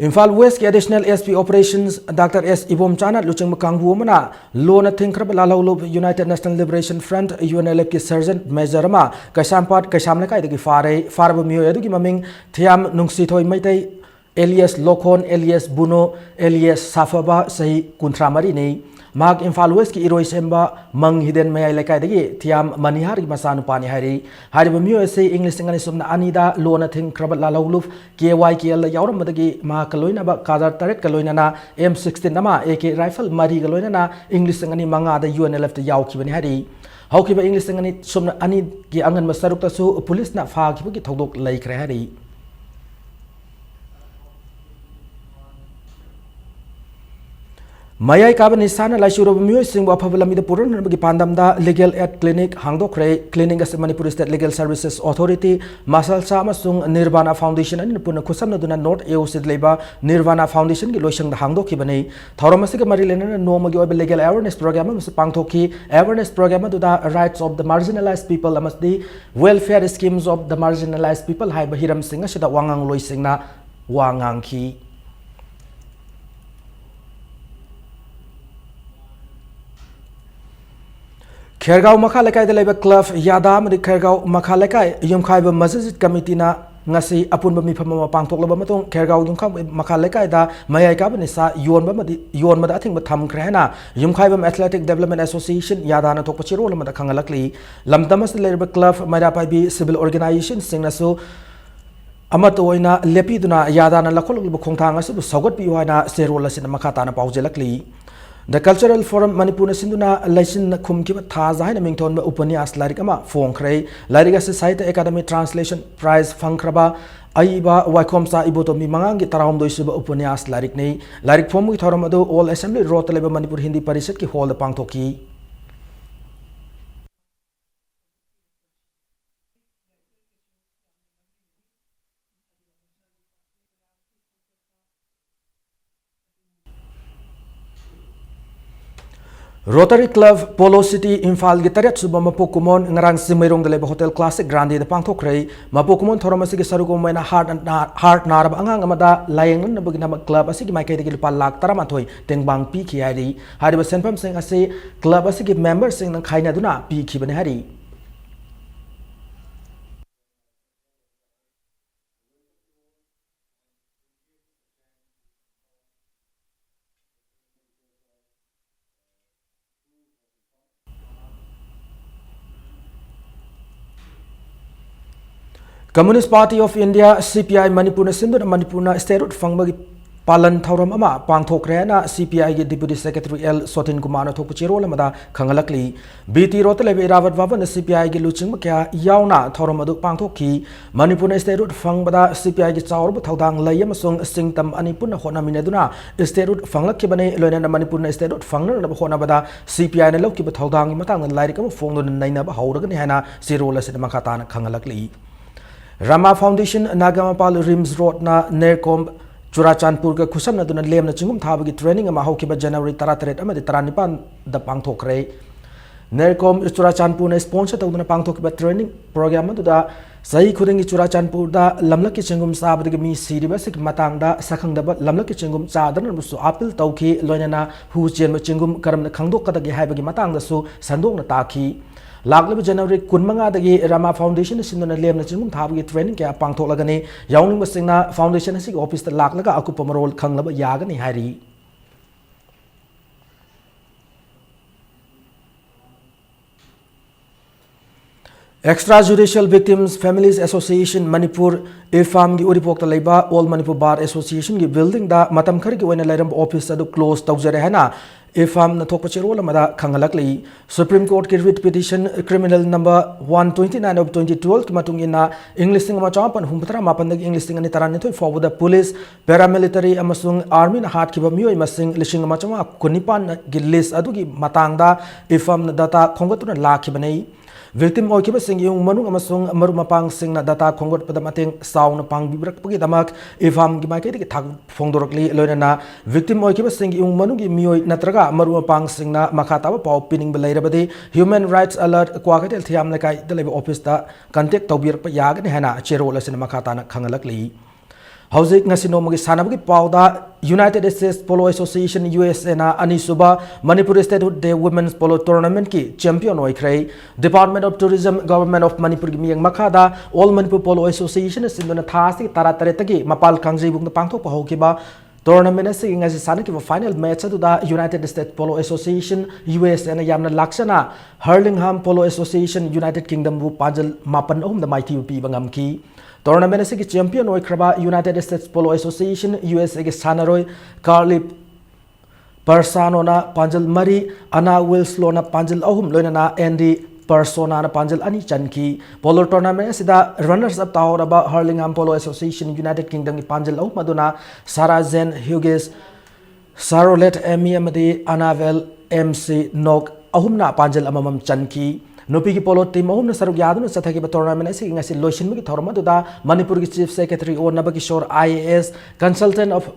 ꯏꯝꯐꯥꯜ West ꯀꯤ Additional S P Operations Doctor S ꯏꯕꯣꯝꯆꯥꯅ ꯂꯨꯆꯤꯡꯕ ꯀꯥꯡꯕꯨ ꯑꯃꯅ ꯂꯣꯟꯅ ꯊꯤꯡꯈ꯭ꯔꯕ ꯂꯥꯜꯍꯧꯂꯨꯞ United National Liberation Front, U N L F ꯀꯤ sergeant major ꯑꯃ ꯀꯩꯁꯥꯝꯄꯥꯠ ꯀꯩꯁꯥꯝ ꯂꯩꯀꯥꯏꯗꯒꯤ ꯐꯥꯔꯦ꯫ ꯐꯥꯔꯕ ꯃꯤꯑꯣꯏ ꯑꯗꯨꯒꯤ ꯃꯃꯤꯡ ꯊꯤꯌꯥꯝ ꯅꯨꯡꯁꯤꯊꯣꯏ ꯃꯩꯇꯩ, alias ꯂꯣꯈꯣꯟ, alias ꯕꯨꯅꯣ, alias ꯁꯥꯐꯕ, ꯆꯍꯤ ꯀꯨꯟꯊ꯭ꯔꯥ ꯃꯔꯤꯅꯤ꯫ ꯃꯍꯥꯛ ꯏꯝꯐꯥꯜ West ꯀꯤ ꯏꯔꯣꯏꯁꯦꯝꯕ ꯃꯪ ꯍꯤꯗꯦꯟ ꯃꯌꯥꯏ ꯂꯩꯀꯥꯏꯗꯒꯤ ꯊꯤꯌꯥꯝ ꯃꯅꯤꯍꯥꯔꯒꯤ ꯃꯆꯥꯅꯨꯄꯥꯅꯤ ꯍꯥꯏꯔꯤ꯫ ꯍꯥꯏꯔꯤꯕ ꯃꯤꯑꯣꯏ ꯑꯁꯤ ꯏꯪ ꯂꯤꯁꯤꯡ ꯑꯅꯤ ꯁꯨꯞꯅ ꯑꯅꯤꯗ ꯂꯣꯟꯅ ꯊꯤꯡꯈ꯭ꯔꯕ ꯂꯥꯜꯍꯧꯂꯨꯞ K Y K L ꯗ ꯌꯥꯎꯔꯝꯕꯗꯒꯤ ꯃꯍꯥꯛꯀ ꯂꯣꯏꯅꯕ cadre ꯇꯔꯦꯠꯀ ꯂꯣꯏꯅꯅ M sixteen ꯑꯃ, A K rifle ꯃꯔꯤꯒ ꯂꯣꯏꯅꯅ ꯏꯪ ꯂꯤꯁꯤꯡ ꯑꯅꯤ ꯃꯉꯥꯗ U N L F ꯇ ꯌꯥꯎꯈꯤꯕꯅꯤ ꯍꯥꯏꯔꯤ꯫ ꯍꯧꯈꯤꯕ ꯏꯪ ꯂꯤꯁꯤꯡ ꯑꯅꯤ ꯁꯨꯞꯅ ꯑꯅꯤꯒꯤ ꯑꯉꯟꯕ ꯁꯔꯨꯛꯇꯁꯨ ꯄꯨꯂꯤꯁꯅ ꯐꯥꯈꯤꯕꯒꯤ ꯊꯧꯗꯣꯛ ꯂꯩꯈ꯭ꯔꯦ ꯍꯥꯏꯔꯤ꯫ ꯃꯌꯥꯏ ꯀꯥꯕ ꯅꯤꯁꯥꯅ ꯂꯥꯏꯆꯨꯔꯕ ꯃꯤꯑꯣꯏꯁꯤꯡꯕꯨ ꯑꯐꯕ ꯂꯝꯕꯤꯗ ꯄꯨꯔꯛꯅꯅꯕꯒꯤ ꯄꯥꯟꯗꯝꯗ Legal Aid Clinic ꯍꯥꯡꯗꯣꯛꯈ꯭ꯔꯦ꯫ Clinic ꯑꯁꯤ Manipur State Legal Services Authority, ꯃꯁꯜꯁꯥ ꯑꯃꯁꯨꯡ ꯅꯤꯔꯕꯥꯅꯥ Foundation ꯑꯅꯤꯅ ꯄꯨꯟꯅ ꯈꯨꯠꯁꯝꯅꯗꯨꯅ North A O C ꯗ ꯂꯩꯕ ꯅꯤꯔꯕꯥꯅꯥ Foundation ꯒꯤ ꯂꯣꯏꯁꯪꯗ ꯍꯥꯡꯗꯣꯛꯈꯤꯕꯅꯤ꯫ ꯊꯧꯔꯝ ꯑꯁꯤꯒ ꯃꯔꯤ ꯂꯩꯅꯅ ꯅꯣꯡꯃꯒꯤ ꯑꯣꯏꯕ legal awareness program ꯑꯃꯁꯨ ꯄꯥꯡꯊꯣꯛꯈꯤ꯫ Awareness program ꯑꯗꯨꯗ Rights of the Marginalized People ꯑꯃꯗꯤ Welfare Schemes of the Marginalized People ꯍꯥꯏꯕ ꯍꯤꯔꯝꯁꯤꯡ ꯑꯁꯤꯗ ꯋꯥꯉꯥꯡꯂꯣꯏꯁꯤꯡꯅ ꯋꯥ ꯉꯥꯡꯈꯤ꯫ ꯈꯦꯔꯒꯥꯎ ꯃꯈꯥ ꯂꯩꯀꯥꯏꯗ ꯂꯩꯕ club ꯌꯥꯗꯥ ꯑꯃꯗꯤ ꯈꯦꯔꯒꯥꯎ ꯃꯈꯥ ꯂꯩꯀꯥꯏ ꯌꯨꯝꯈꯥꯏꯕ ꯃꯁꯖꯤꯗ ꯀꯃꯤꯇꯤꯅ ꯉꯁꯤ ꯑꯄꯨꯟꯕ ꯃꯤꯐꯝ ꯑꯃ ꯄꯥꯡꯊꯣꯛꯂꯕ ꯃꯇꯨꯡ, ꯈꯦꯔꯒꯥꯎ ꯌꯨꯝꯈꯥꯏꯕ ꯃꯈꯥ ꯂꯩꯀꯥꯏꯗ ꯃꯌꯥꯏ ꯀꯥꯕ ꯅꯤꯁꯥ ꯌꯣꯟꯕ ꯑꯃꯗꯤ ꯌꯣꯟꯕꯗ ꯑꯊꯤꯡꯕ ꯊꯝꯈ꯭ꯔꯦ ꯍꯥꯏꯅ ꯌꯨꯝꯈꯥꯏꯕꯝ Athletic Development Association ꯌꯥꯗꯥꯅ ꯊꯣꯛꯄ ꯆꯦꯔꯣꯜ ꯑꯃꯗ ꯈꯪꯍꯜꯂꯛꯂꯤ꯫ ꯂꯝꯗꯝ ꯑꯁꯤꯗ ꯂꯩꯔꯤꯕ club, ꯃꯩꯔꯥ ꯄꯥꯏꯕꯤ civil organizationꯁꯤꯡꯅꯁꯨ ꯑꯃꯠꯇ ꯑꯣꯏꯅ ꯂꯦꯞꯄꯤꯗꯨꯅ ꯌꯥꯗꯥꯅ ꯂꯧꯈꯠꯂꯛꯂꯤꯕ ꯈꯣꯡꯊꯥꯡ ꯑꯁꯤꯕꯨ ꯁꯧꯒꯠꯄꯤꯌꯨ ꯍꯥꯏꯅ ꯆꯦꯔꯣꯜ ꯑꯁꯤꯅ ꯃꯈꯥ ꯇꯥꯅ ꯄꯥꯎꯖꯦꯜꯂꯛꯂꯤ꯫ The Cultural Forum ꯃꯅꯤꯄꯨꯔꯅ ꯁꯤꯟꯗꯨꯅ ꯂꯩꯆꯤꯟꯅ ꯈꯨꯝꯈꯤꯕ ꯊꯥꯖ ꯍꯥꯏꯅ ꯃꯤꯡꯊꯣꯟꯕ ꯎꯄꯅ꯭ꯌꯥꯁ ꯂꯥꯏꯔꯤꯛ ꯑꯃ ꯐꯣꯡꯈ꯭ꯔꯦ꯫ ꯂꯥꯏꯔꯤꯛ ꯑꯁꯤ ꯁꯥꯍꯤꯇ꯭ꯌ ꯑꯦꯀꯥꯗꯃꯤ ꯇ꯭ꯔꯥꯟꯁꯂꯦꯁꯟ ꯄ꯭ꯔꯥꯏꯖ ꯐꯪꯈ꯭ꯔꯕ ꯑꯏꯕ ꯋꯥꯏꯈꯣꯝꯆꯥ ꯏꯕꯣꯇꯣꯝꯕꯤ ꯃꯉꯥꯡꯒꯤ ꯇꯔꯥꯍꯨꯝꯗꯣꯏ ꯁꯨꯕ ꯎꯄꯅ꯭ꯌꯥꯁ ꯂꯥꯏꯔꯤꯛꯅꯤ꯫ ꯂꯥꯏꯔꯤꯛ ꯐꯣꯡꯕꯒꯤ ꯊꯧꯔꯝ ꯑꯗꯨ ꯑꯣꯜ ꯑꯦꯁꯦꯝꯕ꯭ꯂꯤ ꯔꯣꯗꯇ ꯂꯩꯕ ꯃꯅꯤꯄꯨꯔ ꯍꯤꯟꯗꯤ ꯄꯔꯤꯁꯠꯀꯤ ꯍꯣꯜꯗ ꯄꯥꯡꯊꯣꯛꯈꯤ꯫ Rotary Club Polo City ꯏꯝꯐꯥꯜꯒꯤ ꯇꯔꯦꯠ ꯁꯨꯕ ꯃꯄꯣꯛ ꯀꯨꯝꯑꯣꯟ ꯉꯔꯥꯡ ꯆꯤꯡꯃꯩꯔꯣꯡꯗ ꯂꯩꯕ ꯍꯣꯇꯦꯜ ꯀ꯭ꯂꯥꯁꯤꯛ ꯒ꯭ꯔꯥꯟꯗꯤꯗ ꯄꯥꯡꯊꯣꯛꯈ꯭ꯔꯦ꯫ ꯃꯄꯣꯛ ꯀꯨꯝꯑꯣꯟ ꯊꯧꯔꯝ ꯑꯁꯤꯒꯤ ꯁꯔꯨꯛ ꯑꯃ ꯑꯣꯏꯅ ꯍꯥꯔꯠ ꯅꯥ-, ꯍꯥꯔꯠ ꯅꯥꯔꯕ ꯑꯉꯥꯡ ꯑꯃꯗ ꯂꯥꯌꯦꯡꯅꯅꯕꯒꯤꯗꯃꯛ ꯀ꯭ꯂꯕ ꯑꯁꯤꯒꯤ ꯃꯥꯏꯀꯩꯗꯒꯤ ꯂꯨꯄꯥ ꯂꯥꯈ ꯇꯔꯥꯃꯥꯊꯣꯏ ꯇꯦꯡꯕꯥꯡ ꯄꯤꯈꯤ ꯍꯥꯏꯔꯤ꯫ ꯍꯥꯏꯔꯤꯕ ꯁꯦꯟꯐꯝꯁꯤꯡ ꯑꯁꯤ ꯀ꯭ꯂꯕ ꯑꯁꯤꯒꯤ ꯃꯦꯝꯕꯔꯁꯤꯡꯅ ꯈꯥꯏꯅꯗꯨꯅ ꯄꯤꯈꯤꯕꯅꯤ ꯍꯥꯏꯔꯤ꯫ Communist Party of India, C P I, ꯃꯅꯤꯄꯨꯔꯅ ꯁꯤꯟꯗꯨꯅ ꯃꯅꯤꯄꯨꯔꯅ statehood ꯐꯪꯕꯒꯤ ꯄꯥꯂꯟ ꯊꯧꯔꯝ ꯑꯃ ꯄꯥꯡꯊꯣꯛꯈ꯭ꯔꯦ ꯍꯥꯏꯅ C P I ꯒꯤ Deputy Secretary L ꯁꯣꯊꯤꯟ ꯀꯨꯃꯥꯔꯅ ꯊꯣꯛꯄ ꯆꯦꯔꯣꯜ ꯑꯃꯗ ꯈꯪꯍꯜꯂꯛꯂꯤ꯫ ꯕꯤ ꯇꯤ ꯔꯣꯗꯇ ꯂꯩꯕ ꯏꯔꯥꯕꯠ ꯚꯕꯟꯗ C P I ꯒꯤ ꯂꯨꯆꯤꯡꯕ ꯀꯌꯥ ꯌꯥꯎꯅ ꯊꯧꯔꯝ ꯑꯗꯨ ꯄꯥꯡꯊꯣꯛꯈꯤ꯫ ꯃꯅꯤꯄꯨꯔꯅ statehood ꯐꯪꯕꯗ C P I ꯒꯤ ꯆꯥꯎꯔꯕ ꯊꯧꯗꯥꯡ ꯂꯩ ꯑꯃꯁꯨꯡ ꯁꯤꯡꯇꯝ ꯑꯅꯤ ꯄꯨꯟꯅ ꯍꯣꯠꯅꯃꯤꯟꯅꯗꯨꯅ statehood ꯐꯪꯂꯛꯈꯤꯕꯅꯤ꯫ ꯂꯣꯏꯅꯅ ꯃꯅꯤꯄꯨꯔꯅ statehood ꯐꯪꯅꯅꯕ ꯍꯣꯠꯅꯕꯗ C P I ꯅ ꯂꯧꯈꯤꯕ ꯊꯧꯗꯥꯡꯒꯤ ꯃꯇꯥꯡꯗ ꯂꯥꯏꯔꯤꯛ ꯑꯃ ꯐꯣꯡꯗꯨꯅ ꯅꯩꯅꯕ ꯍꯧꯔꯒꯅꯤ ꯍꯥꯏꯅ ꯆꯦꯔꯣꯜ ꯑꯁꯤꯗ ꯃꯈꯥ ꯇꯥꯅ ꯈꯪꯍꯜꯂꯛꯂꯤ꯫ ꯔꯃꯥ ꯐꯥꯎꯟꯗꯦꯁꯟ ꯅꯥꯒꯥꯃꯄꯥꯜ ꯔꯤꯝꯁ ꯔꯣꯗꯅ ꯅꯦꯔꯀꯣꯝ ꯆꯨꯔꯥꯆꯥꯟꯄꯨꯔꯒ ꯈꯨꯠꯁꯝꯅꯗꯨꯅ ꯂꯦꯝꯅ ꯆꯤꯡꯒꯨꯝ ꯊꯥꯕꯒꯤ training ꯑꯃ ꯍꯧꯈꯤꯕ January ꯇꯔꯥꯇꯔꯦꯠ ꯑꯃꯗꯤ ꯇꯔꯥꯅꯤꯄꯥꯟꯗ ꯄꯥꯡꯊꯣꯛꯈ꯭ꯔꯦ꯫ ꯅꯦꯔꯀꯣꯝ ꯆꯨꯔꯥꯆꯥꯟꯄꯨꯔꯅ sponsor ꯇꯧꯗꯨꯅ ꯄꯥꯡꯊꯣꯛꯈꯤꯕ training program ꯑꯗꯨꯗ ꯆꯍꯤ ꯈꯨꯗꯤꯡꯒꯤ ꯆꯨꯔꯥꯆꯥꯟꯄꯨꯔꯗ ꯂꯝꯂꯛꯀꯤ ꯆꯦꯡꯒꯨꯝ ꯆꯥꯕꯗꯒꯤ ꯃꯤ ꯁꯤꯔꯤꯕ ꯑꯁꯤꯒꯤ ꯃꯇꯥꯡꯗ ꯁꯛꯈꯪꯗꯕ ꯂꯝꯂꯛꯀꯤ ꯆꯦꯡꯒꯨꯝ ꯆꯥꯗꯅꯕꯁꯨ appeal ꯇꯧꯈꯤ꯫ ꯂꯣꯏꯅꯅ ꯍꯨ ꯆꯦꯟꯕ ꯆꯦꯡꯒꯨꯝ ꯀꯔꯝꯅ ꯈꯪꯗꯣꯛꯀꯗꯒꯦ ꯍꯥꯏꯕꯒꯤ ꯃꯇꯥꯡꯗꯁꯨ ꯁꯟꯗꯣꯛꯅ ꯇꯥꯛꯈꯤ꯫ ꯂꯥꯛꯂꯤꯕ January ꯀꯨꯟꯃꯉꯥꯗꯒꯤ ꯔꯃꯥ ꯐꯥꯎꯟꯗꯦꯁꯟꯅ ꯁꯤꯟꯗꯨꯅ ꯂꯦꯝꯅ ꯆꯤꯡꯒꯨꯝ ꯊꯥꯕꯒꯤ training ꯀꯌꯥ ꯄꯥꯡꯊꯣꯛꯂꯒꯅꯤ꯫ ꯌꯥꯎꯅꯤꯡꯕꯁꯤꯡꯅ ꯐꯥꯎꯟꯗꯦꯁꯟ ꯑꯁꯤꯒꯤ ꯑꯣꯐꯤꯁꯇ ꯂꯥꯛꯂꯒ ꯑꯀꯨꯞꯄ ꯃꯔꯣꯜ ꯈꯪꯂꯕ ꯌꯥꯒꯅꯤ ꯍꯥꯏꯔꯤ꯫ Extra Judicial Victims Families Association Manipur, ꯏꯐꯥꯝꯒꯤ ꯎꯔꯤꯄꯣꯛꯇ ꯂꯩꯕ All Manipur Bar Association ꯒꯤ building ꯗ ꯃꯇꯝ ꯈꯔꯒꯤ ꯑꯣꯏꯅ ꯂꯩꯔꯝꯕ ꯑꯣꯐꯤꯁ ꯑꯗꯨ close ꯇꯧꯖꯔꯦ ꯍꯥꯏꯅ ꯏꯐꯥꯝꯅ ꯊꯣꯛꯄ ꯆꯦꯔꯣꯜ ꯑꯃꯗ ꯈꯪꯍꯜꯂꯛꯂꯤ꯫ Supreme Courtꯀꯤ writ petition criminal number one twenty nine of twenty twelveꯀꯤ ꯃꯇꯨꯡ ꯏꯟꯅ, ꯏꯪ ꯂꯤꯁꯤꯡ ꯑꯃ ꯆꯃꯥꯄꯟ ꯍꯨꯝꯐꯨꯇꯔꯥ ꯃꯥꯄꯟꯗꯒꯤ ꯏꯪ ꯂꯤꯁꯤꯡ ꯑꯅꯤ ꯇꯔꯥꯅꯤꯊꯣꯏ ꯐꯥꯎꯕꯗ police, paramilitary ꯑꯃꯁꯨꯡ armyꯅ ꯍꯥꯠꯈꯤꯕ ꯃꯤꯑꯣꯏ ꯃꯁꯤꯡ ꯂꯤꯁꯤꯡ ꯑꯃ ꯆꯥꯝꯃꯉꯥ ꯀꯨꯟꯅꯤꯄꯥꯟꯒꯤ list ꯑꯗꯨꯒꯤ ꯃꯇꯥꯡꯗ ꯏꯐꯥꯝꯅ data ꯈꯣꯝꯒꯠꯇꯨꯅ ꯂꯥꯛꯈꯤꯕꯅꯤ꯫ Victim ꯑꯣꯏꯈꯤꯕꯁꯤꯡꯒꯤ ꯏꯃꯨꯡ ꯃꯅꯨꯡ ꯑꯃꯁꯨꯡ ꯃꯔꯨꯞ ꯃꯄꯥꯡꯁꯤꯡꯅ data ꯈꯣꯝꯒꯠꯄꯗ ꯃꯇꯦꯡ ꯆꯥꯎꯅ ꯄꯥꯡꯕꯤꯔꯛꯄꯒꯤꯗꯃꯛ ꯏꯐꯥꯝꯒꯤ ꯃꯥꯏꯀꯩꯗꯒꯤ ꯊꯥꯒꯠꯄ ꯐꯣꯡꯗꯣꯔꯛꯂꯤ꯫ ꯂꯣꯏꯅꯅ victim ꯑꯣꯏꯈꯤꯕꯁꯤꯡꯒꯤ ꯏꯃꯨꯡ ꯃꯅꯨꯡꯒꯤ ꯃꯤꯑꯣꯏ ꯅꯠꯇ꯭ꯔꯒ ꯃꯔꯨꯞ ꯃꯄꯥꯡꯁꯤꯡꯅ ꯃꯈꯥ ꯇꯥꯕ ꯄꯥꯎ ꯄꯤꯅꯤꯡꯕ ꯂꯩꯔꯕꯗꯤ Human Rights Alert, ꯀ꯭ꯋꯥꯀꯩꯊꯦꯜ ꯊꯤꯌꯥꯝ ꯂꯩꯀꯥꯏꯗ ꯂꯩꯕ officeꯇ contact ꯇꯧꯕꯤꯔꯛꯄ ꯌꯥꯒꯅꯤ ꯍꯥꯏꯅ ꯆꯦꯔꯣꯜ ꯑꯁꯤꯅ ꯃꯈꯥ ꯇꯥꯅ ꯈꯪꯍꯜꯂꯛꯂꯤ꯫ ꯍꯧꯖꯤꯛ ꯉꯁꯤ ꯅꯣꯡꯃꯒꯤ ꯁꯥꯟꯅꯕꯒꯤ ꯄꯥꯎꯗ, United States Polo Association, USAꯅ ꯑꯅꯤꯁꯨꯕ Manipur Statehood Day Women's Polo Tournamentꯀꯤ champion ꯑꯣꯏꯈ꯭ꯔꯦ꯫ Department of Tourism, Government of Manipurꯒꯤ ꯃꯤꯠꯌꯦꯡ ꯃꯈꯥꯗ All Manipur Polo Associationꯅ ꯁꯤꯟꯗꯨꯅ ꯊꯥ ꯑꯁꯤꯒꯤ ꯇꯔꯥꯇꯔꯦꯠꯇꯒꯤ ꯃꯄꯥꯜ ꯀꯥꯡꯖꯩꯕꯨꯡꯗ ꯄꯥꯡꯊꯣꯛꯄ ꯍꯧꯈꯤꯕ tournament ꯑꯁꯤꯒꯤ ꯉꯁꯤ ꯁꯥꯟꯅꯈꯤꯕ final match ꯑꯗꯨꯗ United States Polo Association, USAꯅ ꯌꯥꯝꯅ ꯂꯥꯛꯆꯅ Hurlingham Polo Association, United Kingdomꯕꯨ ꯄꯥꯟꯖꯜ ꯃꯥꯄꯟ ꯑꯍꯨꯝꯗ ꯃꯥꯏꯊꯤꯕ ꯄꯤꯕ ꯉꯝꯈꯤ꯫ Tournament ꯑꯁꯤꯒꯤ champion ꯑꯣꯏꯈ꯭ꯔꯕ United States Polo Association, USAꯒꯤ ꯁꯥꯟꯅꯔꯣꯏ Carly Persanoꯅ ꯄꯥꯟꯖꯜ ꯃꯔꯤ, Anna Wilslowꯅ ꯄꯥꯟꯖꯜ ꯑꯍꯨꯝ, ꯂꯣꯏꯅꯅ Andy Personaꯅ ꯄꯥꯟꯖꯜ ꯑꯅꯤ ꯆꯟꯈꯤ꯫ Polo tournament ꯑꯁꯤꯗ runners up ꯇꯥꯍꯧꯔꯕ Hurlingham Polo Association, United Kingdomꯒꯤ ꯄꯥꯟꯖꯜ ꯑꯍꯨꯝ ꯑꯗꯨꯅ Sarah Jane Hughes, Charlotte Amy ꯑꯃꯗꯤ Annabel M C Nock ꯑꯍꯨꯝꯅ ꯄꯥꯟꯖꯜ ꯑꯃꯃꯝ ꯆꯟꯈꯤ꯫ ꯅꯨꯄꯤꯒꯤ polo team ꯑꯍꯨꯝꯅ ꯁꯔꯨꯛ ꯌꯥꯗꯨꯅ ꯆꯠꯊꯈꯤꯕ tournament ꯑꯁꯤꯒꯤ ꯉꯁꯤ ꯂꯣꯏꯁꯤꯟꯕꯒꯤ ꯊꯧꯔꯝ ꯑꯗꯨꯗ ꯃꯅꯤꯄꯨꯔꯒꯤ Chief Secretary ꯑꯣ ꯅꯕꯀꯤꯁꯣꯔ IAS, Consultant of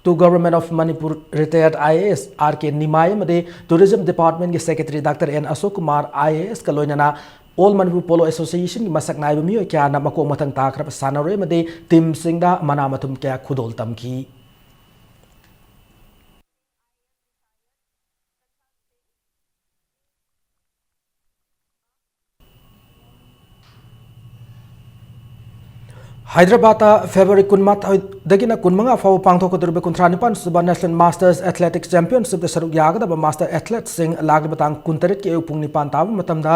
to Government of Manipur, retired IAS R K Nimai ꯑꯃꯗꯤ Tourism Departmentꯀꯤ Secretary Doctor N Ashok Kumar IASꯀ ꯂꯣꯏꯅꯅ All Manipur Polo Associationꯒꯤ ꯃꯁꯛ ꯅꯥꯏꯕ ꯃꯤꯑꯣꯏ ꯀꯌꯥꯅ ꯃꯀꯣꯛ ꯃꯊꯪ ꯇꯥꯈ꯭ꯔꯕ ꯁꯥꯟꯅꯔꯣꯏ ꯑꯃꯗꯤ teamꯁꯤꯡꯗ ꯃꯅꯥ ꯃꯊꯨꯝ ꯀꯌꯥ ꯈꯨꯗꯣꯜ ꯇꯝꯈꯤ꯫ ꯍꯥꯏꯗ꯭ꯔꯕꯥꯗꯇ February ꯀꯨꯟꯃꯥꯊꯣꯏꯗꯒꯤꯅ ꯀꯨꯟꯃꯉꯥ ꯐꯥꯎꯕ ꯄꯥꯡꯊꯣꯛꯀꯗꯧꯔꯤꯕ ꯀꯨꯟꯊ꯭ꯔꯥ ꯅꯤꯄꯥꯟ ꯁꯨꯕ National Masters Athletics Championshipꯇ ꯁꯔꯨꯛ ꯌꯥꯒꯗꯕ master athleteꯁꯤꯡ ꯂꯥꯛꯂꯤꯕ ꯇꯥꯡ ꯀꯨꯟꯇꯔꯦꯠꯀꯤ ꯑꯌꯨꯛ ꯄꯨꯡ ꯅꯤꯄꯥꯟ ꯇꯥꯕ ꯃꯇꯝꯗ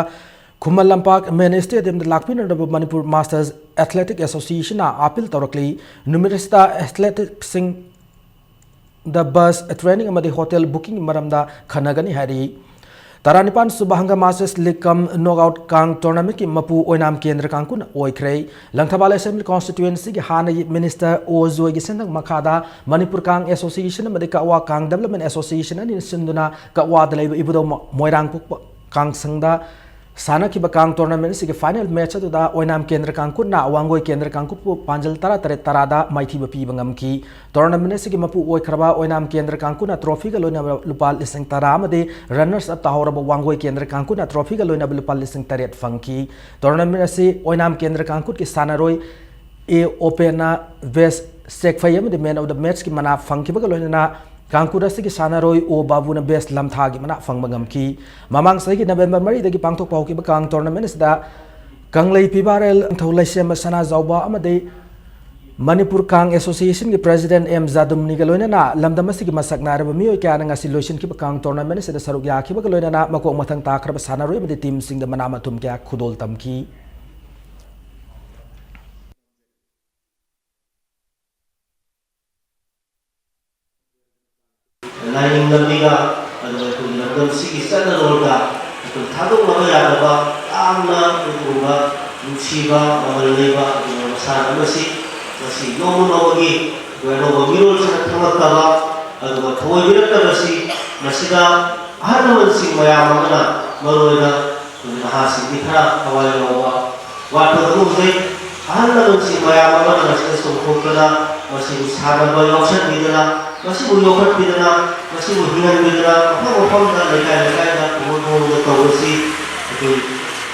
Khuman Lampak main stadiumꯗ ꯂꯥꯛꯄꯤꯅꯅꯕ Manipur Masters Athletic Associationꯅ appeal ꯇꯧꯔꯛꯂꯤ꯫ ꯅꯨꯃꯤꯠ ꯑꯁꯤꯗ athleteꯁꯤꯡ ꯗ ꯕꯁ, ꯇ꯭ꯔꯦꯅꯤꯡ ꯑꯃꯗꯤ ꯍꯣꯇꯦꯜ ꯕꯨꯀꯤꯡꯒꯤ ꯃꯔꯝꯗ ꯈꯟꯅꯒꯅꯤ ꯍꯥꯏꯔꯤ꯫ ꯇꯔꯥꯅꯤꯄꯥꯟ ꯁꯨꯕ ꯍꯪꯒꯥꯃꯥ ꯆꯦꯁ ꯂꯤꯒ ꯀꯝ ꯅꯣꯛꯑꯥꯎꯠ ꯀꯥꯡ ꯇꯣꯔꯅꯥꯃꯦꯟꯠꯀꯤ ꯃꯄꯨ ꯑꯣꯏꯅꯥꯝ ꯀꯦꯟꯗ꯭ꯔ ꯀꯥꯡꯀꯨꯅ ꯑꯣꯏꯈ꯭ꯔꯦ꯫ ꯂꯪꯊꯕꯥꯜ ꯑꯦꯁꯦꯝꯕ꯭ꯂꯤ ꯀꯣꯟꯁꯇꯤꯇ꯭ꯋꯦꯟꯁꯤꯒꯤ ꯍꯥꯟꯅꯒꯤ ꯃꯤꯅꯤꯁꯇꯔ ꯑꯣ ꯖꯣꯏꯒꯤ ꯁꯦꯟꯊꯪ ꯃꯈꯥꯗ ꯃꯅꯤꯄꯨꯔ ꯀꯥꯡ ꯑꯦꯁꯣꯁꯤꯌꯦꯁꯟ ꯑꯃꯗꯤ ꯀꯛꯋꯥ ꯀꯥꯡ ꯗꯦꯕꯂꯞꯃꯦꯟ ꯑꯦꯁꯣꯁꯤꯌꯦꯁꯟ ꯑꯅꯤꯅ ꯁꯤꯟꯗꯨꯅ ꯀꯛꯋꯥꯗ ꯂꯩꯕ ꯏꯕꯨꯙꯧ ꯃ-, ꯃꯣꯏꯔꯥꯡꯄꯣꯛꯄ ꯀꯥꯡꯁꯪꯗ ꯁꯥꯟꯅꯈꯤꯕ ꯀꯥꯡ ꯇꯣꯔꯅꯥꯃꯦꯟ ꯑꯁꯤꯒꯤ ꯐꯥꯏꯅꯦꯜ ꯃꯦꯠꯆ ꯑꯗꯨꯗ ꯑꯣꯏꯅꯥꯝ ꯀꯦꯟꯗ꯭ꯔ ꯀꯥꯡꯀꯨꯠꯅ ꯋꯥꯡꯒꯣꯏ ꯀꯦꯟꯗ꯭ꯔ ꯀꯥꯡꯀꯨꯠꯄꯨ ꯄꯥꯟꯖꯜ ꯇꯔꯥ ꯇꯔꯦꯠ ꯇꯔꯥꯗ ꯃꯥꯏꯊꯤꯕ ꯄꯤꯕ ꯉꯝꯈꯤ꯫ ꯇꯣꯔꯅꯥꯃꯦꯟ ꯑꯁꯤꯒꯤ ꯃꯄꯨ ꯑꯣꯏꯈ꯭ꯔꯕ ꯑꯣꯏꯅꯥꯝ ꯀꯦꯟꯗ꯭ꯔ ꯀꯥꯡꯀꯨꯠꯅ ꯇ꯭ꯔꯣꯐꯤꯒ ꯂꯣꯏꯅꯕ ꯂꯨꯄꯥ ꯂꯤꯁꯤꯡ ꯇꯔꯥ ꯑꯃꯗꯤ ꯔꯟꯅꯔꯁ ꯑꯞ ꯇꯥꯍꯧꯔꯕ ꯋꯥꯡꯒꯣꯏ ꯀꯦꯟꯗ꯭ꯔ ꯀꯥꯡꯀꯨꯠꯅ ꯇ꯭ꯔꯣꯐꯤꯒ ꯂꯣꯏꯅꯕ ꯂꯨꯄꯥ ꯂꯤꯁꯤꯡ ꯇꯔꯦꯠ ꯐꯪꯈꯤ꯫ ꯇꯣꯔꯅꯥꯃꯦꯟ ꯑꯁꯤ ꯑꯣꯏꯅꯥꯝ ꯀꯦꯟꯗ꯭ꯔ ꯀꯥꯡꯀꯨꯠꯀꯤ ꯁꯥꯟꯅꯔꯣꯏ ꯑꯦ ꯑꯣꯄꯦꯟꯅ ꯕꯦꯁ ꯆꯦꯛꯐꯩ ꯑꯃꯗꯤ ꯃꯦꯟ ꯑꯣꯐ ꯗ ꯃꯦꯠꯆꯀꯤ ꯃꯅꯥ ꯐꯪꯈꯤꯕꯒ ꯂꯣꯏꯅꯅ ꯀꯥꯡꯀꯨꯠ ꯑꯁꯤꯒꯤ ꯁꯥꯟꯅꯔꯣꯏ ꯑꯣ ꯕꯥꯕꯨꯅ ꯕꯦꯁ ꯂꯝꯊꯥꯒꯤ ꯃꯅꯥ ꯐꯪꯕ ꯉꯝꯈꯤ꯫ ꯃꯃꯥꯡ ꯆꯍꯤꯒꯤ ꯅꯕꯦꯝꯕꯔ ꯃꯔꯤꯗꯒꯤ ꯄꯥꯡꯊꯣꯛꯄ ꯍꯧꯈꯤꯕ ꯀꯥꯡ ꯇꯣꯔꯅꯥꯃꯦꯟ ꯑꯁꯤꯗ ꯀꯪꯂꯩ ꯄꯤꯕꯥꯔꯦꯜ ꯅꯤꯡꯊꯧ ꯂꯩꯁꯦꯝꯕ ꯁꯅꯥꯖꯥꯎꯕ ꯑꯃꯗꯤ ꯃꯅꯤꯄꯨꯔ ꯀꯥꯡ ꯑꯦꯁꯣꯁꯤꯌꯦꯁꯟꯒꯤ ꯄ꯭ꯔꯦꯁꯤꯗꯦꯟꯠ ꯑꯦꯝ ꯖꯥꯗꯨꯝꯅꯤꯒ ꯂꯣꯏꯅꯅ ꯂꯝꯗꯝ ꯑꯁꯤꯒꯤ ꯃꯁꯛ ꯅꯥꯏꯔꯕ ꯃꯤꯑꯣꯏ ꯀꯌꯥꯅ ꯉꯁꯤ ꯂꯣꯏꯁꯤꯟꯈꯤꯕ ꯀꯥꯡ ꯇꯣꯔꯅꯥꯃꯦꯟ ꯑꯁꯤꯗ ꯁꯔꯨꯛ ꯌꯥꯈꯤꯕꯒ ꯂꯣꯏꯅꯅ ꯃꯀꯣꯛ ꯃꯊꯪ ꯇꯥꯈ꯭ꯔꯕ ꯁꯥꯟꯅꯔꯣꯏ ꯑꯃꯗꯤ ꯇꯤꯝꯁꯤꯡꯗ ꯃꯅꯥ ꯃꯊꯨꯝ ꯀꯌꯥ ꯈꯨꯗꯣꯜ ꯇꯝꯈꯤ꯫ ꯂꯥꯏꯅꯤꯡ ꯂꯝꯕꯤꯗ, ꯑꯗꯨꯒ ꯑꯩꯈꯣꯏꯒꯤ ꯂꯝꯗꯝꯁꯤꯒꯤ ꯆꯠꯅꯔꯣꯜꯗ ꯑꯩꯈꯣꯏ ꯊꯥꯗꯣꯛꯅꯕ ꯌꯥꯗꯕ ꯌꯥꯝꯅ ꯑꯗꯨꯒꯨꯝꯕ ꯅꯨꯡꯁꯤꯕ, ꯃꯃꯜ ꯂꯩꯕ ꯑꯗꯨꯒꯨꯝꯕ ꯃꯁꯥꯟꯅ ꯑꯃꯁꯤ ꯉꯁꯤ ꯅꯣꯡꯃ ꯅꯣꯡꯃꯒꯤ ꯑꯩꯈꯣꯏ ꯑꯅꯧꯕ ꯃꯤꯔꯣꯜꯁꯤꯅ ꯈꯪꯂꯛꯇꯕ, ꯑꯗꯨꯒ ꯊꯑꯣꯏꯕꯤꯔꯛꯇꯕꯁꯤ ꯃꯁꯤꯗ ꯑꯍꯜ ꯂꯃꯟꯁꯤꯡ ꯃꯌꯥꯝ ꯑꯃꯅ, ꯃꯔꯨꯑꯣꯏꯅ ꯑꯩꯈꯣꯏ ꯅꯍꯥꯁꯤꯡꯗꯤ ꯈꯔ ꯊꯋꯥꯏ ꯌꯥꯎꯕ ꯋꯥꯠꯄꯗꯧꯅ ꯎꯖꯩ꯫ ꯑꯍꯜ ꯂꯃꯟꯁꯤꯡ ꯃꯌꯥꯝ ꯑꯃꯅ ꯃꯁꯤꯗ ꯆꯣꯡꯊꯣꯛꯇꯅ, ꯃꯁꯤꯕꯨ ꯁꯥꯟꯅꯕ ꯌꯥꯎꯁꯟꯕꯤꯗꯅ, ꯃꯁꯤꯕꯨ ꯌꯣꯛꯈꯠꯄꯤꯗꯅ, ꯃꯁꯤꯕꯨ ꯍꯤꯡꯍꯟꯕꯤꯗꯅ, ꯃꯐꯝ ꯃꯐꯝꯗ, ꯂꯩꯀꯥꯏ ꯂꯩꯀꯥꯏꯗ, ꯈꯨꯡꯒꯪ ꯈꯨꯡꯒꯪꯗ ꯇꯧꯕꯁꯤ ꯑꯩꯈꯣꯏ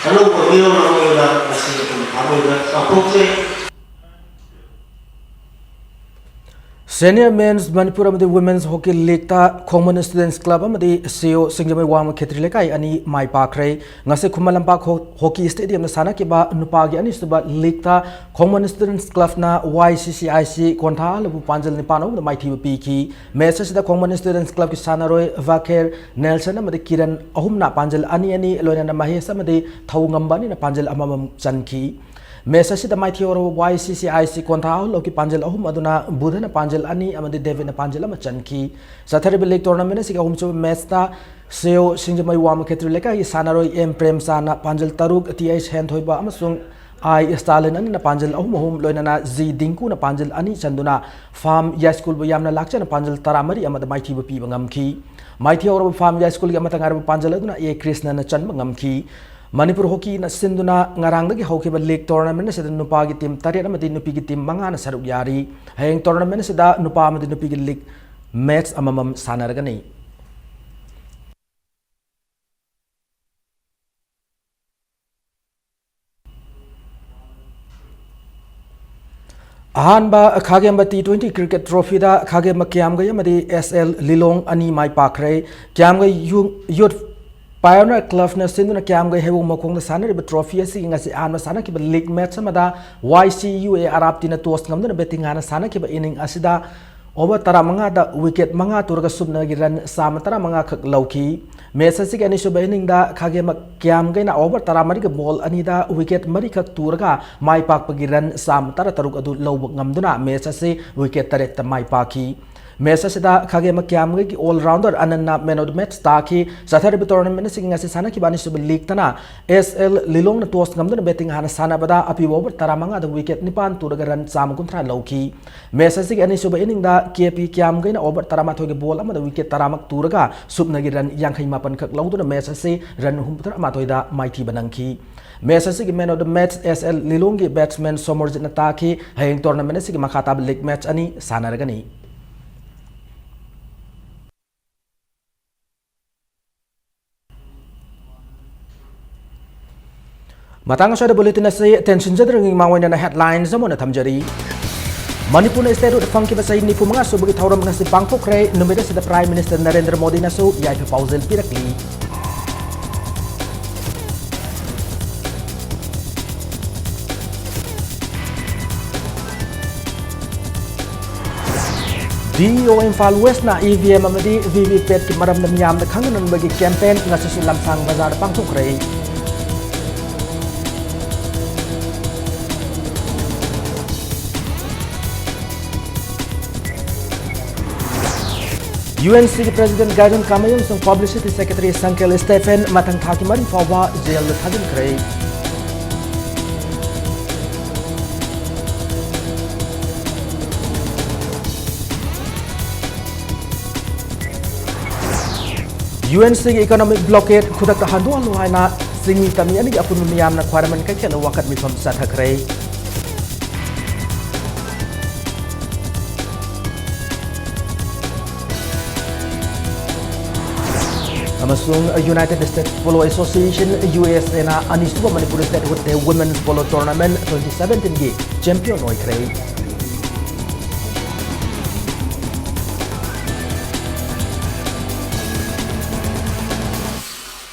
ꯑꯅꯧꯕ ꯃꯤꯔꯣꯜ ꯑꯃ ꯑꯣꯏꯅ ꯉꯁꯤ ꯑꯩꯈꯣꯏ ꯊꯃꯣꯏꯗ ꯆꯥꯎꯊꯣꯛꯆꯩ꯫ ꯁꯦꯅꯤꯌꯔ ꯃꯦꯟꯁ ꯃꯅꯤꯄꯨꯔ ꯑꯃꯗꯤ ꯋꯨꯃꯦꯟꯁ ꯍꯣꯀꯤ ꯂꯤꯒꯇ ꯈꯣꯡꯃꯟ ꯁ꯭ꯇꯨꯗꯦꯟꯠꯁ ꯀ꯭ꯂꯕ ꯑꯃꯗꯤ ꯁꯤꯑꯣ ꯁꯤꯡꯖꯃꯩ ꯋꯥꯡꯃ ꯈꯦꯇ꯭ꯔꯤ ꯂꯩꯀꯥꯏ ꯑꯅꯤ ꯃꯥꯏ ꯄꯥꯛꯈ꯭ꯔꯦ꯫ ꯉꯁꯤ ꯈꯨꯃꯟ ꯂꯝꯄꯥꯛ ꯍꯣ-, ꯍꯣꯀꯤ ꯁ꯭ꯇꯦꯗꯤꯌꯝꯗ ꯁꯥꯟꯅꯈꯤꯕ ꯅꯨꯄꯥꯒꯤ ꯑꯅꯤꯁꯨꯕ ꯂꯤꯒꯇ ꯈꯣꯡꯃꯟ ꯁ꯭ꯇꯨꯗꯦꯟꯠꯁ ꯀ꯭ꯂꯕꯅ ꯋꯥꯏ ꯁꯤ ꯁꯤ ꯑꯥꯏ ꯁꯤ ꯀꯣꯟꯊꯥ ꯍꯥꯂꯨꯕꯨ ꯄꯥꯟꯖꯜ ꯅꯤꯄꯥꯟ ꯑꯍꯨꯝꯗ ꯃꯥꯏꯊꯤꯕ ꯄꯤꯈꯤ꯫ ꯃꯦꯆ ꯑꯁꯤꯗ ꯈꯣꯡꯃꯟ ꯁ꯭ꯇꯨꯗꯦꯟꯠꯁ ꯀ꯭ꯂꯕꯀꯤ ꯁꯥꯟꯅꯔꯣꯏ ꯚꯥꯈꯦꯔ ꯅꯦꯜꯁꯟ ꯑꯃꯗꯤ ꯀꯤꯔꯟ ꯑꯍꯨꯝꯅ ꯄꯥꯟꯖꯜ ꯑꯅꯤ ꯑꯅꯤ, ꯂꯣꯏꯅꯅ ꯃꯍꯦꯁ ꯑꯃꯗꯤ ꯊꯧꯉꯝꯕ ꯑꯅꯤꯅ ꯄꯥꯟꯖꯜ ꯑꯃꯃꯝ ꯆꯟꯈꯤ꯫ ꯃꯦꯆ ꯑꯁꯤꯗ ꯃꯥꯏꯊꯤꯍꯧꯔꯕ ꯋꯥꯏ ꯁꯤ ꯁꯤ ꯑꯥꯏ ꯁꯤ ꯀꯣꯟꯊꯥ ꯍꯧꯂꯧꯀꯤ ꯄꯥꯟꯖꯜ ꯑꯍꯨꯝ ꯑꯗꯨꯅ ꯕꯨꯙꯅ ꯄꯥꯟꯖꯜ ꯑꯅꯤ ꯑꯃꯗꯤ ꯗꯦꯕꯤꯠꯅ ꯄꯥꯟꯖꯜ ꯑꯃ ꯆꯟꯈꯤ꯫ ꯆꯠꯊꯔꯤꯕ ꯂꯤꯒ ꯇꯣꯔꯅꯥꯃꯦꯟ ꯑꯁꯤꯒꯤ ꯑꯍꯨꯝꯁꯨꯕ ꯃꯦꯆꯇ ꯁꯦꯌꯣ ꯁꯤꯡꯖꯃꯩ ꯋꯥꯃ ꯈꯦꯇ꯭ꯔꯤ ꯂꯩꯀꯥꯏꯒꯤ ꯁꯥꯟꯅꯔꯣꯏ ꯑꯦꯝ ꯄ꯭ꯔꯦꯝꯆꯥꯟꯅ ꯄꯥꯟꯖꯜ ꯇꯔꯨꯛ, ꯇꯤ ꯑꯩꯆ ꯍꯦꯟꯊꯣꯏꯕ ꯑꯃꯁꯨꯡ ꯑꯥꯏ ꯁ꯭ꯇꯥꯂꯤꯟ ꯑꯅꯤꯅ ꯄꯥꯟꯖꯜ ꯑꯍꯨꯝ ꯑꯍꯨꯝ, ꯂꯣꯏꯅꯅ ꯖꯤ ꯗꯤꯡꯀꯨꯅ ꯄꯥꯟꯖꯜ ꯑꯅꯤ ꯆꯟꯗꯨꯅ ꯐꯥꯝ ꯌꯥꯏꯁ꯭ꯀꯨꯜꯕꯨ ꯌꯥꯝꯅ ꯂꯥꯛꯆꯅ ꯄꯥꯟꯖꯜ ꯇꯔꯥꯃꯔꯤ ꯑꯃꯗ ꯃꯥꯏꯊꯤꯕ ꯄꯤꯕ ꯉꯝꯈꯤ꯫ ꯃꯥꯏꯊꯤꯍꯧꯔꯕ ꯐꯥꯝ ꯌꯥꯏꯁ꯭ꯀꯨꯜꯒꯤ ꯑꯃꯠꯇ ꯉꯥꯏꯔꯕ ꯄꯥꯟꯖꯜ ꯑꯗꯨꯅ ꯑꯦ ꯀ꯭ꯔꯤꯁꯅꯅ ꯆꯟꯕ ꯉꯝꯈꯤ꯫ ꯃꯅꯤꯄꯨꯔ ꯍꯣꯀꯤꯅ ꯁꯤꯟꯗꯨꯅ ꯉꯔꯥꯡꯗꯒꯤ ꯍꯧꯈꯤꯕ ꯂꯤꯒ ꯇꯣꯔꯅꯥꯃꯦꯟ ꯑꯁꯤꯗ ꯅꯨꯄꯥꯒꯤ ꯇꯤꯝ ꯇꯔꯦꯠ ꯑꯃꯗꯤ ꯅꯨꯄꯤꯒꯤ ꯇꯤꯝ ꯃꯉꯥꯅ ꯁꯔꯨꯛ ꯌꯥꯔꯤ꯫ ꯍꯌꯦꯡ ꯇꯣꯔꯅꯥꯃꯦꯟ ꯑꯁꯤꯗ ꯅꯨꯄꯥ ꯑꯃꯗꯤ ꯅꯨꯄꯤꯒꯤ ꯂꯤꯒ ꯃꯦꯆ ꯑꯃꯃꯝ ꯁꯥꯟꯅꯔꯒꯅꯤ꯫ ꯑꯍꯥꯟꯕ ꯈꯥꯒꯦꯝꯕ ꯇꯤ ꯇ꯭ꯋꯦꯟꯇꯤ ꯀ꯭ꯔꯤꯀꯦꯠ ꯇ꯭ꯔꯣꯐꯤꯗ ꯈꯥꯒꯦꯝꯕ ꯀ꯭ꯌꯥꯝꯒꯩ ꯑꯃꯗꯤ ꯑꯦꯁ ꯑꯦꯜ ꯂꯤꯂꯣꯡ ꯑꯅꯤ ꯃꯥꯏ ꯄꯥꯛꯈ꯭ꯔꯦ꯫ ꯀ꯭ꯌꯥꯝꯒꯩ ꯌꯨ-, ꯌꯨꯠ ꯄꯥꯏꯑꯣꯅꯤꯌꯔ ꯀ꯭ꯂꯕꯅ ꯁꯤꯟꯗꯨꯅ ꯀ꯭ꯌꯥꯝꯒꯩ ꯍꯩꯋꯣꯡ ꯃꯈꯣꯡꯗ ꯁꯥꯟꯅꯔꯤꯕ ꯇ꯭ꯔꯣꯐꯤ ꯑꯁꯤꯒꯤ ꯉꯁꯤ ꯑꯍꯥꯟꯕ ꯁꯥꯟꯅꯈꯤꯕ ꯂꯤꯒ ꯃꯦꯆ ꯑꯃꯗ ꯋꯥꯏ ꯁꯤ ꯌꯨ ꯑꯦ ꯑꯔꯥꯞꯇꯤꯅ ꯇꯣꯁ ꯉꯝꯗꯨꯅ ꯕꯦꯇꯤꯡ ꯍꯥꯟꯅ ꯁꯥꯟꯅꯈꯤꯕ ꯏꯅꯤꯡ ꯑꯁꯤꯗ ꯑꯣꯚꯔ ꯇꯔꯥꯃꯉꯥꯗ ꯋꯤꯀꯦꯠ ꯃꯉꯥ ꯇꯨꯔꯒ ꯁꯨꯞꯅꯒꯤ ꯔꯟ ꯆꯥꯝꯃ ꯇꯔꯥꯃꯉꯥ ꯈꯛ ꯂꯧꯈꯤ꯫ ꯃꯦꯆ ꯑꯁꯤꯒꯤ ꯑꯅꯤꯁꯨꯕ ꯏꯅꯤꯡꯗ ꯈꯥꯒꯦꯝꯕ ꯀ꯭ꯌꯥꯝꯒꯩꯅ ꯑꯣꯚꯔ ꯇꯔꯥꯃꯔꯤꯒ ꯕꯣꯜ ꯑꯅꯤꯗ ꯋꯤꯀꯦꯠ ꯃꯔꯤꯈꯛ ꯇꯨꯔꯒ ꯃꯥꯏ ꯄꯥꯛꯄꯒꯤ ꯔꯟ ꯆꯥꯝꯃ ꯇꯔꯥꯇꯔꯨꯛ ꯑꯗꯨ ꯂꯧꯕ ꯉꯝꯗꯨꯅ ꯃꯦꯆ ꯑꯁꯤ ꯋꯤꯀꯦꯠ ꯇꯔꯦꯠꯇ ꯃꯥꯏ ꯄꯥꯛꯈꯤ꯫ ꯃꯦꯆ ꯑꯁꯤꯗ ꯈꯥꯒꯦꯝꯕ ꯀ꯭ꯌꯥꯝꯒꯩꯒꯤ all rounder ꯑꯅꯟꯅ man of the match ꯇꯥꯈꯤ꯫ ꯆꯠꯊꯔꯤꯕ ꯇꯣꯔꯅꯥꯃꯦꯟ ꯑꯁꯤꯒꯤ ꯉꯁꯤ ꯁꯥꯟꯅꯈꯤꯕ ꯑꯅꯤꯁꯨꯕ ꯂꯤꯒꯇꯅ ꯑꯦꯁ ꯑꯦꯜ ꯂꯤꯂꯣꯡꯅ ꯇꯣꯁ ꯉꯝꯗꯨꯅ ꯕꯦꯇꯤꯡ ꯍꯥꯟꯅ ꯁꯥꯟꯅꯕꯗ ꯑꯄꯤꯕ ꯑꯣꯚꯔ ꯇꯔꯥꯃꯉꯥꯗ ꯋꯤꯀꯦꯠ ꯅꯤꯄꯥꯟ ꯇꯨꯔꯒ ꯔꯟ ꯆꯥꯝꯃ ꯀꯨꯟꯊ꯭ꯔꯥ ꯂꯧꯈꯤ꯫ ꯃꯦꯆ ꯑꯁꯤꯒꯤ ꯑꯅꯤꯁꯨꯕ ꯏꯅꯤꯡꯗ ꯀꯦ ꯄꯤ ꯀ꯭ꯌꯥꯝꯒꯩꯅ ꯑꯣꯚꯔ ꯇꯔꯥꯃꯥꯊꯣꯏꯒꯤ ꯕꯣꯜ ꯑꯃꯗ ꯋꯤꯀꯦꯠ ꯇꯔꯥꯃꯛ ꯇꯨꯔꯒ ꯁꯨꯞꯅꯒꯤ ꯔꯟ ꯌꯥꯡꯈꯩ ꯃꯥꯄꯟ ꯈꯛ ꯂꯧꯗꯨꯅ ꯃꯦꯆ ꯑꯁꯤ ꯔꯟ ꯍꯨꯝꯐꯨꯇꯔꯥꯃꯥꯊꯣꯏꯗ ꯃꯥꯏꯊꯤꯕ ꯅꯪꯈꯤ꯫ ꯃꯦꯆ ꯑꯁꯤꯒꯤ man of the match S L ꯂꯤꯂꯣꯡꯒꯤ batsman ꯁꯣꯃꯣꯔꯖꯤꯠꯅ ꯇꯥꯈꯤ꯫ ꯍꯌꯦꯡ ꯇꯣꯔꯅꯥꯃꯦꯟ ꯑꯁꯤꯒꯤ ꯃꯈꯥ ꯇꯥꯕ ꯂꯤꯒ ꯃꯦꯆ ꯑꯅꯤ ꯁꯥꯟꯅꯔꯒꯅꯤ꯫ ꯃꯇꯥꯡ ꯑꯁ꯭ꯋꯥꯏꯗ ꯕꯨꯂꯦꯇꯤꯟ ꯑꯁꯤ ꯇꯦꯟꯁꯤꯟꯖꯗ꯭ꯔꯤꯉꯩ ꯃꯃꯥꯡ ꯑꯣꯏꯅ headlines ꯑꯃ ꯑꯣꯏꯅ ꯊꯝꯖꯔꯤ꯫ ꯃꯅꯤꯄꯨꯔꯅ statehood ꯐꯪꯈꯤꯕ ꯆꯍꯤ ꯅꯤꯐꯨ ꯃꯉꯥ ꯁꯨꯕꯒꯤ ꯊꯧꯔꯝ ꯉꯁꯤ ꯄꯥꯡꯊꯣꯛꯈ꯭ꯔꯦ꯫ ꯅꯨꯃꯤꯠ ꯑꯁꯤꯗ Prime Minister ꯅꯔꯦꯟꯗ꯭ꯔ ꯃꯣꯗꯤꯅꯁꯨ ꯌꯥꯏꯐ ꯄꯥꯎꯖꯦꯜ ꯄꯤꯔꯛꯂꯤ꯫ ꯗꯤ ꯏ ꯑꯣ ꯏꯝꯐꯥꯜ ꯋꯦꯁꯅ ꯏ ꯚꯤ ꯑꯦꯝ ꯑꯃꯗꯤ ꯚꯤ ꯚꯤ ꯄꯦꯠꯀꯤ ꯃꯔꯝꯗ ꯃꯤꯌꯥꯝꯗ ꯈꯪꯍꯟꯅꯕꯒꯤ campaign ꯉꯁꯤꯁꯨ ꯂꯝꯁꯥꯡ ꯕꯖꯥꯔꯗ ꯄꯥꯡꯊꯣꯛꯈ꯭ꯔꯦ꯫ UNCꯒꯤ President Gaidan Kamei ꯑꯃꯁꯨꯡ Publicity Secretary Sankel Stephen ꯃꯊꯪ ꯊꯥꯒꯤ ꯃꯔꯤ ꯐꯥꯎꯕ ꯖꯦꯜꯗ ꯊꯥꯖꯤꯟꯈ꯭ꯔꯦ꯫ UNCꯒꯤ economic blockade ꯈꯨꯗꯛꯇ ꯍꯟꯗꯣꯛꯍꯜꯂꯨ ꯍꯥꯏꯅ ꯆꯤꯡꯃꯤ ꯇꯝꯃꯤ ꯑꯅꯤꯒꯤ ꯑꯄꯨꯟꯕ ꯃꯤꯌꯥꯝꯅ ꯈ꯭ꯋꯥꯏꯔꯝꯕꯟ ꯀꯩꯊꯦꯜꯗ ꯋꯥꯀꯠ ꯃꯤꯐꯝ ꯆꯠꯊꯈ꯭ꯔꯦ꯫ ꯑꯃꯁꯨꯡ United States Polo Association, USAꯅ ꯑꯅꯤꯁꯨꯕ Manipur Statehood Day Women's Polo Tournament twenty seventeenꯒꯤ champion ꯑꯣꯏꯈ꯭ꯔꯦ꯫